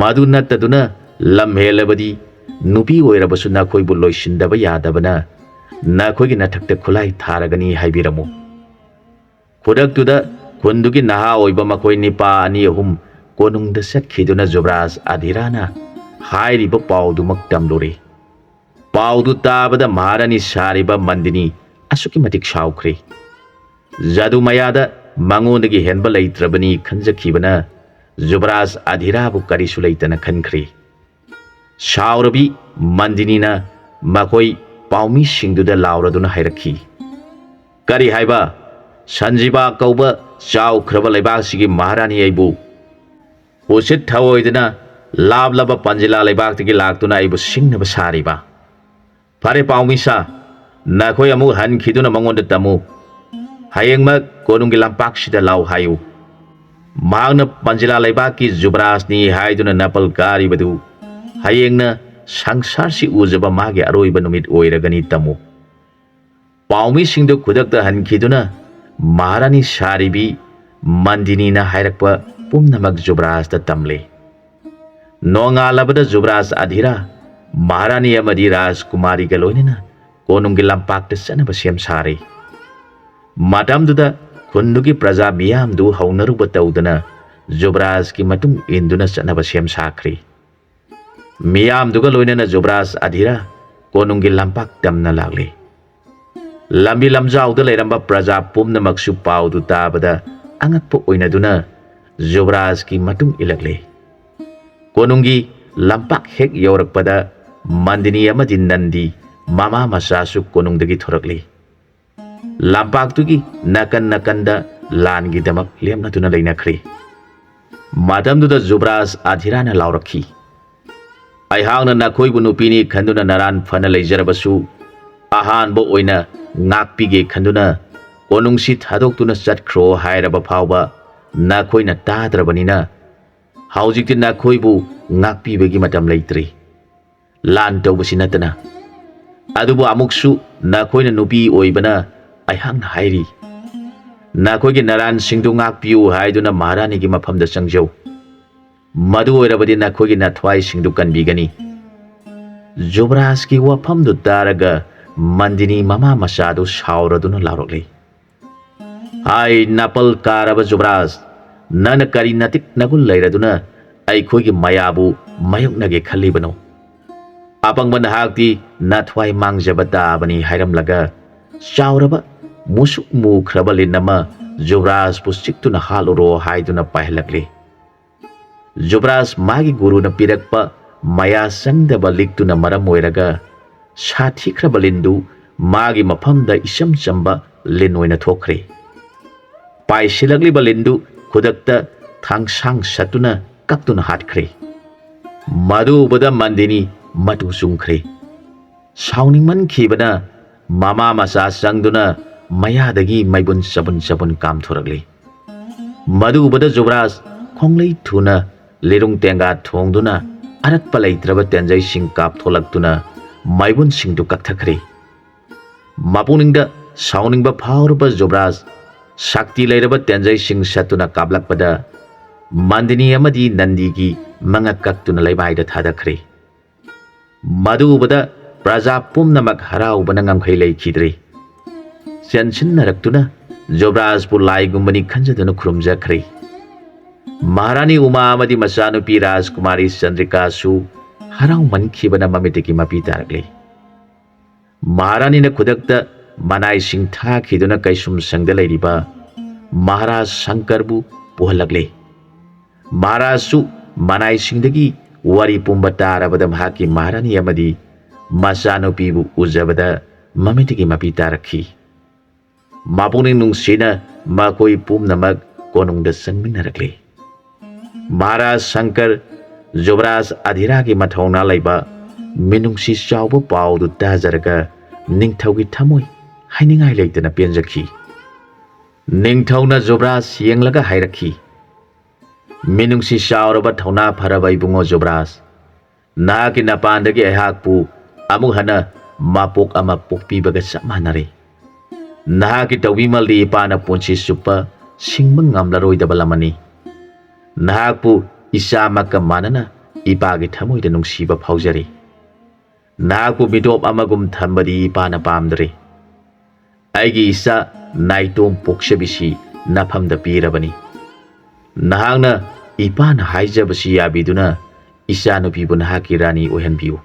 ꯃꯗꯨ ꯅꯠꯇꯗꯨꯅ ꯂꯝ ꯍꯦꯜꯂꯕꯗꯤ ꯅꯨꯄꯤ ꯑꯣꯏꯔꯕꯁꯨ ꯅꯈꯣꯏꯕꯨ ꯂꯣꯏꯁꯤꯟꯗꯕ ꯌꯥꯗꯕꯅ ꯅꯈꯣꯏꯒꯤ ꯅꯊꯛꯇ ꯈꯨꯠꯂꯥꯏ ꯊꯥꯔꯒꯅꯤ" ꯍꯥꯏꯕꯤꯔꯝꯃꯨ꯫ ꯈꯨꯗꯛꯇꯨꯗ ꯈꯨꯟꯗꯨꯒꯤ ꯅꯍꯥ ꯑꯣꯏꯕ ꯃꯈꯣꯏ ꯅꯤꯄꯥ ꯑꯅꯤ ꯑꯍꯨꯝ ꯀꯣꯅꯨꯡꯗ ꯆꯠꯈꯤꯗꯨꯅ ꯖꯨꯕꯔꯥꯖ ꯑꯙꯤꯔꯥꯅ ꯍꯥꯏꯔꯤꯕ ꯄꯥꯎꯗꯨꯃꯛ ꯇꯝꯂꯨꯔꯦ꯫ ꯄꯥꯎꯗꯨ ꯇꯥꯕꯗ ꯃꯍꯥꯔꯥꯅꯤ ꯁꯥꯔꯤꯕ ꯃꯟꯗꯤꯅꯤ ꯑꯁꯨꯛꯀꯤ ꯃꯇꯤꯛ ꯁꯥꯎꯈ꯭ꯔꯦ꯫ ꯖꯥꯗꯨ ꯃꯌꯥꯗ ꯃꯉꯣꯟꯗꯒꯤ ꯍꯦꯟꯕ ꯂꯩꯇ꯭ꯔꯕꯅꯤ ꯈꯟꯖꯈꯤꯕꯅ ꯖꯨꯕꯔꯥꯖ ꯑꯙꯤꯔꯥꯕꯨ ꯀꯔꯤꯁꯨ ꯂꯩꯇꯅ ꯈꯟꯈ꯭ꯔꯦ꯫ ꯁꯥꯎꯔꯕꯤ ꯃꯟꯗꯤꯅꯤꯅ ꯃꯈꯣꯏ ꯄꯥꯎꯃꯤꯁꯤꯡꯗꯨꯗ ꯂꯥꯎꯔꯗꯨꯅ ꯍꯥꯏꯔꯛꯈꯤ, "ꯀꯔꯤ ꯍꯥꯏꯕ? ꯁꯟꯖꯤꯕꯥ ꯀꯧꯕ ꯆꯥꯎꯈ꯭ꯔꯕ ꯂꯩꯕꯥꯛꯁꯤꯒꯤ ꯃꯍꯥꯔꯥꯅꯤ ꯑꯩꯕꯨ ꯎꯁꯤꯠ ꯊꯑꯣꯏꯗꯅ ꯂꯥꯞꯂꯕ ꯄꯟꯖꯤꯂꯥ ꯂꯩꯕꯥꯛꯇꯒꯤ ꯂꯥꯛꯇꯨꯅ ꯑꯩꯕꯨ ꯁꯤꯡꯅꯕ ꯁꯥꯔꯤꯕ? ꯐꯔꯦ ꯄꯥꯎꯃꯤꯁꯥ, ꯅꯈꯣꯏ ꯑꯃꯨꯛ ꯍꯟꯈꯤꯗꯨꯅ ꯃꯉꯣꯟꯗ ꯇꯝꯃꯨ꯫ ꯍꯌꯦꯡꯃꯛ ꯀꯣꯅꯨꯡꯒꯤ ꯂꯝꯄꯥꯛꯁꯤꯗ ꯂꯥꯎ ꯍꯥꯏꯌꯨ꯫ ꯃꯍꯥꯛꯅ ꯄꯟꯖꯤꯂꯥ ꯂꯩꯕꯥꯛꯀꯤ ꯖꯨꯕꯔꯥꯖꯅꯤ ꯍꯥꯏꯗꯨꯅ ꯅꯥꯄꯜ ꯀꯥꯔꯤꯕꯗꯨ ꯍꯌꯦꯡꯅ ꯁꯪꯁꯥꯔꯁꯤ ꯎꯖꯕ ꯃꯥꯒꯤ ꯑꯔꯣꯏꯕ ꯅꯨꯃꯤꯠ ꯑꯣꯏꯔꯒꯅꯤ ꯇꯝꯃꯨ꯫" ꯄꯥꯎꯃꯤꯁꯤꯡꯗꯨ ꯈꯨꯗꯛꯇ ꯍꯟꯈꯤꯗꯨꯅ ꯃꯍꯥꯔꯥꯅꯤ ꯁꯥꯔꯤꯕꯤ ꯃꯟꯗꯤꯅꯤꯅ ꯍꯥꯏꯔꯛꯄ ꯄꯨꯝꯅꯃꯛ ꯖꯨꯕꯔꯥꯖꯇ ꯇꯝꯂꯦ꯫ ꯅꯣꯡꯉꯥꯜꯂꯕꯗ ꯖꯨꯕꯔꯥꯖ ꯑꯙꯤꯔꯥ ꯃꯍꯥꯔꯥꯅꯤ ꯑꯃꯗꯤ ꯔꯥꯖꯀꯨꯃꯥꯔꯤꯒ ꯂꯣꯏꯅꯅ ꯀꯣꯅꯨꯡꯒꯤ ꯂꯝꯄꯥꯛꯇ ꯆꯠꯅꯕ ꯁꯦꯝ ꯁꯥꯔꯦ꯫ ꯃꯇꯝꯗꯨꯗ ꯈꯨꯟꯗꯨꯒꯤ ꯄ꯭ꯔꯖꯥ ꯃꯤꯌꯥꯝꯗꯨ ꯍꯧꯅꯔꯨꯕ ꯇꯧꯗꯅ ꯖꯨꯕꯔꯥꯖꯀꯤ ꯃꯇꯨꯡ ꯏꯟꯗꯨꯅ ꯆꯠꯅꯕ ꯁꯦꯝ ꯁꯥꯈ꯭ꯔꯦ꯫ ꯃꯤꯌꯥꯝꯗꯨꯒ ꯂꯣꯏꯅꯅ ꯖꯨꯕꯔꯥꯖ ꯑꯙꯤꯔꯥ ꯀꯣꯅꯨꯡꯒꯤ ꯂꯝꯄꯥꯛ ꯇꯝꯅ ꯂꯥꯛꯂꯦ꯫ ꯂꯝꯕꯤ ꯂꯝꯖꯥꯎꯗ ꯂꯩꯔꯝꯕ ꯄ꯭ꯔꯖꯥ ꯄꯨꯝꯅꯃꯛꯁꯨ ꯄꯥꯎꯗꯨ ꯇꯥꯕꯗ ꯑꯉꯛꯄ ꯑꯣꯏꯅꯗꯨꯅ ꯖꯨꯕꯔꯥꯖꯀꯤ ꯃꯇꯨꯡ ꯏꯜꯂꯛꯂꯦ꯫ ꯀꯣꯅꯨꯡꯒꯤ ꯂꯝꯄꯥꯛ ꯍꯦꯛ ꯌꯧꯔꯛꯄꯗ ꯃꯟꯗꯤꯅꯤ ꯑꯃꯗꯤ ꯅꯟꯗꯤ ꯃꯃꯥ ꯃꯆꯥꯁꯨ ꯀꯣꯅꯨꯡꯗꯒꯤ ꯊꯣꯔꯛꯂꯤ꯫ ꯂꯝꯄꯥꯛꯇꯨꯒꯤ ꯅꯥꯀꯟ ꯅꯥꯀꯟꯗ ꯂꯥꯟꯒꯤꯗꯃꯛ ꯂꯦꯞꯅꯗꯨꯅ ꯂꯩꯅꯈ꯭ꯔꯦ꯫ ꯃꯇꯝꯗꯨꯗ ꯖꯨꯕꯔꯥꯖ ꯑꯙꯤꯔꯥꯅ ꯂꯥꯎꯔꯛꯈꯤ, "ꯑꯩꯍꯥꯛꯅ ꯅꯈꯣꯏꯕꯨ ꯅꯨꯄꯤꯅꯤ ꯈꯟꯗꯨꯅ ꯅꯔꯥꯟ ꯐꯅ ꯂꯩꯖꯔꯕꯁꯨ, ꯑꯍꯥꯟꯕ ꯑꯣꯏꯅ ꯉꯥꯛꯄꯤꯒꯦ ꯈꯟꯗꯨꯅ ꯀꯣꯅꯨꯡꯁꯤ ꯊꯥꯗꯣꯛꯇꯨꯅ ꯆꯠꯈ꯭ꯔꯣ ꯍꯥꯏꯔꯕ ꯐꯥꯎꯕ ꯅꯈꯣꯏꯅ ꯇꯥꯗ꯭ꯔꯕꯅꯤꯅ, ꯍꯧꯖꯤꯛꯇꯤ ꯅꯈꯣꯏꯕꯨ ꯉꯥꯛꯄꯤꯕꯒꯤ ꯃꯇꯝ ꯂꯩꯇ꯭ꯔꯦ꯫ ꯂꯥꯟ ꯇꯧꯕꯁꯤ ꯅꯠꯇꯅ꯫ ꯑꯗꯨꯕꯨ ꯑꯃꯨꯛꯁꯨ ꯅꯈꯣꯏꯅ ꯅꯨꯄꯤ ꯑꯣꯏꯕꯅ ꯑꯩꯍꯥꯛꯅ ꯍꯥꯏꯔꯤ, ꯅꯈꯣꯏꯒꯤ ꯅꯔꯥꯟꯁꯤꯡꯗꯨ ꯉꯥꯛꯄꯤꯌꯨ ꯍꯥꯏꯗꯨꯅ ꯃꯍꯥꯔꯥꯅꯤꯒꯤ ꯃꯐꯝꯗ ꯆꯪꯖꯧ꯫ ꯃꯗꯨ ꯑꯣꯏꯔꯕꯗꯤ ꯅꯈꯣꯏꯒꯤ ꯅꯊ꯭ꯋꯥꯏꯁꯤꯡꯗꯨ ꯀꯟꯕꯤꯒꯅꯤ꯫" ꯖꯨꯕꯔꯥꯖꯀꯤ ꯋꯥꯐꯝꯗꯨ ꯇꯥꯔꯒ ꯃꯟꯗꯤꯅꯤ ꯃꯃꯥ ꯃꯆꯥꯗꯨ ꯁꯥꯎꯔꯗꯨꯅ ꯂꯥꯎꯔꯛꯂꯤ, "ꯍꯥꯏ ꯅꯥꯄꯜ ꯀꯥꯔꯕ ꯖꯨꯕꯔꯥꯖ, ꯅꯪꯅ ꯀꯔꯤ ꯅꯇꯤꯛ ꯅꯒꯨꯟ ꯂꯩꯔꯗꯨꯅ ꯑꯩꯈꯣꯏꯒꯤ ꯃꯌꯥꯕꯨ ꯃꯥꯌꯣꯛꯅꯒꯦ ꯈꯜꯂꯤꯕꯅꯣ? ꯑꯄꯪꯕ ꯅꯍꯥꯛꯇꯤ ꯅꯊ꯭ꯋꯥꯏ ꯃꯥꯡꯖꯕ ꯇꯥꯕꯅꯤ" ꯍꯥꯏꯔꯝꯂꯒ ꯆꯥꯎꯔꯕ ꯃꯨꯁꯨꯛ ꯃꯨꯈ꯭ꯔꯕ ꯂꯤꯟ ꯑꯃ ꯖꯨꯕꯔꯥꯖꯄꯨ ꯆꯤꯛꯇꯨꯅ ꯍꯥꯠꯂꯨꯔꯣ ꯍꯥꯏꯗꯨꯅ ꯄꯥꯏꯍꯜꯂꯛꯂꯤ꯫ ꯖꯨꯕꯔꯥꯖ ꯃꯥꯒꯤ ꯒꯨꯔꯨꯅ ꯄꯤꯔꯛꯄ ꯃꯌꯥ ꯆꯪꯗꯕ ꯂꯤꯛꯇꯨꯅ ꯃꯔꯝ ꯑꯣꯏꯔꯒ ꯁꯥꯊꯤꯈ꯭ꯔꯕ ꯂꯤꯟꯗꯨ ꯃꯥꯒꯤ ꯃꯐꯝꯗ ꯏꯆꯝ ꯆꯝꯕ ꯂꯤꯟ ꯑꯣꯏꯅ ꯊꯣꯛꯈ꯭ꯔꯦ꯫ ꯄꯥꯏꯁꯤꯜꯂꯛꯂꯤꯕ ꯂꯤꯟꯗꯨ ꯈꯨꯗꯛꯇ ꯊꯥꯡꯁꯥꯡ ꯁꯠꯇꯨꯅ ꯀꯛꯇꯨꯅ ꯍꯥꯠꯈ꯭ꯔꯦ꯫ ꯃꯗꯨ ꯎꯕꯗ ꯃꯟꯗꯤꯅꯤ ꯃꯇꯨ ꯆꯨꯝꯈ꯭ꯔꯦ꯫ ꯁꯥꯎꯅꯤꯡꯃꯟꯈꯤꯕꯅ ꯃꯃꯥ ꯃꯆꯥ ꯆꯪꯗꯨꯅ ꯃꯌꯥꯗꯒꯤ ꯃꯩꯕꯨꯟ ꯆꯕꯨꯟ ꯆꯕꯨꯟ ꯀꯥꯝꯊꯣꯔꯛꯂꯤ꯫ ꯃꯗꯨ ꯎꯕꯗ ꯖꯨꯕꯔꯥꯖ ꯈꯣꯡꯂꯩ ꯊꯨꯅ ꯂꯤꯔꯨꯡ ꯇꯦꯡꯒꯥ ꯊꯣꯡꯗꯨꯅ ꯑꯔꯠꯄ ꯂꯩꯇ꯭ꯔꯕ ꯇꯦꯟꯖꯩꯁꯤꯡ ꯀꯥꯞꯊꯣꯛꯂꯛꯇꯨꯅ ꯃꯩꯕꯨꯟꯁꯤꯡꯗꯨ ꯀꯛꯊꯈ꯭ꯔꯦ꯫ ꯃꯄꯨꯛꯅꯤꯡꯗ ꯁꯥꯎꯅꯤꯡꯕ ꯐꯥꯎꯔꯕ ꯖꯨꯕꯔꯥꯖ ꯁꯛꯇꯤ ꯂꯩꯔꯕ ꯇꯦꯟꯖꯩꯁꯤꯡ ꯁꯠꯇꯨꯅ ꯀꯥꯞꯂꯛꯄꯗ ꯃꯟꯗꯤꯅꯤ ꯑꯃꯗꯤ ꯅꯟꯗꯤꯒꯤ ꯃꯉꯛ ꯀꯛꯇꯨꯅ ꯂꯩꯃꯥꯏꯗ ꯊꯥꯗꯈ꯭ꯔꯦ꯫ ꯃꯗꯨ ꯎꯕꯗ ꯄ꯭ꯔꯖꯥ ꯄꯨꯝꯅꯃꯛ ꯍꯔꯥꯎꯕꯅ ꯉꯝꯈꯩ ꯂꯩꯈꯤꯗ꯭ꯔꯦ꯫ ꯆꯦꯟꯁꯤꯟꯅꯔꯛꯇꯨꯅ ꯖꯨꯕꯔꯥꯖꯄꯨ ꯂꯥꯏꯒꯨꯝꯕꯅꯤ ꯈꯟꯖꯗꯨꯅ ꯈꯨꯔꯨꯝꯖꯈ꯭ꯔꯦ꯫ ꯃꯍꯥꯔꯥꯅꯤ ꯎꯃꯥ ꯑꯃꯗꯤ ꯃꯆꯥꯅꯨꯄꯤ ꯔꯥꯖꯀꯨꯃꯥꯔꯤ ꯆꯟꯗ꯭ꯔꯤꯀꯥꯁꯨ ꯍꯔꯥꯎꯃꯟꯈꯤꯕꯅ ꯃꯃꯤꯠꯇꯒꯤ ꯃꯄꯤ ꯇꯥꯔꯛꯂꯦ꯫ ꯃꯍꯥꯔꯥꯅꯤꯅ ꯈꯨꯗꯛꯇ ꯃꯅꯥꯏꯁꯤꯡ ꯊꯥꯈꯤꯗꯨꯅ ꯀꯩꯁꯨꯝꯁꯪꯗ ꯂꯩꯔꯤꯕ ꯃꯍꯥꯔꯥꯖ ꯁꯪꯀꯔꯕꯨ ꯄꯨꯍꯜꯂꯛꯂꯦ꯫ ꯃꯍꯥꯔꯥꯖꯁꯨ ꯃꯅꯥꯏꯁꯤꯡꯗꯒꯤ ꯋꯥꯔꯤ ꯄꯨꯝꯕ ꯇꯥꯔꯕꯗ ꯃꯍꯥꯛꯀꯤ ꯃꯍꯥꯔꯥꯅꯤ ꯑꯃꯗꯤ ꯃꯆꯥꯅꯨꯄꯤꯕꯨ ꯎꯖꯕꯗ ꯃꯃꯤꯠꯇꯒꯤ ꯃꯄꯤ ꯇꯥꯔꯛꯈꯤ꯫ ꯃꯄꯨꯛꯅꯤꯡ ꯅꯨꯡꯁꯤꯅ ꯃꯈꯣꯏ ꯄꯨꯝꯅꯃꯛ ꯀꯣꯅꯨꯡꯗ ꯆꯪꯃꯤꯟꯅꯔꯛꯂꯤ꯫ ꯃꯍꯥꯔꯥꯖ ꯁꯪꯀꯔ, ꯖꯨꯕꯔꯥꯖ ꯑꯙꯤꯔꯥꯒꯤ ꯃꯊꯧꯅꯥ ꯂꯩꯕ ꯃꯤꯅꯨꯡꯁꯤ ꯆꯥꯎꯕ ꯄꯥꯎꯗꯨ ꯇꯥꯖꯔꯒ ꯅꯤꯡꯊꯧꯒꯤ ꯊꯃꯣꯏ ꯍꯥꯏꯅꯤꯡꯉꯥꯏ ꯂꯩꯇꯅ ꯄꯦꯟꯖꯈꯤ꯫ ꯅꯤꯡꯊꯧꯅ ꯖꯨꯕꯔꯥꯖ ꯌꯦꯡꯂꯒ ꯍꯥꯏꯔꯛꯈꯤ, "ꯃꯤꯅꯨꯡꯁꯤ ꯆꯥꯎꯔꯕ ꯊꯧꯅꯥ ꯐꯔꯕ ꯏꯕꯨꯡꯉꯣ ꯖꯨꯕꯔꯥꯖ, ꯅꯍꯥꯛꯀꯤ ꯅꯄꯥꯟꯗꯒꯤ ꯑꯩꯍꯥꯛꯄꯨ ꯑꯃꯨꯛ ꯍꯟꯅ ꯃꯄꯣꯛ ꯑꯃ ꯄꯣꯛꯄꯤꯕꯒ ꯆꯞ ꯃꯥꯟꯅꯔꯦ꯫ ꯅꯍꯥꯛꯀꯤ ꯇꯧꯕꯤꯃꯜꯗꯤ ꯏꯄꯥꯅ ꯄꯨꯟꯁꯤ ꯆꯨꯞꯄ ꯁꯤꯡꯕ ꯉꯝꯂꯔꯣꯏꯗꯕ ꯂꯃꯟꯅꯤ꯫ ꯅꯍꯥꯛꯄꯨ ꯏꯆꯥꯃꯛꯀ ꯃꯥꯟꯅꯅ ꯏꯄꯥꯒꯤ ꯊꯃꯣꯏꯗ ꯅꯨꯡꯁꯤꯕ ꯐꯥꯎꯖꯔꯤ꯫ ꯅꯍꯥꯛꯄꯨ ꯃꯤꯇꯣꯞ ꯑꯃꯒꯨꯝ ꯊꯝꯕꯗꯤ ꯏꯄꯥꯅ ꯄꯥꯝꯗ꯭ꯔꯦ꯫ ꯑꯩꯒꯤ ꯏꯆꯥ ꯅꯥꯏꯇꯣꯝ ꯄꯣꯛꯆꯕꯤꯁꯤ ꯅꯐꯝꯗ ꯄꯤꯔꯕꯅꯤ꯫ ꯅꯍꯥꯛꯅ ꯏꯄꯥꯅ ꯍꯥꯏꯖꯕꯁꯤ ꯌꯥꯕꯤꯗꯨꯅ ꯏꯆꯥꯅꯨꯄꯤꯕꯨ ꯅꯍꯥꯛꯀꯤ ꯔꯥꯅꯤ ꯑꯣꯏꯍꯟꯕꯤꯌꯨ꯫"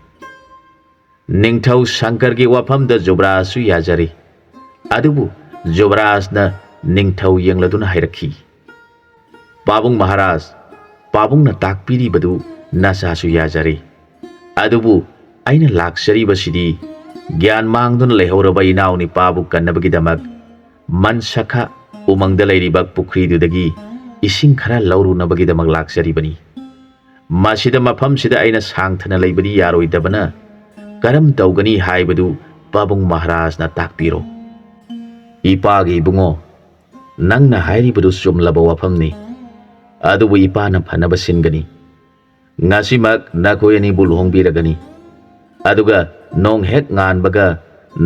ꯅꯤꯡꯊꯧ ꯁꯪꯀꯔꯒꯤ ꯋꯥꯐꯝꯗ ꯖꯨꯕꯔꯥꯖꯁꯨ ꯌꯥꯖꯔꯤ꯫ ꯑꯗꯨꯕꯨ ꯖꯨꯕꯔꯥꯖꯅ ꯅꯤꯡꯊꯧ ꯌꯦꯡꯂꯗꯨꯅ ꯍꯥꯏꯔꯛꯈꯤ, "ꯄꯥꯕꯨꯡ ꯃꯍꯥꯔꯥꯖ, ꯄꯥꯕꯨꯡꯅ ꯇꯥꯛꯄꯤꯔꯤꯕꯗꯨ ꯅꯆꯥꯁꯨ ꯌꯥꯖꯔꯤ꯫ ꯑꯗꯨꯕꯨ ꯑꯩꯅ ꯂꯥꯛꯆꯔꯤꯕꯁꯤꯗꯤ ꯒ꯭ꯌꯥꯟ ꯃꯥꯡꯗꯨꯅ ꯂꯩꯍꯧꯔꯕ ꯏꯅꯥꯎ ꯅꯤꯄꯥꯕꯨ ꯀꯟꯅꯕꯒꯤꯗꯃꯛ ꯃꯟꯁꯈꯥ ꯎꯃꯪꯗ ꯂꯩꯔꯤꯕ ꯄꯨꯈ꯭ꯔꯤꯗꯨꯗꯒꯤ ꯏꯁꯤꯡ ꯈꯔ ꯂꯧꯔꯨꯅꯕꯒꯤꯗꯃꯛ ꯂꯥꯛꯆꯔꯤꯕꯅꯤ꯫ ꯃꯁꯤꯗ ꯃꯐꯝꯁꯤꯗ ꯑꯩꯅ ꯁꯥꯡꯊꯅ ꯂꯩꯕꯗꯤ ꯌꯥꯔꯣꯏꯗꯕꯅ ꯀꯔꯝ ꯇꯧꯒꯅꯤ ꯍꯥꯏꯕꯗꯨ ꯄꯥꯕꯨꯡ ꯃꯍꯥꯔꯥꯖꯅ ꯇꯥꯛꯄꯤꯔꯣ꯫" "ꯏꯄꯥꯒꯤ ꯏꯕꯨꯡꯉꯣ, ꯅꯪꯅ ꯍꯥꯏꯔꯤꯕꯗꯨ ꯆꯨꯝꯂꯕ ꯋꯥꯐꯝꯅꯤ꯫ ꯑꯗꯨꯕꯨ ꯏꯄꯥꯅ ꯐꯅꯕ ꯁꯤꯟꯒꯅꯤ꯫ ꯉꯁꯤꯃꯛ ꯅꯈꯣꯏ ꯑꯅꯤꯕꯨ ꯂꯨꯍꯣꯡꯕꯤꯔꯒꯅꯤ꯫ ꯑꯗꯨꯒ ꯅꯣꯡ ꯍꯦꯛ ꯉꯥꯟꯕꯒ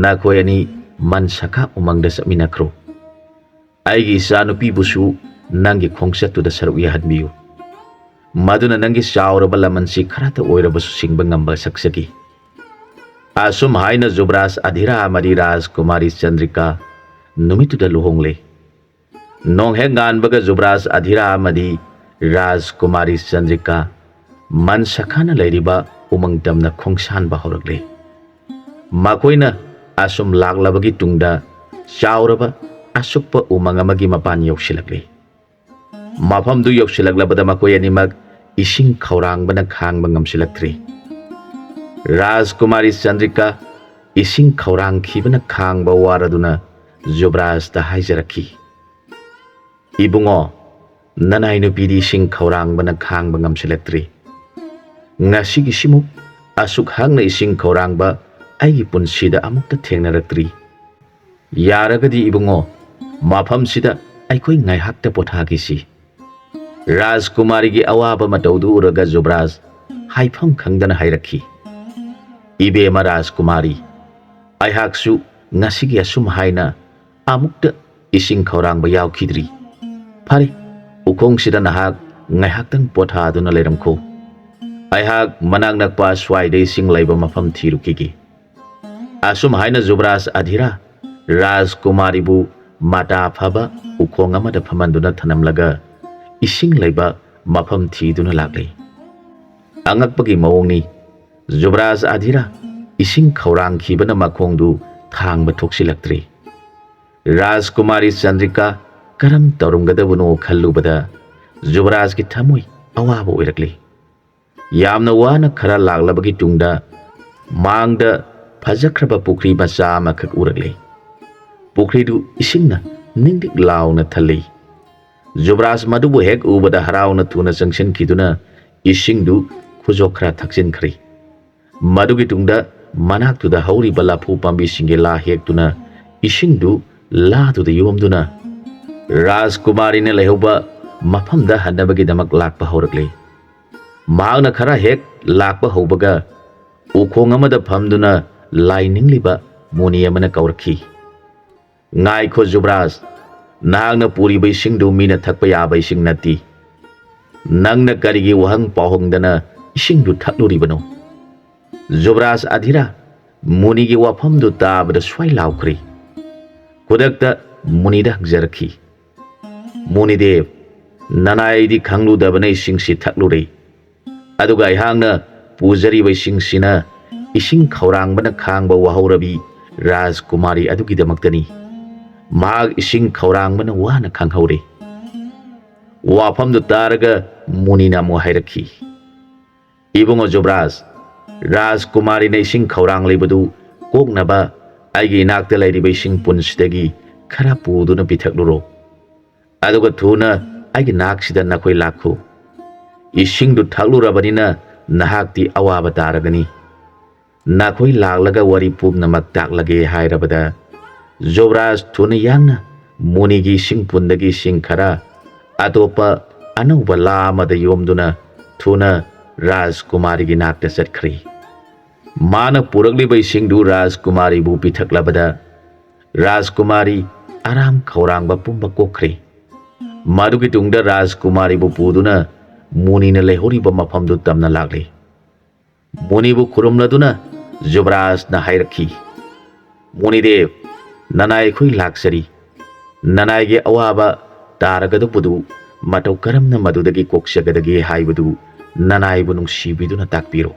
ꯅꯈꯣꯏ ꯑꯅꯤ ꯃꯟꯁꯈꯥ ꯎꯃꯪꯗ ꯆꯠꯃꯤꯟꯅꯈ꯭ꯔꯣ꯫ ꯑꯩꯒꯤ ꯏꯆꯥꯅꯨꯄꯤꯕꯨꯁꯨ ꯅꯪꯒꯤ ꯈꯣꯡꯆꯠꯇꯨꯗ ꯁꯔꯨꯛ ꯌꯥꯍꯟꯕꯤꯌꯨ꯫ ꯃꯗꯨꯅ ꯅꯪꯒꯤ ꯆꯥꯎꯔꯕ ꯂꯃꯟꯁꯤ ꯈꯔꯇ ꯑꯣꯏꯔꯕꯁꯨ ꯁꯤꯡꯕ ꯉꯝꯕ ꯁꯛꯆꯒꯤ꯫" ꯑꯁꯨꯝ ꯍꯥꯏꯅ ꯖꯨꯕꯔꯥꯖ ꯑꯙꯤꯔꯥ ꯑꯃꯗꯤ ꯔꯥꯖꯀꯨꯃꯥꯔꯤ ꯆꯟꯗ꯭ꯔꯤꯀꯥ ꯅꯨꯃꯤꯠꯇꯨꯗ ꯂꯨꯍꯣꯡꯂꯦ꯫ ꯅꯣꯡ ꯍꯦꯛ ꯉꯥꯟꯕꯒ ꯖꯨꯕꯔꯥꯖ ꯑꯙꯤꯔꯥ ꯑꯃꯗꯤ ꯔꯥꯖꯀꯨꯃꯥꯔꯤ ꯆꯟꯗ꯭ꯔꯤꯀꯥ ꯃꯟꯁꯈꯥꯅ ꯂꯩꯔꯤꯕ ꯎꯃꯪ ꯇꯝꯅ ꯈꯣꯡꯁꯥꯟꯕ ꯍꯧꯔꯛꯂꯦ꯫ ꯃꯈꯣꯏꯅ ꯑꯁꯨꯝ ꯂꯥꯛꯂꯕꯒꯤ ꯇꯨꯡꯗ ꯆꯥꯎꯔꯕ ꯑꯁꯨꯛꯄ ꯎꯃꯪ ꯑꯃꯒꯤ ꯃꯄꯥꯟ ꯌꯧꯁꯤꯜꯂꯛꯂꯦ꯫ ꯃꯐꯝꯗꯨ ꯌꯧꯁꯤꯜꯂꯛꯂꯕꯗ ꯃꯈꯣꯏ ꯑꯅꯤꯃꯛ ꯏꯁꯤꯡ ꯈꯧꯔꯥꯡꯕꯅ ꯈꯥꯡꯕ ꯉꯝꯁꯤꯜꯂꯛꯇ꯭ꯔꯤ꯫ ꯔꯥꯖꯀꯨꯃꯥꯔꯤ ꯆꯟꯗ꯭ꯔꯤꯀꯥ ꯏꯁꯤꯡ ꯈꯧꯔꯥꯡꯈꯤꯕꯅ ꯈꯥꯡꯕ ꯋꯥꯔꯗꯨꯅ ꯖꯨꯕ꯭ꯔꯥꯖꯇ ꯍꯥꯏꯖꯔꯛꯈꯤ, "ꯏꯕꯨꯡꯉꯣ, ꯅꯅꯥꯏ ꯅꯨꯄꯤꯗꯤ ꯏꯁꯤꯡ ꯈꯧꯔꯥꯡꯕꯅ ꯈꯥꯡꯕ ꯉꯝꯁꯤꯜꯂꯛꯇ꯭ꯔꯤ꯫ ꯉꯁꯤꯒꯤꯁꯤꯃꯨꯛ ꯑꯁꯨꯛ ꯍꯥꯛꯅ ꯏꯁꯤꯡ ꯈꯧꯔꯥꯡꯕ ꯑꯩꯒꯤ ꯄꯨꯟꯁꯤꯗ ꯑꯃꯨꯛꯇ ꯊꯦꯡꯅꯔꯛꯇ꯭ꯔꯤ꯫ ꯌꯥꯔꯒꯗꯤ ꯏꯕꯨꯡꯉꯣ, ꯃꯐꯝꯁꯤꯗ ꯑꯩꯈꯣꯏ ꯉꯥꯏꯍꯥꯛꯇ ꯄꯣꯊꯥꯈꯤꯁꯤ꯫" ꯔꯥꯖꯀꯨꯃꯥꯔꯤꯒꯤ ꯑꯋꯥꯕ ꯃꯇꯧꯗꯨ ꯎꯔꯒ ꯖꯨꯕ꯭ꯔꯥꯖ ꯍꯥꯏꯐꯝ ꯈꯪꯗꯅ ꯍꯥꯏꯔꯛꯈꯤ, "ꯏꯕꯦꯝꯃ ꯔꯥꯖꯀꯨꯃꯥꯔꯤ, ꯑꯩꯍꯥꯛꯁꯨ ꯉꯁꯤꯒꯤ ꯑꯁꯨꯝ ꯍꯥꯏꯅ ꯑꯃꯨꯛꯇ ꯏꯁꯤꯡ ꯈꯧꯔꯥꯡꯕ ꯌꯥꯎꯈꯤꯗ꯭ꯔꯤ꯫ ꯐꯔꯦ, ꯎꯈꯣꯡꯁꯤꯗ ꯅꯍꯥꯛ ꯉꯥꯏꯍꯥꯛꯇꯪ ꯄꯣꯊꯥꯗꯨꯅ ꯂꯩꯔꯝꯈꯣ꯫ ꯑꯩꯍꯥꯛ ꯃꯅꯥꯛ ꯅꯛꯄ ꯑꯁ꯭ꯋꯥꯏꯗ ꯏꯁꯤꯡ ꯂꯩꯕ ꯃꯐꯝ ꯊꯤꯔꯨꯈꯤꯒꯦ꯫" ꯑꯁꯨꯝ ꯍꯥꯏꯅ ꯖꯨꯕ꯭ꯔꯥꯖ ꯑꯙꯤꯔꯥ ꯔꯥꯖꯀꯨꯃꯥꯔꯤꯕꯨ ꯃꯇꯥ ꯐꯕ ꯎꯈꯣꯡ ꯑꯃꯗ ꯐꯝꯍꯟꯗꯨꯅ ꯊꯅꯝꯂꯒ ꯏꯁꯤꯡ ꯂꯩꯕ ꯃꯐꯝ ꯊꯤꯗꯨꯅ ꯂꯥꯛꯂꯦ꯫ ꯑꯉꯛꯄꯒꯤ ꯃꯑꯣꯡꯅꯤ, ꯖꯨꯕ꯭ꯔꯥꯖ ꯑꯙꯤꯔꯥ ꯏꯁꯤꯡ ꯈꯧꯔꯥꯡꯈꯤꯕꯅ ꯃꯈꯣꯡꯗꯨ ꯊꯥꯡꯕ ꯊꯣꯛꯆꯤꯜꯂꯛꯇ꯭ꯔꯦ꯫ ꯔꯥꯖꯀꯨꯃꯥꯔꯤ ꯆꯟꯗ꯭ꯔꯤꯀꯥ ꯀꯔꯝ ꯇꯧꯔꯝꯒꯗꯕꯅꯣ ꯈꯜꯂꯨꯕꯗ ꯖꯨꯕ꯭ꯔꯥꯖꯀꯤ ꯊꯃꯣꯏ ꯑꯋꯥꯕ ꯑꯣꯏꯔꯛꯂꯤ꯫ ꯌꯥꯝꯅ ꯋꯥꯅ ꯈꯔ ꯂꯥꯛꯂꯕꯒꯤ ꯇꯨꯡꯗ ꯃꯥꯡꯗ ꯐꯖꯈ꯭ꯔꯕ ꯄꯨꯈ꯭ꯔꯤ ꯃꯆꯥ ꯑꯃꯈꯛ ꯎꯔꯛꯂꯦ꯫ ꯄꯨꯈ꯭ꯔꯤꯗꯨ ꯏꯁꯤꯡꯅ ꯅꯤꯡꯗꯤꯛ ꯂꯥꯎꯅ ꯊꯜꯂꯤ꯫ ꯖꯨꯕ꯭ꯔꯥꯖ ꯃꯗꯨꯕꯨ ꯍꯦꯛ ꯎꯕꯗ ꯍꯔꯥꯎꯅ ꯊꯨꯅ ꯆꯪꯁꯤꯟꯈꯤꯗꯨꯅ ꯏꯁꯤꯡꯗꯨ ꯈꯨꯖꯣꯛ ꯈꯔ ꯊꯛꯆꯤꯟꯈ꯭ꯔꯦ꯫ ꯃꯗꯨꯒꯤ ꯇꯨꯡꯗ ꯃꯅꯥꯛꯇꯨꯗ ꯍꯧꯔꯤꯕ ꯂꯐꯨ ꯄꯥꯝꯕꯤꯁꯤꯡꯒꯤ ꯂꯥ ꯍꯦꯛꯇꯨꯅ ꯏꯁꯤꯡꯗꯨ ꯂꯥꯗꯨꯗ ꯌꯣꯝꯗꯨꯅ ꯔꯥꯖꯀꯨꯃꯥꯔꯤꯅ ꯂꯩꯍꯧꯕ ꯃꯐꯝꯗ ꯍꯟꯅꯕꯒꯤꯗꯃꯛ ꯂꯥꯛꯄ ꯍꯧꯔꯛꯂꯦ꯫ ꯃꯍꯥꯛꯅ ꯈꯔ ꯍꯦꯛ ꯂꯥꯛꯄ ꯍꯧꯕꯒ ꯎꯈꯣꯡ ꯑꯃꯗ ꯐꯝꯗꯨꯅ ꯂꯥꯏ ꯅꯤꯡꯂꯤꯕ ꯃꯨꯅꯤ ꯑꯃꯅ ꯀꯧꯔꯛꯈꯤ, "ꯉꯥꯏꯈꯣ ꯖꯨꯕ꯭ꯔꯥꯖ, ꯅꯍꯥꯛꯅ ꯄꯨꯔꯤꯕ ꯏꯁꯤꯡꯗꯨ ꯃꯤꯅ ꯊꯛꯄ ꯌꯥꯕ ꯏꯁꯤꯡ ꯅꯠꯇꯦ꯫ ꯅꯪꯅ ꯀꯔꯤꯒꯤ ꯋꯥꯍꯪ ꯄꯥꯎꯍꯪꯗꯅ ꯏꯁꯤꯡꯗꯨ ꯊꯛꯂꯨꯔꯤꯕꯅꯣ?" ꯖꯨꯕ꯭ꯔꯥꯖ ꯑꯙꯤꯔꯥ ꯃꯨꯅꯤꯒꯤ ꯋꯥꯐꯝꯗꯨ ꯇꯥꯕꯗ ꯁ꯭ꯋꯥꯏ ꯂꯥꯎꯈ꯭ꯔꯦ꯫ ꯈꯨꯗꯛꯇ ꯃꯨꯅꯤꯗ ꯍꯪꯖꯔꯛꯈꯤ, "ꯃꯨꯅꯤꯗꯦꯕ, ꯅꯅꯥꯏꯗꯤ ꯈꯪꯂꯨꯗꯕꯅ ꯏꯁꯤꯡꯁꯤ ꯊꯛꯂꯨꯔꯦ꯫ ꯑꯗꯨꯒ ꯑꯩꯍꯥꯛꯅ ꯄꯨꯖꯔꯤꯕ ꯏꯁꯤꯡꯁꯤꯅ ꯏꯁꯤꯡ ꯈꯧꯔꯥꯡꯕꯅ ꯈꯥꯡꯕ ꯋꯥꯍꯧꯔꯕꯤ ꯔꯥꯖꯀꯨꯃꯥꯔꯤ ꯑꯗꯨꯒꯤꯗꯃꯛꯇꯅꯤ꯫ ꯃꯍꯥꯛ ꯏꯁꯤꯡ ꯈꯧꯔꯥꯡꯕꯅ ꯋꯥꯅ ꯈꯥꯡꯍꯧꯔꯦ꯫" ꯋꯥꯐꯝꯗꯨ ꯇꯥꯔꯒ ꯃꯨꯅꯤꯅ ꯑꯃꯨꯛ ꯍꯥꯏꯔꯛꯈꯤ, "ꯏꯕꯨꯡꯉꯣ ꯖꯨꯕ꯭ꯔꯥꯖ, ꯔꯥꯖꯀꯨꯃꯥꯔꯤꯅ ꯏꯁꯤꯡ ꯈꯧꯔꯥꯡ ꯂꯩꯕꯗꯨ ꯀꯣꯛꯅꯕ ꯑꯩꯒꯤ ꯏꯅꯥꯛꯇ ꯂꯩꯔꯤꯕ ꯏꯁꯤꯡ ꯄꯨꯟꯁꯤꯗꯒꯤ ꯈꯔ ꯄꯨꯗꯨꯅ ꯄꯤꯊꯛꯂꯨꯔꯣ꯫ ꯑꯗꯨꯒ ꯊꯨꯅ ꯑꯩꯒꯤ ꯅꯥꯛꯁꯤꯗ ꯅꯈꯣꯏ ꯂꯥꯛꯈꯣ꯫ ꯏꯁꯤꯡꯗꯨ ꯊꯛꯂꯨꯔꯕꯅꯤꯅ ꯅꯍꯥꯛꯇꯤ ꯑꯋꯥꯕ ꯇꯥꯔꯒꯅꯤ꯫ ꯅꯈꯣꯏ ꯂꯥꯛꯂꯒ ꯋꯥꯔꯤ ꯄꯨꯝꯅꯃꯛ ꯇꯥꯛꯂꯒꯦ" ꯍꯥꯏꯔꯕꯗ, ꯖꯨꯕ꯭ꯔꯥꯖ ꯊꯨꯅ ꯌꯥꯡꯅ ꯃꯨꯅꯤꯒꯤ ꯏꯁꯤꯡ ꯄꯨꯟꯗꯒꯤ ꯏꯁꯤꯡ ꯈꯔ ꯑꯇꯣꯞꯄ ꯑꯅꯧꯕ ꯂꯥ ꯑꯃꯗ ꯌꯣꯝꯗꯨꯅ ꯊꯨꯅ ꯔꯥꯖꯀꯨꯃꯥꯔꯤꯒꯤ ꯅꯥꯛꯇ ꯆꯠꯈ꯭ꯔꯦ꯫ ꯃꯥꯅ ꯄꯨꯔꯛꯂꯤꯕ ꯏꯁꯤꯡꯗꯨ ꯔꯥꯖꯀꯨꯃꯥꯔꯤꯕꯨ ꯄꯤꯊꯛꯂꯕꯗ, ꯔꯥꯖꯀꯨꯃꯥꯔꯤ ꯑꯔꯥꯝ ꯈꯧꯔꯥꯡꯕ ꯄꯨꯝꯕ ꯀꯣꯛꯈ꯭ꯔꯦ꯫ ꯃꯗꯨꯒꯤ ꯇꯨꯡꯗ ꯔꯥꯖꯀꯨꯃꯥꯔꯤꯕꯨ ꯄꯨꯗꯨꯅ ꯃꯨꯅꯤꯅ ꯂꯩꯍꯧꯔꯤꯕ ꯃꯐꯝꯗꯨ ꯇꯝꯅ ꯂꯥꯛꯂꯦ꯫ ꯃꯨꯅꯤꯕꯨ ꯈꯨꯔꯨꯝꯂꯗꯨꯅ ꯖꯨꯕ꯭ꯔꯥꯖꯅ ꯍꯥꯏꯔꯛꯈꯤ, "ꯃꯨꯅꯤꯗꯦꯕ, ꯅꯅꯥꯏ ꯑꯩꯈꯣꯏ ꯂꯥꯛꯆꯔꯤ꯫ ꯅꯅꯥꯏꯒꯤ ꯑꯋꯥꯕ ꯇꯥꯔꯒꯗꯧꯕꯗꯨ ꯃꯇꯧ ꯀꯔꯝꯅ ꯃꯗꯨꯗꯒꯤ ꯀꯣꯛꯆꯒꯗꯒꯦ ꯍꯥꯏꯕꯗꯨ ꯅꯅꯥꯏꯕꯨ ꯅꯨꯡꯁꯤꯕꯤꯗꯨꯅ ꯇꯥꯛꯄꯤꯔꯣ꯫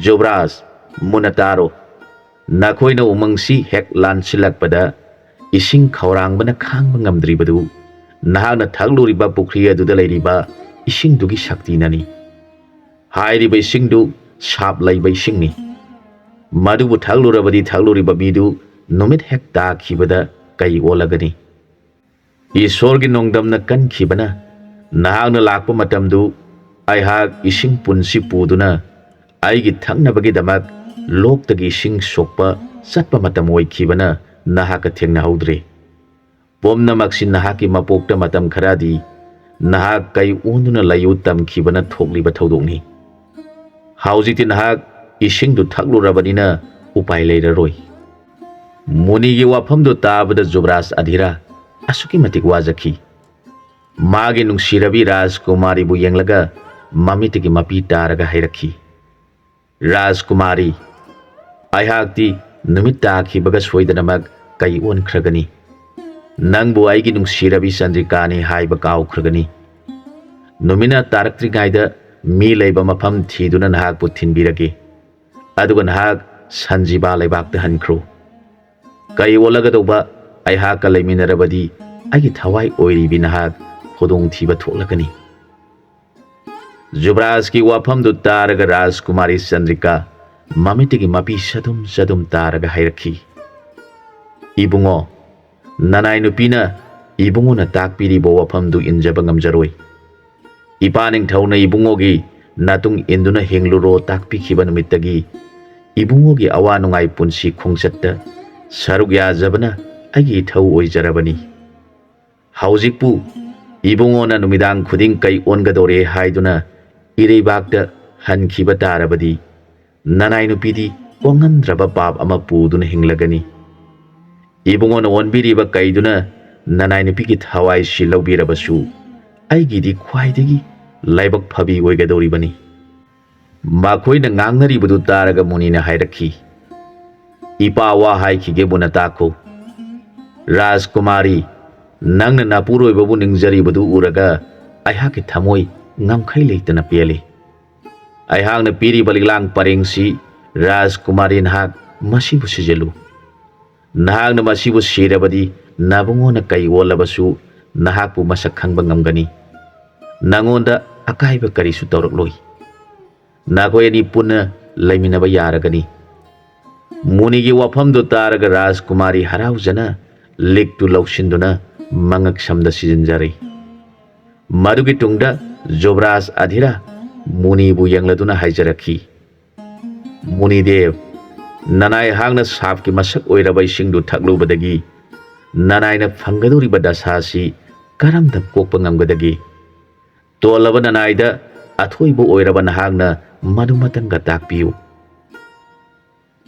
ꯖꯨꯕ꯭ꯔꯥꯖ, ꯃꯨꯟꯅ ꯇꯥꯔꯣ꯫ ꯅꯈꯣꯏꯅ ꯎꯃꯪꯁꯤ ꯍꯦꯛ ꯂꯥꯟꯁꯤꯜꯂꯛꯄꯗ ꯏꯁꯤꯡ ꯈꯧꯔꯥꯡꯕꯅ ꯈꯥꯡꯕ ꯉꯝꯗ꯭ꯔꯤꯕꯗꯨ ꯅꯍꯥꯛꯅ ꯊꯛꯂꯨꯔꯤꯕ ꯄꯨꯈ꯭ꯔꯤ ꯑꯗꯨꯗ ꯂꯩꯔꯤꯕ ꯏꯁꯤꯡꯗꯨꯒꯤ ꯁꯛꯇꯤꯅꯅꯤ꯫ ꯍꯥꯏꯔꯤꯕ ꯏꯁꯤꯡꯗꯨ ꯁꯥꯞ ꯂꯩꯕ ꯏꯁꯤꯡꯅꯤ꯫ ꯃꯗꯨꯕꯨ ꯊꯛꯂꯨꯔꯕꯗꯤ ꯊꯛꯂꯨꯔꯤꯕ ꯃꯤꯗꯨ ꯅꯨꯃꯤꯠ ꯍꯦꯛ ꯇꯥꯈꯤꯕꯗ ꯀꯩ ꯑꯣꯜꯂꯒꯅꯤ꯫ ꯏꯁꯣꯔꯒꯤ ꯅꯣꯡꯗꯝꯅ ꯀꯟꯈꯤꯕꯅ ꯅꯍꯥꯛꯅ ꯂꯥꯛꯄ ꯃꯇꯝꯗꯨ ꯑꯩꯍꯥꯛ ꯏꯁꯤꯡ ꯄꯨꯟꯁꯤ ꯄꯨꯗꯨꯅ ꯑꯩꯒꯤ ꯊꯛꯅꯕꯒꯤꯗꯃꯛ ꯂꯣꯛꯇꯒꯤ ꯏꯁꯤꯡ ꯁꯣꯛꯄ ꯆꯠꯄ ꯃꯇꯝ ꯑꯣꯏꯈꯤꯕꯅ ꯅꯍꯥꯛꯀ ꯊꯦꯡꯅꯍꯧꯗ꯭ꯔꯦ꯫ ꯄꯨꯝꯅꯃꯛꯁꯤ ꯅꯍꯥꯛꯀꯤ ꯃꯄꯣꯛꯇ ꯃꯇꯝ ꯈꯔꯗꯤ ꯅꯍꯥꯛ ꯀꯩ ꯑꯣꯟꯗꯨꯅ ꯂꯩꯌꯨ ꯇꯝꯈꯤꯕꯅ ꯊꯣꯛꯂꯤꯕ ꯊꯧꯗꯣꯛꯅꯤ꯫ ꯍꯧꯖꯤꯛꯇꯤ ꯅꯍꯥꯛ ꯏꯁꯤꯡꯗꯨ ꯊꯛꯂꯨꯔꯕꯅꯤꯅ ꯎꯄꯥꯏ ꯂꯩꯔꯔꯣꯏ꯫" ꯃꯨꯅꯤꯒꯤ ꯋꯥꯐꯝꯗꯨ ꯇꯥꯕꯗ ꯖꯨꯕ꯭ꯔꯥꯖ ꯑꯙꯤꯔꯥ ꯑꯁꯨꯛꯀꯤ ꯃꯇꯤꯛ ꯋꯥꯖꯈꯤ꯫ ꯃꯥꯒꯤ ꯅꯨꯡꯁꯤꯔꯕꯤ ꯔꯥꯖꯀꯨꯃꯥꯔꯤꯕꯨ ꯌꯦꯡꯂꯒ ꯃꯃꯤꯠꯇꯒꯤ ꯃꯄꯤ ꯇꯥꯔꯒ ꯍꯥꯏꯔꯛꯈꯤ, "ꯔꯥꯖꯀꯨꯃꯥꯔꯤ, ꯑꯩꯍꯥꯛꯇꯤ ꯅꯨꯃꯤꯠ ꯇꯥꯈꯤꯕꯒ ꯁꯣꯏꯗꯅꯃꯛ ꯀꯩ ꯑꯣꯟꯈ꯭ꯔꯒꯅꯤ? ꯅꯪꯕꯨ ꯑꯩꯒꯤ ꯅꯨꯡꯁꯤꯔꯕꯤ ꯆꯟꯗ꯭ꯔꯤꯀꯥꯅꯤ ꯍꯥꯏꯕ ꯀꯥꯎꯈ꯭ꯔꯒꯅꯤ꯫ ꯅꯨꯃꯤꯠꯅ ꯇꯥꯔꯛꯇ꯭ꯔꯤꯉꯩꯗ ꯃꯤ ꯂꯩꯕ ꯃꯐꯝ ꯊꯤꯗꯨꯅ ꯅꯍꯥꯛꯄꯨ ꯊꯤꯟꯕꯤꯔꯒꯦ꯫ ꯑꯗꯨꯒ ꯅꯍꯥꯛ ꯁꯟꯖꯤꯕꯥ ꯂꯩꯕꯥꯛꯇ ꯍꯟꯈ꯭ꯔꯣ꯫ ꯀꯩ ꯑꯣꯜꯂꯒꯗꯧꯕ ꯑꯩꯍꯥꯛꯀ ꯂꯩꯃꯤꯟꯅꯔꯕꯗꯤ ꯑꯩꯒꯤ ꯊꯋꯥꯏ ꯑꯣꯏꯔꯤꯕꯤ ꯅꯍꯥꯛ ꯈꯨꯗꯣꯡꯊꯤꯕ ꯊꯣꯛꯂꯛꯀꯅꯤ꯫ ꯖꯨꯕ꯭ꯔꯥꯖꯀꯤ ꯋꯥꯐꯝꯗꯨ ꯇꯥꯔꯒ ꯔꯥꯖꯀꯨꯃꯥꯔꯤ ꯆꯟꯗ꯭ꯔꯤꯀꯥ ꯃꯃꯤꯠꯇꯒꯤ ꯃꯄꯤ ꯆꯗꯨꯝ ꯆꯗꯨꯝ ꯇꯥꯔꯒ ꯍꯥꯏꯔꯛꯈꯤ, "ꯏꯕꯨꯡꯉꯣ, ꯅꯅꯥꯏ ꯅꯨꯄꯤꯅ ꯏꯕꯨꯡꯉꯣꯅ ꯇꯥꯛꯄꯤꯔꯤꯕ ꯋꯥꯐꯝꯗꯨ ꯏꯟꯖꯕ ꯉꯝꯖꯔꯣꯏ꯫ ꯏꯄꯥ ꯅꯤꯡꯊꯧꯅ ꯏꯕꯨꯡꯉꯣꯒꯤ ꯅꯇꯨꯡ ꯏꯟꯗꯨꯅ ꯍꯤꯡꯂꯨꯔꯣ ꯇꯥꯛꯄꯤꯈꯤꯕ ꯅꯨꯃꯤꯠꯇꯒꯤ ꯏꯕꯨꯡꯉꯣꯒꯤ ꯑꯋꯥ ꯅꯨꯡꯉꯥꯏ ꯄꯨꯟꯁꯤ ꯈꯣꯡꯆꯠꯇ ꯁꯔꯨꯛ ꯌꯥꯖꯕꯅ ꯑꯩꯒꯤ ꯏꯊꯧ ꯑꯣꯏꯖꯔꯕꯅꯤ꯫ ꯍꯧꯖꯤꯛꯄꯨ ꯏꯕꯨꯡꯉꯣꯅ ꯅꯨꯃꯤꯗꯥꯡ ꯈꯨꯗꯤꯡ ꯀꯩ ꯑꯣꯟꯒꯗꯧꯔꯦ ꯍꯥꯏꯗꯨꯅ ꯏꯔꯩꯕꯥꯛꯇ ꯍꯟꯈꯤꯕ ꯇꯥꯔꯕꯗꯤ, ꯅꯅꯥꯏ ꯅꯨꯄꯤꯗꯤ ꯀꯣꯡꯍꯟꯗ꯭ꯔꯕ ꯄꯥꯞ ꯑꯃ ꯄꯨꯗꯨꯅ ꯍꯤꯡꯂꯒꯅꯤ꯫ ꯏꯕꯨꯡꯉꯣꯅ ꯑꯣꯟꯕꯤꯔꯤꯕ ꯀꯩꯗꯨꯅ ꯅꯅꯥꯏ ꯅꯨꯄꯤꯒꯤ ꯊꯋꯥꯏꯁꯤ ꯂꯧꯕꯤꯔꯕꯁꯨ, ꯑꯩꯒꯤꯗꯤ ꯈ꯭ꯋꯥꯏꯗꯒꯤ ꯂꯥꯏꯕꯛ ꯐꯕꯤ ꯑꯣꯏꯒꯗꯧꯔꯤꯕꯅꯤ"꯫ ꯃꯈꯣꯏꯅ ꯉꯥꯡꯅꯔꯤꯕꯗꯨ ꯇꯥꯔꯒ ꯃꯨꯅꯤꯅ ꯍꯥꯏꯔꯛꯈꯤ, "ꯏꯄꯥ ꯋꯥ ꯍꯥꯏꯈꯤꯒꯦ, ꯃꯨꯟꯅ ꯇꯥꯈꯣ꯫ ꯔꯥꯖꯀꯨꯃꯥꯔꯤ, ꯅꯪꯅ ꯅꯄꯨꯔꯣꯏꯕꯕꯨ ꯅꯤꯡꯖꯔꯤꯕꯗꯨ ꯎꯔꯒ ꯑꯩꯍꯥꯛꯀꯤ ꯊꯃꯣꯏ ꯉꯝꯈꯩ ꯂꯩꯇꯅ ꯄꯦꯜꯂꯤ꯫ ꯑꯩꯍꯥꯛꯅ ꯄꯤꯔꯤꯕ ꯂꯤꯛꯂꯥꯡ ꯄꯔꯦꯡꯁꯤ, ꯔꯥꯖꯀꯨꯃꯥꯔꯤ, ꯅꯍꯥꯛ ꯃꯁꯤꯕꯨ ꯁꯤꯖꯤꯜꯂꯨ꯫ ꯅꯍꯥꯛꯅ ꯃꯁꯤꯕꯨ ꯁꯤꯔꯕꯗꯤ, ꯅꯕꯨꯡꯉꯣꯅ ꯀꯩ ꯑꯣꯜꯂꯕꯁꯨ ꯅꯍꯥꯛꯄꯨ ꯃꯁꯛ ꯈꯪꯕ ꯉꯝꯒꯅꯤ꯫ ꯅꯉꯣꯟꯗ ꯑꯀꯥꯏꯕ ꯀꯔꯤꯁꯨ ꯇꯧꯔꯛꯂꯣꯏ꯫ ꯅꯈꯣꯏ ꯑꯅꯤ ꯄꯨꯟꯅ ꯂꯩꯃꯤꯟꯅꯕ ꯌꯥꯔꯒꯅꯤ"꯫ ꯃꯨꯅꯤꯒꯤ ꯋꯥꯐꯝꯗꯨ ꯇꯥꯔꯒ ꯔꯥꯖꯀꯨꯃꯥꯔꯤ ꯍꯔꯥꯎꯖꯅ ꯂꯤꯛꯇꯨ ꯂꯧꯁꯤꯟꯗꯨꯅ ꯃꯉꯛ ꯁꯝꯗ ꯁꯤꯖꯤꯟꯖꯔꯦ꯫ ꯃꯗꯨꯒꯤ ꯇꯨꯡꯗ ꯖꯨꯕ꯭ꯔꯥꯖ ꯑꯙꯤꯔꯥ ꯃꯨꯅꯤꯕꯨ ꯌꯦꯡꯂꯗꯨꯅ ꯍꯥꯏꯖꯔꯛꯈꯤ, "ꯃꯨꯅꯤꯗꯦꯕ, ꯅꯅꯥꯏꯍꯥꯛꯅ ꯁꯥꯞꯀꯤ ꯃꯁꯛ ꯑꯣꯏꯔꯕ ꯏꯁꯤꯡꯗꯨ ꯊꯛꯂꯨꯕꯗꯒꯤ ꯅꯅꯥꯏꯅ ꯐꯪꯒꯗꯧꯔꯤꯕ ꯗꯁꯥ ꯑꯁꯤ ꯀꯔꯝꯅ ꯀꯣꯛꯄ ꯉꯝꯒꯗꯒꯦ? ꯇꯣꯜꯂꯕ ꯅꯅꯥꯏꯗ ꯑꯊꯣꯏꯕ ꯑꯣꯏꯔꯕ ꯅꯍꯥꯛꯅ ꯃꯗꯨꯃꯇꯪꯒ ꯇꯥꯛꯄꯤꯌꯨ"꯫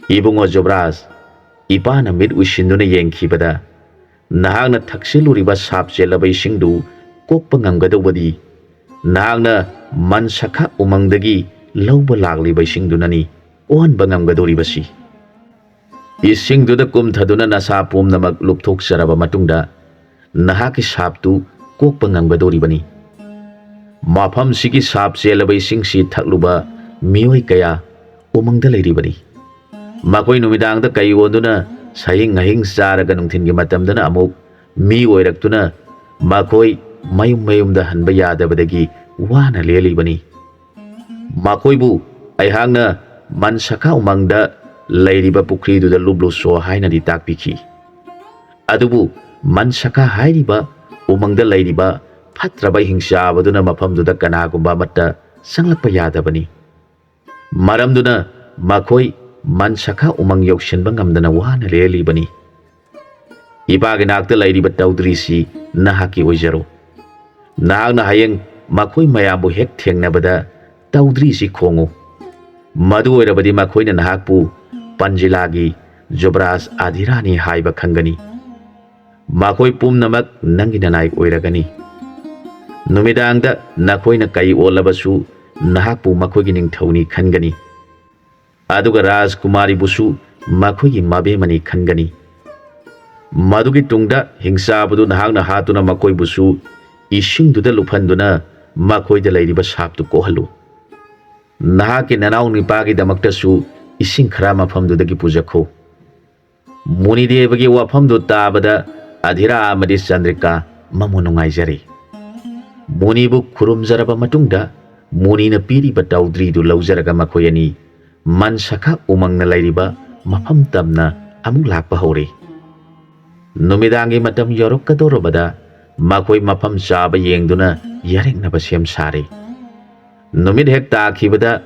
ꯏꯕꯨꯡꯉꯣ ꯖꯨꯕ꯭ꯔꯥꯖ, ꯏꯄꯥꯅ ꯃꯤꯠ ꯎꯏꯁꯤꯟꯗꯨꯅ ꯌꯦꯡꯈꯤꯕꯗ, ꯅꯍꯥꯛꯅ ꯊꯛꯆꯤꯜꯂꯨꯔꯤꯕ ꯁꯥꯞ ꯆꯦꯜꯂꯕ ꯏꯁꯤꯡꯗꯨ ꯀꯣꯛꯄ ꯉꯝꯒꯗꯧꯕꯗꯤ ꯅꯍꯥꯛꯅ ꯃꯟꯁꯈꯥ ꯎꯃꯪꯗꯒꯤ ꯂꯧꯕ ꯂꯥꯛꯂꯤꯕ ꯏꯁꯤꯡꯗꯨꯅꯅꯤ ꯀꯣꯛꯍꯟꯕ ꯉꯝꯒꯗꯧꯔꯤꯕꯁꯤ꯫ ꯏꯁꯤꯡꯗꯨꯗ ꯀꯨꯝꯊꯗꯨꯅ ꯅꯁꯥ ꯄꯨꯝꯅꯃꯛ ꯂꯨꯞꯊꯣꯛꯆꯔꯕ ꯃꯇꯨꯡꯗ, ꯅꯍꯥꯛꯀꯤ ꯁꯥꯞꯇꯨ ꯀꯣꯛꯄ ꯉꯝꯒꯗꯧꯔꯤꯕꯅꯤ꯫ ꯃꯐꯝꯁꯤꯒꯤ ꯁꯥꯞ ꯆꯦꯜꯂꯕ ꯏꯁꯤꯡꯁꯤ ꯊꯛꯂꯨꯕ ꯃꯤꯑꯣꯏ ꯀꯌꯥ ꯎꯃꯪꯗ ꯂꯩꯔꯤꯕꯅꯤ꯫ ꯃꯈꯣꯏ ꯅꯨꯃꯤꯗꯥꯡꯗ ꯀꯩ ꯑꯣꯟꯗꯨꯅ ꯁꯍꯤꯡ ꯉꯍꯤꯡ ꯆꯥꯔꯒ ꯅꯨꯡꯊꯤꯜꯒꯤ ꯃꯇꯝꯗꯅ ꯑꯃꯨꯛ ꯃꯤ ꯑꯣꯏꯔꯛꯇꯨꯅ ꯃꯈꯣꯏ ꯃꯌꯨꯝ ꯃꯌꯨꯝꯗ ꯍꯟꯕ ꯌꯥꯗꯕꯗꯒꯤ ꯋꯥꯅ ꯂꯦꯜꯂꯤꯕꯅꯤ꯫ ꯃꯈꯣꯏꯕꯨ ꯑꯩꯍꯥꯛꯅ ꯃꯟꯁꯈꯥ ꯎꯃꯪꯗ ꯂꯩꯔꯤꯕ ꯄꯨꯈ꯭ꯔꯤꯗꯨꯗ ꯂꯨꯞꯂꯨꯁꯣ ꯍꯥꯏꯅꯗꯤ ꯇꯥꯛꯄꯤꯈꯤ꯫ ꯑꯗꯨꯕꯨ ꯃꯟꯁꯈꯥ ꯍꯥꯏꯔꯤꯕ ꯎꯃꯪꯗ ꯂꯩꯔꯤꯕ ꯐꯠꯇ꯭ꯔꯕ ꯍꯤꯡꯆꯥꯕꯗꯨꯅ ꯃꯐꯝꯗꯨꯗ ꯀꯅꯥꯒꯨꯝꯕ ꯑꯃꯠꯇ ꯆꯪꯂꯛꯄ ꯌꯥꯗꯕꯅꯤ꯫ ꯃꯔꯝꯗꯨꯅ ꯃꯈꯣꯏ ꯃꯟꯁꯈꯥ ꯎꯃꯪ ꯌꯧꯁꯤꯟꯕ ꯉꯝꯗꯅ ꯋꯥꯅ ꯂꯦꯜꯂꯤꯕꯅꯤ꯫ ꯏꯄꯥꯒꯤ ꯅꯥꯛꯇ ꯂꯩꯔꯤꯕ ꯇꯧꯗ꯭ꯔꯤꯁꯤ ꯅꯍꯥꯛꯀꯤ ꯑꯣꯏꯖꯔꯣ꯫ ꯅꯍꯥꯛꯅ ꯍꯌꯦꯡ ꯃꯈꯣꯏ ꯃꯌꯥꯝꯕꯨ ꯍꯦꯛ ꯊꯦꯡꯅꯕꯗ ꯇꯧꯗ꯭ꯔꯤꯁꯤ ꯈꯣꯡꯉꯨ꯫ ꯃꯗꯨ ꯑꯣꯏꯔꯕꯗꯤ ꯃꯈꯣꯏꯅ ꯅꯍꯥꯛꯄꯨ ꯄꯟꯖꯤꯂꯥꯒꯤ ꯖꯨꯕꯔꯥꯖ ꯑꯙꯤꯔꯥꯅꯤ ꯍꯥꯏꯕ ꯈꯪꯒꯅꯤ꯫ ꯃꯈꯣꯏ ꯄꯨꯝꯅꯃꯛ ꯅꯪꯒꯤ ꯅꯅꯥꯏ ꯑꯣꯏꯔꯒꯅꯤ꯫ ꯅꯨꯃꯤꯗꯥꯡꯗ ꯅꯈꯣꯏꯅ ꯀꯩ ꯑꯣꯜꯂꯕꯁꯨ ꯅꯍꯥꯛꯄꯨ ꯃꯈꯣꯏꯒꯤ ꯅꯤꯡꯊꯧꯅꯤ ꯈꯟꯒꯅꯤ꯫ ꯑꯗꯨꯒ ꯔꯥꯖꯀꯨꯃꯥꯔꯤꯕꯨꯁꯨ ꯃꯈꯣꯏꯒꯤ ꯃꯕꯦꯝꯃꯅꯤ ꯈꯟꯒꯅꯤ꯫ ꯃꯗꯨꯒꯤ ꯇꯨꯡꯗ ꯍꯤꯡꯆꯥꯕꯗꯨ ꯅꯍꯥꯛꯅ ꯍꯥꯠꯇꯨꯅ ꯃꯈꯣꯏꯕꯨꯁꯨ ꯏꯁꯤꯡꯗꯨꯗ ꯂꯨꯞꯍꯟꯗꯨꯅ ꯃꯈꯣꯏꯗ ꯂꯩꯔꯤꯕ ꯁꯥꯞꯇꯨ ꯀꯣꯛꯍꯜꯂꯨ꯫ ꯅꯍꯥꯛꯀꯤ ꯅꯅꯥꯎ ꯅꯨꯄꯥꯒꯤꯗꯃꯛꯇꯁꯨ ꯏꯁꯤꯡ ꯈꯔ ꯃꯐꯝꯗꯨꯗꯒꯤ ꯄꯨꯖꯈꯣ꯫ ꯃꯨꯅꯤꯗꯦꯕꯒꯤ ꯋꯥꯐꯝꯗꯨ ꯇꯥꯕꯗ ꯑꯙꯤꯔꯥ ꯑꯃꯗꯤ ꯆꯟꯗ꯭ꯔꯤꯀꯥ ꯃꯃꯨ ꯅꯨꯡꯉꯥꯏꯖꯔꯦ꯫ ꯃꯨꯅꯤꯕꯨ ꯈꯨꯔꯨꯝꯖꯔꯕ ꯃꯇꯨꯡꯗ ꯃꯨꯅꯤꯅ ꯄꯤꯔꯤꯕ ꯇꯧꯗ꯭ꯔꯤꯗꯨ ꯂꯧꯖꯔꯒ ꯃꯈꯣꯏ ꯑꯅꯤ ꯃꯟꯁꯈꯥ ꯎꯃꯪꯅ ꯂꯩꯔꯤꯕ ꯃꯐꯝ ꯇꯝꯅ ꯑꯃꯨꯛ ꯂꯥꯛꯄ ꯍꯧꯔꯦ꯫ ꯅꯨꯃꯤꯗꯥꯡꯒꯤ ꯃꯇꯝ ꯌꯧꯔꯛꯀꯗꯧꯔꯕꯗ ꯃꯈꯣꯏ ꯃꯐꯝ ꯆꯥꯕ ꯌꯦꯡꯗꯨꯅ ꯌꯥꯔꯦꯛꯅꯕ ꯁꯦꯝ ꯁꯥꯔꯦ꯫ ꯅꯨꯃꯤꯠ ꯍꯦꯛ ꯇꯥꯈꯤꯕꯗ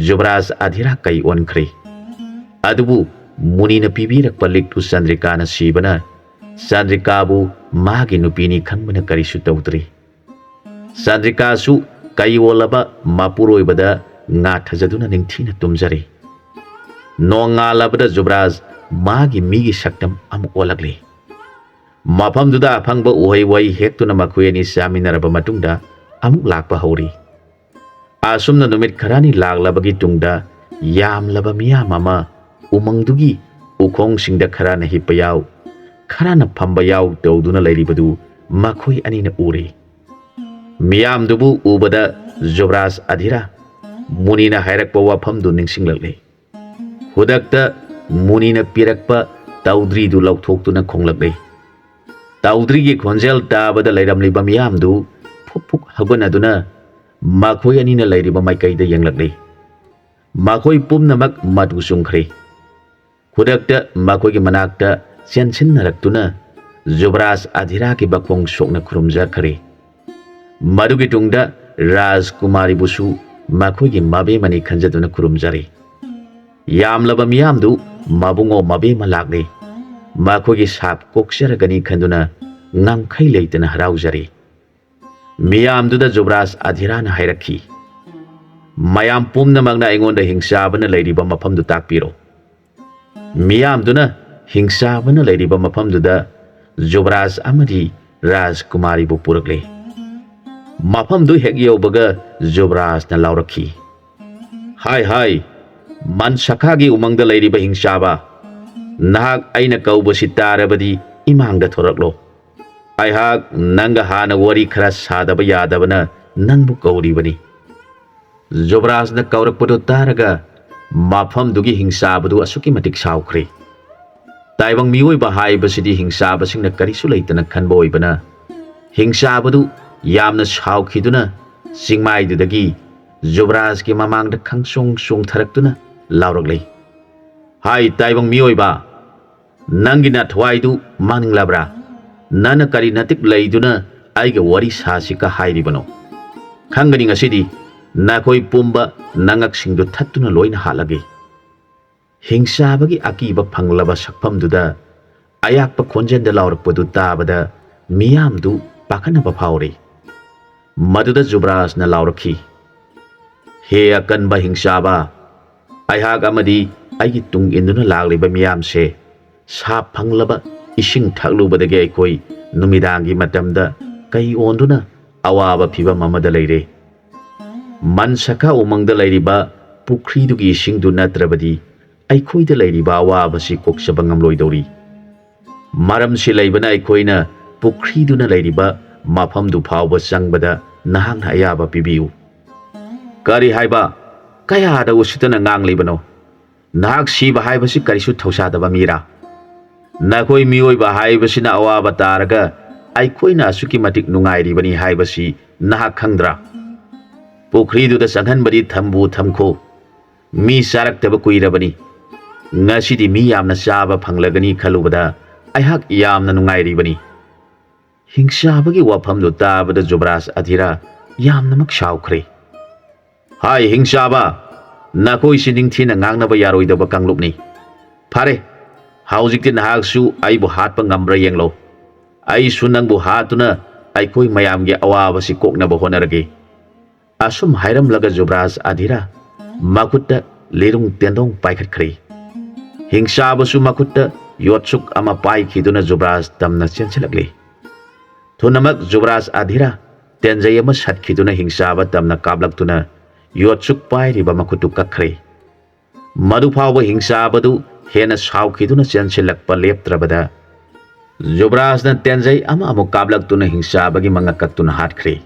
ꯖꯨꯕꯔꯥꯖ ꯑꯙꯤꯔꯥ ꯀꯩ ꯑꯣꯟꯈ꯭ꯔꯦ꯫ ꯑꯗꯨꯕꯨ ꯃꯨꯅꯤꯅ ꯄꯤꯕꯤꯔꯛꯄ ꯂꯤꯛꯇꯨ ꯆꯟꯗ꯭ꯔꯤꯀꯥꯅ ꯁꯤꯕꯅ ꯆꯟꯗ꯭ꯔꯤꯀꯥꯕꯨ ꯃꯥꯒꯤ ꯅꯨꯄꯤꯅꯤ ꯈꯪꯕꯅ ꯀꯔꯤꯁꯨ ꯇꯧꯗ꯭ꯔꯦ꯫ ꯆꯟꯗ꯭ꯔꯤꯀꯥꯁꯨ ꯀꯩ ꯑꯣꯜꯂꯕ ꯃꯄꯨꯔꯣꯏꯕꯗ ꯉꯥ ꯊꯥꯖꯗꯨꯅ ꯅꯤꯡꯊꯤꯅ ꯇꯨꯝꯖꯔꯦ꯫ ꯅꯣꯡꯉꯥꯜꯂꯕꯗ ꯖꯨꯕꯔꯥꯖ ꯃꯥꯒꯤ ꯃꯤꯒꯤ ꯁꯛꯇꯝ ꯑꯃꯨꯛ ꯑꯣꯜꯂꯛꯂꯦ꯫ ꯃꯐꯝꯗꯨꯗ ꯑꯐꯪꯕ ꯎꯍꯩ ꯋꯥꯍꯩ ꯍꯦꯛꯇꯨꯅ ꯃꯈꯣꯏ ꯑꯅꯤ ꯆꯥꯃꯤꯟꯅꯔꯕ ꯃꯇꯨꯡꯗ ꯑꯃꯨꯛ ꯂꯥꯛꯄ ꯍꯧꯔꯤ꯫ ꯑꯁꯨꯝꯅ ꯅꯨꯃꯤꯠ ꯈꯔꯅꯤ ꯂꯥꯛꯂꯕꯒꯤ ꯇꯨꯡꯗ ꯌꯥꯝꯂꯕ ꯃꯤꯌꯥꯝ ꯑꯃ ꯎꯃꯪꯗꯨꯒꯤ ꯎꯈꯣꯡꯁꯤꯡꯗ ꯈꯔꯅ ꯍꯤꯞꯄ ꯌꯥꯎ, ꯈꯔꯅ ꯐꯝꯕ ꯌꯥꯎ ꯇꯧꯗꯨꯅ ꯂꯩꯔꯤꯕꯗꯨ ꯃꯈꯣꯏ ꯑꯅꯤꯅ ꯎꯔꯦ꯫ ꯃꯤꯌꯥꯝꯗꯨꯕꯨ ꯎꯕꯗ ꯖꯨꯕꯔꯥꯖ ꯑꯙꯤꯔꯥ ꯃꯨꯅꯤꯅ ꯍꯥꯏꯔꯛꯄ ꯋꯥꯐꯝꯗꯨ ꯅꯤꯡꯁꯤꯡꯂꯛꯂꯦ꯫ ꯈꯨꯗꯛꯇ ꯃꯨꯅꯤꯅ ꯄꯤꯔꯛꯄ ꯇꯧꯗ꯭ꯔꯤꯗꯨ ꯂꯧꯊꯣꯛꯇꯨꯅ ꯈꯣꯡꯂꯛꯂꯦ꯫ ꯇꯧꯗ꯭ꯔꯤꯒꯤ ꯈꯣꯟꯖꯦꯜ ꯇꯥꯕꯗ ꯂꯩꯔꯝꯂꯤꯕ ꯃꯤꯌꯥꯝꯗꯨ ꯐꯨꯛ ꯐꯨꯛ ꯍꯧꯒꯠꯅꯗꯨꯅ ꯃꯈꯣꯏ ꯑꯅꯤꯅ ꯂꯩꯔꯤꯕ ꯃꯥꯏꯀꯩꯗ ꯌꯦꯡꯂꯛꯂꯤ꯫ ꯃꯈꯣꯏ ꯄꯨꯝꯅꯃꯛ ꯃꯇꯨ ꯆꯨꯝꯈ꯭ꯔꯦ꯫ ꯈꯨꯗꯛꯇ ꯃꯈꯣꯏꯒꯤ ꯃꯅꯥꯛꯇ ꯆꯦꯟꯁꯤꯟꯅꯔꯛꯇꯨꯅ ꯖꯨꯕꯔꯥꯖ ꯑꯙꯤꯔꯥꯒꯤ ꯃꯈꯣꯡ ꯁꯣꯛꯅ ꯈꯨꯔꯨꯝꯖꯈ꯭ꯔꯦ꯫ ꯃꯗꯨꯒꯤ ꯇꯨꯡꯗ ꯔꯥꯖꯀꯨꯃꯥꯔꯤꯕꯨꯁꯨ ꯃꯈꯣꯏꯒꯤ ꯃꯕꯦꯝꯃꯅꯤ ꯈꯟꯖꯗꯨꯅ ꯈꯨꯔꯨꯝꯖꯔꯦ꯫ ꯌꯥꯝꯂꯕ ꯃꯤꯌꯥꯝꯗꯨ ꯃꯕꯨꯡꯉꯣ ꯃꯕꯦꯝꯃ ꯂꯥꯛꯂꯦ, ꯃꯈꯣꯏꯒꯤ ꯁꯥꯞ ꯀꯣꯛꯆꯔꯒꯅꯤ ꯈꯟꯗꯨꯅ ꯉꯝꯈꯩ ꯂꯩꯇꯅ ꯍꯔꯥꯎꯖꯔꯦ꯫ ꯃꯤꯌꯥꯝꯗꯨꯗ ꯖꯨꯕꯔꯥꯖ ꯑꯙꯤꯔꯥꯅ ꯍꯥꯏꯔꯛꯈꯤ, "ꯃꯌꯥꯝ ꯄꯨꯝꯅꯃꯛꯅ ꯑꯩꯉꯣꯟꯗ ꯍꯤꯡꯆꯥꯕꯅ ꯂꯩꯔꯤꯕ ꯃꯐꯝꯗꯨ ꯇꯥꯛꯄꯤꯔꯣ"꯫ ꯃꯤꯌꯥꯝꯗꯨꯅ ꯍꯤꯡꯆꯥꯕꯅ ꯂꯩꯔꯤꯕ ꯃꯐꯝꯗꯨꯗ ꯖꯨꯕꯔꯥꯖ ꯑꯃꯗꯤ ꯔꯥꯖꯀꯨꯃꯥꯔꯤꯕꯨ ꯄꯨꯔꯛꯂꯦ꯫ ꯃꯐꯝꯗꯨ ꯍꯦꯛ ꯌꯧꯕꯒ ꯖꯨꯕꯔꯥꯖꯅ ꯂꯥꯎꯔꯛꯈꯤ, "ꯍꯥꯏ ꯍꯥꯏ, ꯃꯟꯁꯈꯥꯒꯤ ꯎꯃꯪꯗ ꯂꯩꯔꯤꯕ ꯍꯤꯡꯆꯥꯕ, ꯅꯍꯥꯛ ꯑꯩꯅ ꯀꯧꯕꯁꯤ ꯇꯥꯔꯕꯗꯤ ꯏꯃꯥꯡꯗ ꯊꯣꯔꯛꯂꯣ꯫ ꯑꯩꯍꯥꯛ ꯅꯪꯒ ꯍꯥꯟꯅ ꯋꯥꯔꯤ ꯈꯔ ꯁꯥꯗꯕ ꯌꯥꯗꯕꯅ ꯅꯪꯕꯨ ꯀꯧꯔꯤꯕꯅꯤ"꯫ ꯖꯨꯕꯔꯥꯖꯅ ꯀꯧꯔꯛꯄꯗꯨ ꯇꯥꯔꯒ ꯃꯐꯝꯗꯨꯒꯤ ꯍꯤꯡꯆꯥꯕꯗꯨ ꯑꯁꯨꯛꯀꯤ ꯃꯇꯤꯛ ꯁꯥꯎꯈ꯭ꯔꯦ꯫ ꯇꯥꯏꯕꯪ ꯃꯤꯑꯣꯏꯕ ꯍꯥꯏꯕꯁꯤꯗꯤ ꯍꯤꯡꯆꯥꯕꯁꯤꯡꯅ ꯀꯔꯤꯁꯨ ꯂꯩꯇꯅ ꯈꯟꯕ ꯑꯣꯏꯕꯅ, ꯍꯤꯡꯆꯥꯕꯗꯨ ꯌꯥꯝꯅ ꯁꯥꯎꯈꯤꯗꯨꯅ ꯆꯤꯡꯃꯥꯏꯗꯨꯗꯒꯤ ꯖꯨꯕꯔꯥꯖꯀꯤ ꯃꯃꯥꯡꯗ ꯈꯪꯆꯣꯡ ꯆꯣꯡꯊꯔꯛꯇꯨꯅ ꯂꯥꯎꯔꯛꯂꯦ, "ꯍꯥꯏ ꯇꯥꯏꯕꯪ ꯃꯤꯑꯣꯏꯕ, ꯅꯪꯒꯤ ꯅꯊ꯭ꯋꯥꯏꯗꯨ ꯃꯥꯡꯅꯤꯡꯂꯕ꯭ꯔꯥ? ꯅꯪꯅ ꯀꯔꯤ ꯅꯇꯤꯛ ꯂꯩꯗꯨꯅ ꯑꯩꯒ ꯋꯥꯔꯤ ꯁꯥꯁꯤꯀ ꯍꯥꯏꯔꯤꯕꯅꯣ? ꯈꯪꯒꯅꯤ ꯉꯁꯤꯗꯤ ꯅꯈꯣꯏ ꯄꯨꯝꯕ ꯅꯉꯛꯁꯤꯡꯗꯨ ꯊꯠꯇꯨꯅ ꯂꯣꯏꯅ ꯍꯥꯠꯂꯒꯦ"꯫ ꯍꯤꯡꯆꯥꯕꯒꯤ ꯑꯀꯤꯕ ꯐꯪꯂꯕ ꯁꯛꯐꯝꯗꯨꯗ ꯑꯌꯥꯛꯄ ꯈꯣꯟꯖꯦꯜꯗ ꯂꯥꯎꯔꯛꯄꯗꯨ ꯇꯥꯕꯗ ꯃꯤꯌꯥꯝꯗꯨ ꯄꯥꯈꯠꯅꯕ ꯐꯥꯎꯔꯦ꯫ ꯃꯗꯨꯗ ꯖꯨꯕꯔꯥꯖꯅ ꯂꯥꯎꯔꯛꯈꯤ, "ꯍꯦ ꯑꯀꯟꯕ ꯍꯤꯡꯆꯥꯕ, ꯑꯩꯍꯥꯛ ꯑꯃꯗꯤ ꯑꯩꯒꯤ ꯇꯨꯡ ꯏꯟꯗꯨꯅ ꯂꯥꯛꯂꯤꯕ ꯃꯤꯌꯥꯝꯁꯦ ꯁꯥꯞ ꯐꯪꯂꯕ ꯏꯁꯤꯡ ꯊꯛꯂꯨꯕꯗꯒꯤ ꯑꯩꯈꯣꯏ ꯅꯨꯃꯤꯗꯥꯡꯒꯤ ꯃꯇꯝꯗ ꯀꯩ ꯑꯣꯟꯗꯨꯅ ꯑꯋꯥꯕ ꯐꯤꯚꯝ ꯑꯃꯗ ꯂꯩꯔꯦ꯫ ꯃꯟꯁꯈꯥ ꯎꯃꯪꯗ ꯂꯩꯔꯤꯕ ꯄꯨꯈ꯭ꯔꯤꯗꯨꯒꯤ ꯏꯁꯤꯡꯗꯨ ꯅꯠꯇ꯭ꯔꯕꯗꯤ ꯑꯩꯈꯣꯏꯗ ꯂꯩꯔꯤꯕ ꯑꯋꯥꯕꯁꯤ ꯀꯣꯛꯆꯕ ꯉꯝꯂꯣꯏꯗꯧꯔꯤ꯫ ꯃꯔꯝꯁꯤ ꯂꯩꯕꯅ ꯑꯩꯈꯣꯏꯅ ꯄꯨꯈ꯭ꯔꯤꯗꯨꯅ ꯂꯩꯔꯤꯕ ꯃꯐꯝꯗꯨ ꯐꯥꯎꯕ ꯆꯪꯕꯗ ꯅꯍꯥꯛꯅ ꯑꯌꯥꯕ ꯄꯤꯕꯤꯌꯨ"꯫ "ꯀꯔꯤ ꯍꯥꯏꯕ? ꯀꯌꯥꯗ ꯎꯁꯤꯠꯇꯅ ꯉꯥꯡꯂꯤꯕꯅꯣ? ꯅꯍꯥꯛ ꯁꯤꯕ ꯍꯥꯏꯕꯁꯤ ꯀꯔꯤꯁꯨ ꯊꯧꯁꯥꯗꯕ ꯃꯤꯔꯥ? ꯅꯈꯣꯏ ꯃꯤꯑꯣꯏꯕ ꯍꯥꯏꯕꯁꯤꯅ ꯑꯋꯥꯕ ꯇꯥꯔꯒ ꯑꯩꯈꯣꯏꯅ ꯑꯁꯨꯛꯀꯤ ꯃꯇꯤꯛ ꯅꯨꯡꯉꯥꯏꯔꯤꯕꯅꯤ ꯍꯥꯏꯕꯁꯤ ꯅꯍꯥꯛ ꯈꯪꯗ꯭ꯔꯥ? ꯄꯨꯈ꯭ꯔꯤꯗꯨꯗ ꯆꯪꯍꯟꯕꯗꯤ ꯊꯝꯕꯨ ꯊꯝꯈꯣ, ꯃꯤ ꯆꯥꯔꯛꯇꯕ ꯀꯨꯏꯔꯕꯅꯤ꯫ ꯉꯁꯤꯗꯤ ꯃꯤ ꯌꯥꯝꯅ ꯆꯥꯕ ꯐꯪꯂꯒꯅꯤ ꯈꯜꯂꯨꯕꯗ ꯑꯩꯍꯥꯛ ꯌꯥꯝꯅ ꯅꯨꯡꯉꯥꯏꯔꯤꯕꯅꯤ꯫ ꯍꯤꯡꯆꯥꯕꯒꯤ ꯋꯥꯐꯝꯗꯨ ꯇꯥꯕꯗ ꯖꯨꯕꯔꯥꯖ ꯑꯙꯤꯔꯥ ꯌꯥꯝꯅꯃꯛ ꯁꯥꯎꯈ꯭ꯔꯦ꯫ "ꯍꯥꯏ ꯍꯤꯡꯆꯥꯕ, ꯅꯈꯣꯏꯁꯤ ꯅꯤꯡꯊꯤꯅ ꯉꯥꯡꯅꯕ ꯌꯥꯔꯣꯏꯗꯕ ꯀꯥꯡꯂꯨꯞꯅꯤ꯫ ꯐꯔꯦ, ꯍꯧꯖꯤꯛꯇꯤ ꯅꯍꯥꯛꯁꯨ ꯑꯩꯕꯨ ꯍꯥꯠꯄ ꯉꯝꯕ꯭ꯔꯥ ꯌꯦꯡꯂꯣ꯫ ꯑꯩꯁꯨ ꯅꯪꯕꯨ ꯍꯥꯠꯇꯨꯅ ꯑꯩꯈꯣꯏ ꯃꯌꯥꯝꯒꯤ ꯑꯋꯥꯕꯁꯤ ꯀꯣꯛꯅꯕ ꯍꯣꯠꯅꯔꯒꯦ"꯫ ꯑꯁꯨꯝ ꯍꯥꯏꯔꯝꯂꯒ ꯖꯨꯕꯔꯥꯖ ꯑꯙꯤꯔꯥ ꯃꯈꯨꯠꯇ ꯂꯤꯔꯨꯡ ꯇꯦꯟꯗꯣꯡ ꯄꯥꯏꯈꯠꯈ꯭ꯔꯦ꯫ ꯍꯤꯡꯆꯥꯕꯁꯨ ꯃꯈꯨꯠꯇ ꯌꯣꯠꯁꯨꯛ ꯑꯃ ꯄꯥꯏꯈꯤꯗꯨꯅ ꯖꯨꯕꯔꯥꯖ ꯇꯝꯅ ꯆꯦꯟꯁꯤꯜꯂꯛꯂꯦ꯫ ꯊꯨꯅꯃꯛ ꯖꯨꯕꯔꯥꯖ ꯑꯙꯤꯔꯥ ꯇꯦꯟꯖꯩ ꯑꯃ ꯁꯠꯈꯤꯗꯨꯅ ꯍꯤꯡꯆꯥꯕ ꯇꯝꯅ ꯀꯥꯞꯂꯛꯇꯨꯅ ꯌꯣꯠꯁꯨꯛ ꯄꯥꯏꯔꯤꯕ ꯃꯈꯨꯠꯇꯨ ꯀꯛꯈ꯭ꯔꯦ꯫ ꯃꯗꯨ ꯐꯥꯎꯕ ꯍꯤꯡꯆꯥꯕꯗꯨ ꯍꯦꯟꯅ ꯁꯥꯎꯈꯤꯗꯨꯅ ꯆꯦꯟꯁꯤꯜꯂꯛꯄ ꯂꯦꯞꯇ꯭ꯔꯕꯗ ꯖꯨꯕꯔꯥꯖꯅ ꯇꯦꯟꯖꯩ ꯑꯃ ꯑꯃꯨꯛ ꯀꯥꯞꯂꯛꯇꯨꯅ ꯍꯤꯡꯆꯥꯕꯒꯤ ꯃꯉꯛ ꯀꯛꯇꯨꯅ ꯍꯥꯠꯈ꯭ꯔꯦ꯫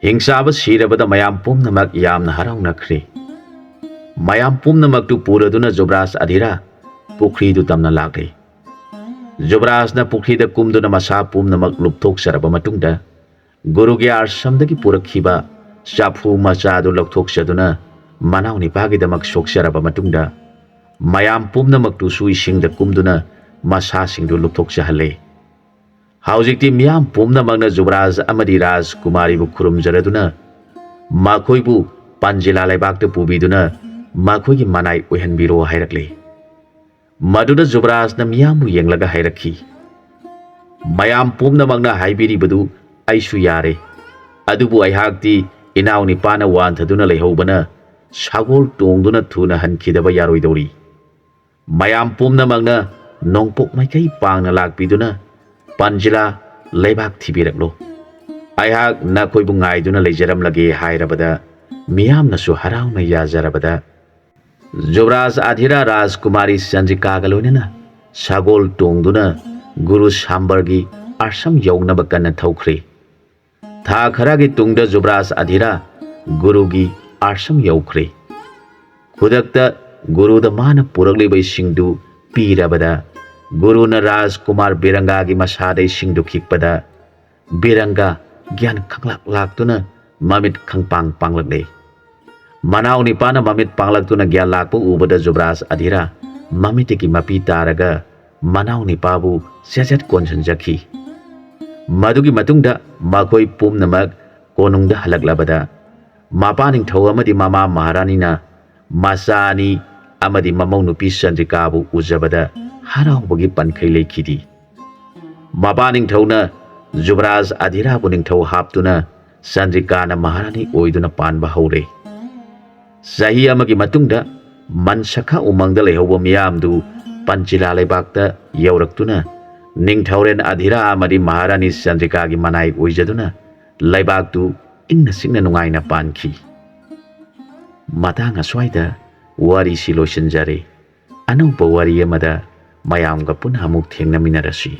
ꯍꯤꯡꯆꯥꯕ ꯁꯤꯔꯕꯗ ꯃꯌꯥꯝ ꯄꯨꯝꯅꯃꯛ ꯌꯥꯝꯅ ꯍꯔꯥꯎꯅꯈ꯭ꯔꯦ꯫ ꯃꯌꯥꯝ ꯄꯨꯝꯅꯃꯛꯇꯨ ꯄꯨꯔꯗꯨꯅ ꯖꯨꯕꯔꯥꯖ ꯑꯙꯤꯔꯥ ꯄꯨꯈ꯭ꯔꯤꯗꯨ ꯇꯝꯅ ꯂꯥꯛꯂꯦ꯫ ꯖꯨꯕꯔꯥꯖꯅ ꯄꯨꯈ꯭ꯔꯤꯗ ꯀꯨꯝꯗꯨꯅ ꯃꯁꯥ ꯄꯨꯝꯅꯃꯛ ꯂꯨꯞꯊꯣꯛꯆꯔꯕ ꯃꯇꯨꯡꯗ ꯒꯨꯔꯨꯒꯤ ꯑꯥꯁ꯭ꯔꯝꯗꯒꯤ ꯄꯨꯔꯛꯈꯤꯕ ꯆꯐꯨ ꯃꯆꯥꯗꯨ ꯂꯧꯊꯣꯛꯆꯗꯨꯅ ꯃꯅꯥꯎ ꯅꯤꯄꯥꯒꯤꯗꯃꯛ ꯁꯣꯛꯆꯔꯕ ꯃꯇꯨꯡꯗ ꯃꯌꯥꯝ ꯄꯨꯝꯅꯃꯛꯇꯨꯁꯨ ꯏꯁꯤꯡꯗ ꯀꯨꯝꯗꯨꯅ ꯃꯁꯥꯁꯤꯡꯗꯨ ꯂꯨꯞꯊꯣꯛꯆꯍꯜꯂꯦ꯫ ꯍꯧꯖꯤꯛꯇꯤ ꯃꯤꯌꯥꯝ ꯄꯨꯝꯅꯃꯛꯅ ꯖꯨꯕꯔꯥꯖ ꯑꯃꯗꯤ ꯔꯥꯖꯀꯨꯃꯥꯔꯤꯕꯨ ꯈꯨꯔꯨꯝꯖꯔꯗꯨꯅ ꯃꯈꯣꯏꯕꯨ ꯄꯟꯖꯤꯂꯥ ꯂꯩꯕꯥꯛꯇ ꯄꯨꯕꯤꯗꯨꯅ ꯃꯈꯣꯏꯒꯤ ꯃꯅꯥꯏ ꯑꯣꯏꯍꯟꯕꯤꯔꯣ ꯍꯥꯏꯔꯛꯂꯦ꯫ ꯃꯗꯨꯗ ꯖꯨꯕꯔꯥꯖꯅ ꯃꯤꯌꯥꯝꯕꯨ ꯌꯦꯡꯂꯒ ꯍꯥꯏꯔꯛꯈꯤ, "ꯃꯌꯥꯝ ꯄꯨꯝꯅꯃꯛꯅ ꯍꯥꯏꯕꯤꯔꯤꯕꯗꯨ ꯑꯩꯁꯨ ꯌꯥꯔꯦ, ꯑꯗꯨꯕꯨ ꯑꯩꯍꯥꯛꯇꯤ ꯏꯅꯥꯎ ꯅꯤꯄꯥꯅ ꯋꯥꯟꯊꯗꯨꯅ ꯂꯩꯍꯧꯕꯅ ꯁꯒꯣꯜ ꯇꯣꯡꯗꯨꯅ ꯊꯨꯅ ꯍꯟꯈꯤꯗꯕ ꯌꯥꯔꯣꯏꯗꯧꯔꯤ꯫ ꯃꯌꯥꯝ ꯄꯨꯝꯅꯃꯛꯅ ꯅꯣꯡꯄꯣꯛ ꯃꯥꯏꯀꯩ ꯄꯥꯡꯅ ꯂꯥꯛꯄꯤꯗꯨꯅ ꯄꯟꯖꯤꯂꯥ ꯂꯩꯕꯥꯛ ꯊꯤꯕꯤꯔꯛꯂꯣ꯫ ꯑꯩꯍꯥꯛ ꯅꯈꯣꯏꯕꯨ ꯉꯥꯏꯗꯨꯅ ꯂꯩꯖꯔꯝꯂꯒꯦ" ꯍꯥꯏꯔꯕꯗ ꯃꯤꯌꯥꯝꯅꯁꯨ ꯍꯔꯥꯎꯅ ꯌꯥꯖꯔꯕꯗ ꯖꯨꯕꯔꯥꯖ ꯑꯙꯤꯔꯥ ꯔꯥꯖꯀꯨꯃꯥꯔꯤ ꯆꯟꯗ꯭ꯔꯤꯀꯥꯒ ꯂꯣꯏꯅꯅ ꯁꯒꯣꯜ ꯇꯣꯡꯗꯨꯅ ꯒꯨꯔꯨ ꯁꯥꯝꯕꯔꯒꯤ ꯑꯥꯁ꯭ꯔꯝ ꯌꯧꯅꯕ ꯀꯟꯅ ꯊꯧꯈ꯭ꯔꯦ꯫ ꯊꯥ ꯈꯔꯒꯤ ꯇꯨꯡꯗ ꯖꯨꯕꯔꯥꯖ ꯑꯙꯤꯔꯥ ꯒꯨꯔꯨꯒꯤ ꯑꯥꯁ꯭ꯔꯝ ꯌꯧꯈ꯭ꯔꯦ꯫ ꯈꯨꯗꯛꯇ ꯒꯨꯔꯨꯗ ꯃꯥꯅ ꯄꯨꯔꯛꯂꯤꯕ ꯏꯁꯤꯡꯗꯨ ꯄꯤꯔꯕꯗ ꯒꯨꯔꯨꯅ ꯔꯥꯖꯀꯨꯃꯥꯔ ꯕꯤꯔꯪꯒꯥꯒꯤ ꯃꯁꯥꯗꯩ ꯁꯤꯡꯗꯨ ꯈꯤꯛꯄꯗ ꯕꯤꯔꯪꯒꯥ ꯒ꯭ꯌꯥꯟ ꯈꯪꯂꯥꯛ ꯂꯥꯛꯇꯨꯅ ꯃꯃꯤꯠ ꯈꯪꯄꯥꯡ ꯄꯥꯡꯂꯛꯂꯦ꯫ ꯃꯅꯥꯎ ꯅꯤꯄꯥꯅ ꯃꯃꯤꯠ ꯄꯥꯡꯂꯛꯇꯨꯅ ꯒ꯭ꯌꯥꯟ ꯂꯥꯛꯄ ꯎꯕꯗ ꯖꯨꯕ꯭ꯔꯥꯖ ꯑꯙꯤꯔꯥ ꯃꯃꯤꯠꯇꯒꯤ ꯃꯄꯤ ꯇꯥꯔꯒ ꯃꯅꯥꯎ ꯅꯤꯄꯥꯕꯨ ꯆꯦꯖꯠ ꯀꯣꯟꯁꯤꯟꯖꯈꯤ꯫ ꯃꯗꯨꯒꯤ ꯃꯇꯨꯡꯗ ꯃꯈꯣꯏ ꯄꯨꯝꯅꯃꯛ ꯀꯣꯅꯨꯡꯗ ꯍꯜꯂꯛꯂꯕꯗ ꯃꯄꯥ ꯅꯤꯡꯊꯧ ꯑꯃꯗꯤ ꯃꯃꯥ ꯃꯍꯥꯔꯥꯅꯤꯅ ꯃꯆꯥ ꯑꯅꯤ ꯑꯃꯗꯤ ꯃꯃꯧ ꯅꯨꯄꯤ ꯆꯟꯗ꯭ꯔꯤꯀꯥꯕꯨ ꯎꯖꯕꯗ ꯍꯔꯥꯎꯕꯒꯤ ꯄꯟꯈꯩ ꯂꯩꯈꯤꯗꯦ꯫ ꯃꯄꯥ ꯅꯤꯡꯊꯧꯅ ꯖꯨꯕꯔꯥꯖ ꯑꯙꯤꯔꯥꯕꯨ ꯅꯤꯡꯊꯧ ꯍꯥꯞꯇꯨꯅ ꯆꯟꯗ꯭ꯔꯤꯀꯥꯅ ꯃꯍꯥꯔꯥꯅꯤ ꯑꯣꯏꯗꯨꯅ ꯄꯥꯟꯕ ꯍꯧꯔꯦ꯫ ꯆꯍꯤ ꯑꯃꯒꯤ ꯃꯇꯨꯡꯗ ꯃꯟꯁꯈꯥ ꯎꯃꯪꯗ ꯂꯩꯍꯧꯕ ꯃꯤꯌꯥꯝꯗꯨ ꯄꯟꯆꯤꯂꯥ ꯂꯩꯕꯥꯛꯇ ꯌꯧꯔꯛꯇꯨꯅ ꯅꯤꯡꯊꯧꯔꯦꯟ ꯑꯙꯤꯔꯥ ꯑꯃꯗꯤ ꯃꯍꯥꯔꯥꯅꯤ ꯆꯟꯗ꯭ꯔꯤꯀꯥꯒꯤ ꯃꯅꯥꯏ ꯑꯣꯏꯖꯗꯨꯅ ꯂꯩꯕꯥꯛꯇꯨ ꯏꯪꯅ ꯆꯤꯛꯅ ꯅꯨꯡꯉꯥꯏꯅ ꯄꯥꯟꯈꯤ꯫ ꯃꯇꯥꯡ ꯑꯁ꯭ꯋꯥꯏꯗ ꯋꯥꯔꯤꯁꯤ ꯂꯣꯏꯁꯤꯟꯖꯔꯦ꯫ ꯑꯅꯧꯕ ꯋꯥꯔꯤ ꯑꯃꯗ ꯃꯌꯥꯝꯒ ꯄꯨꯟꯅ ꯑꯃꯨꯛ ꯊꯦꯡꯅꯃꯤꯟꯅꯔꯁꯤ꯫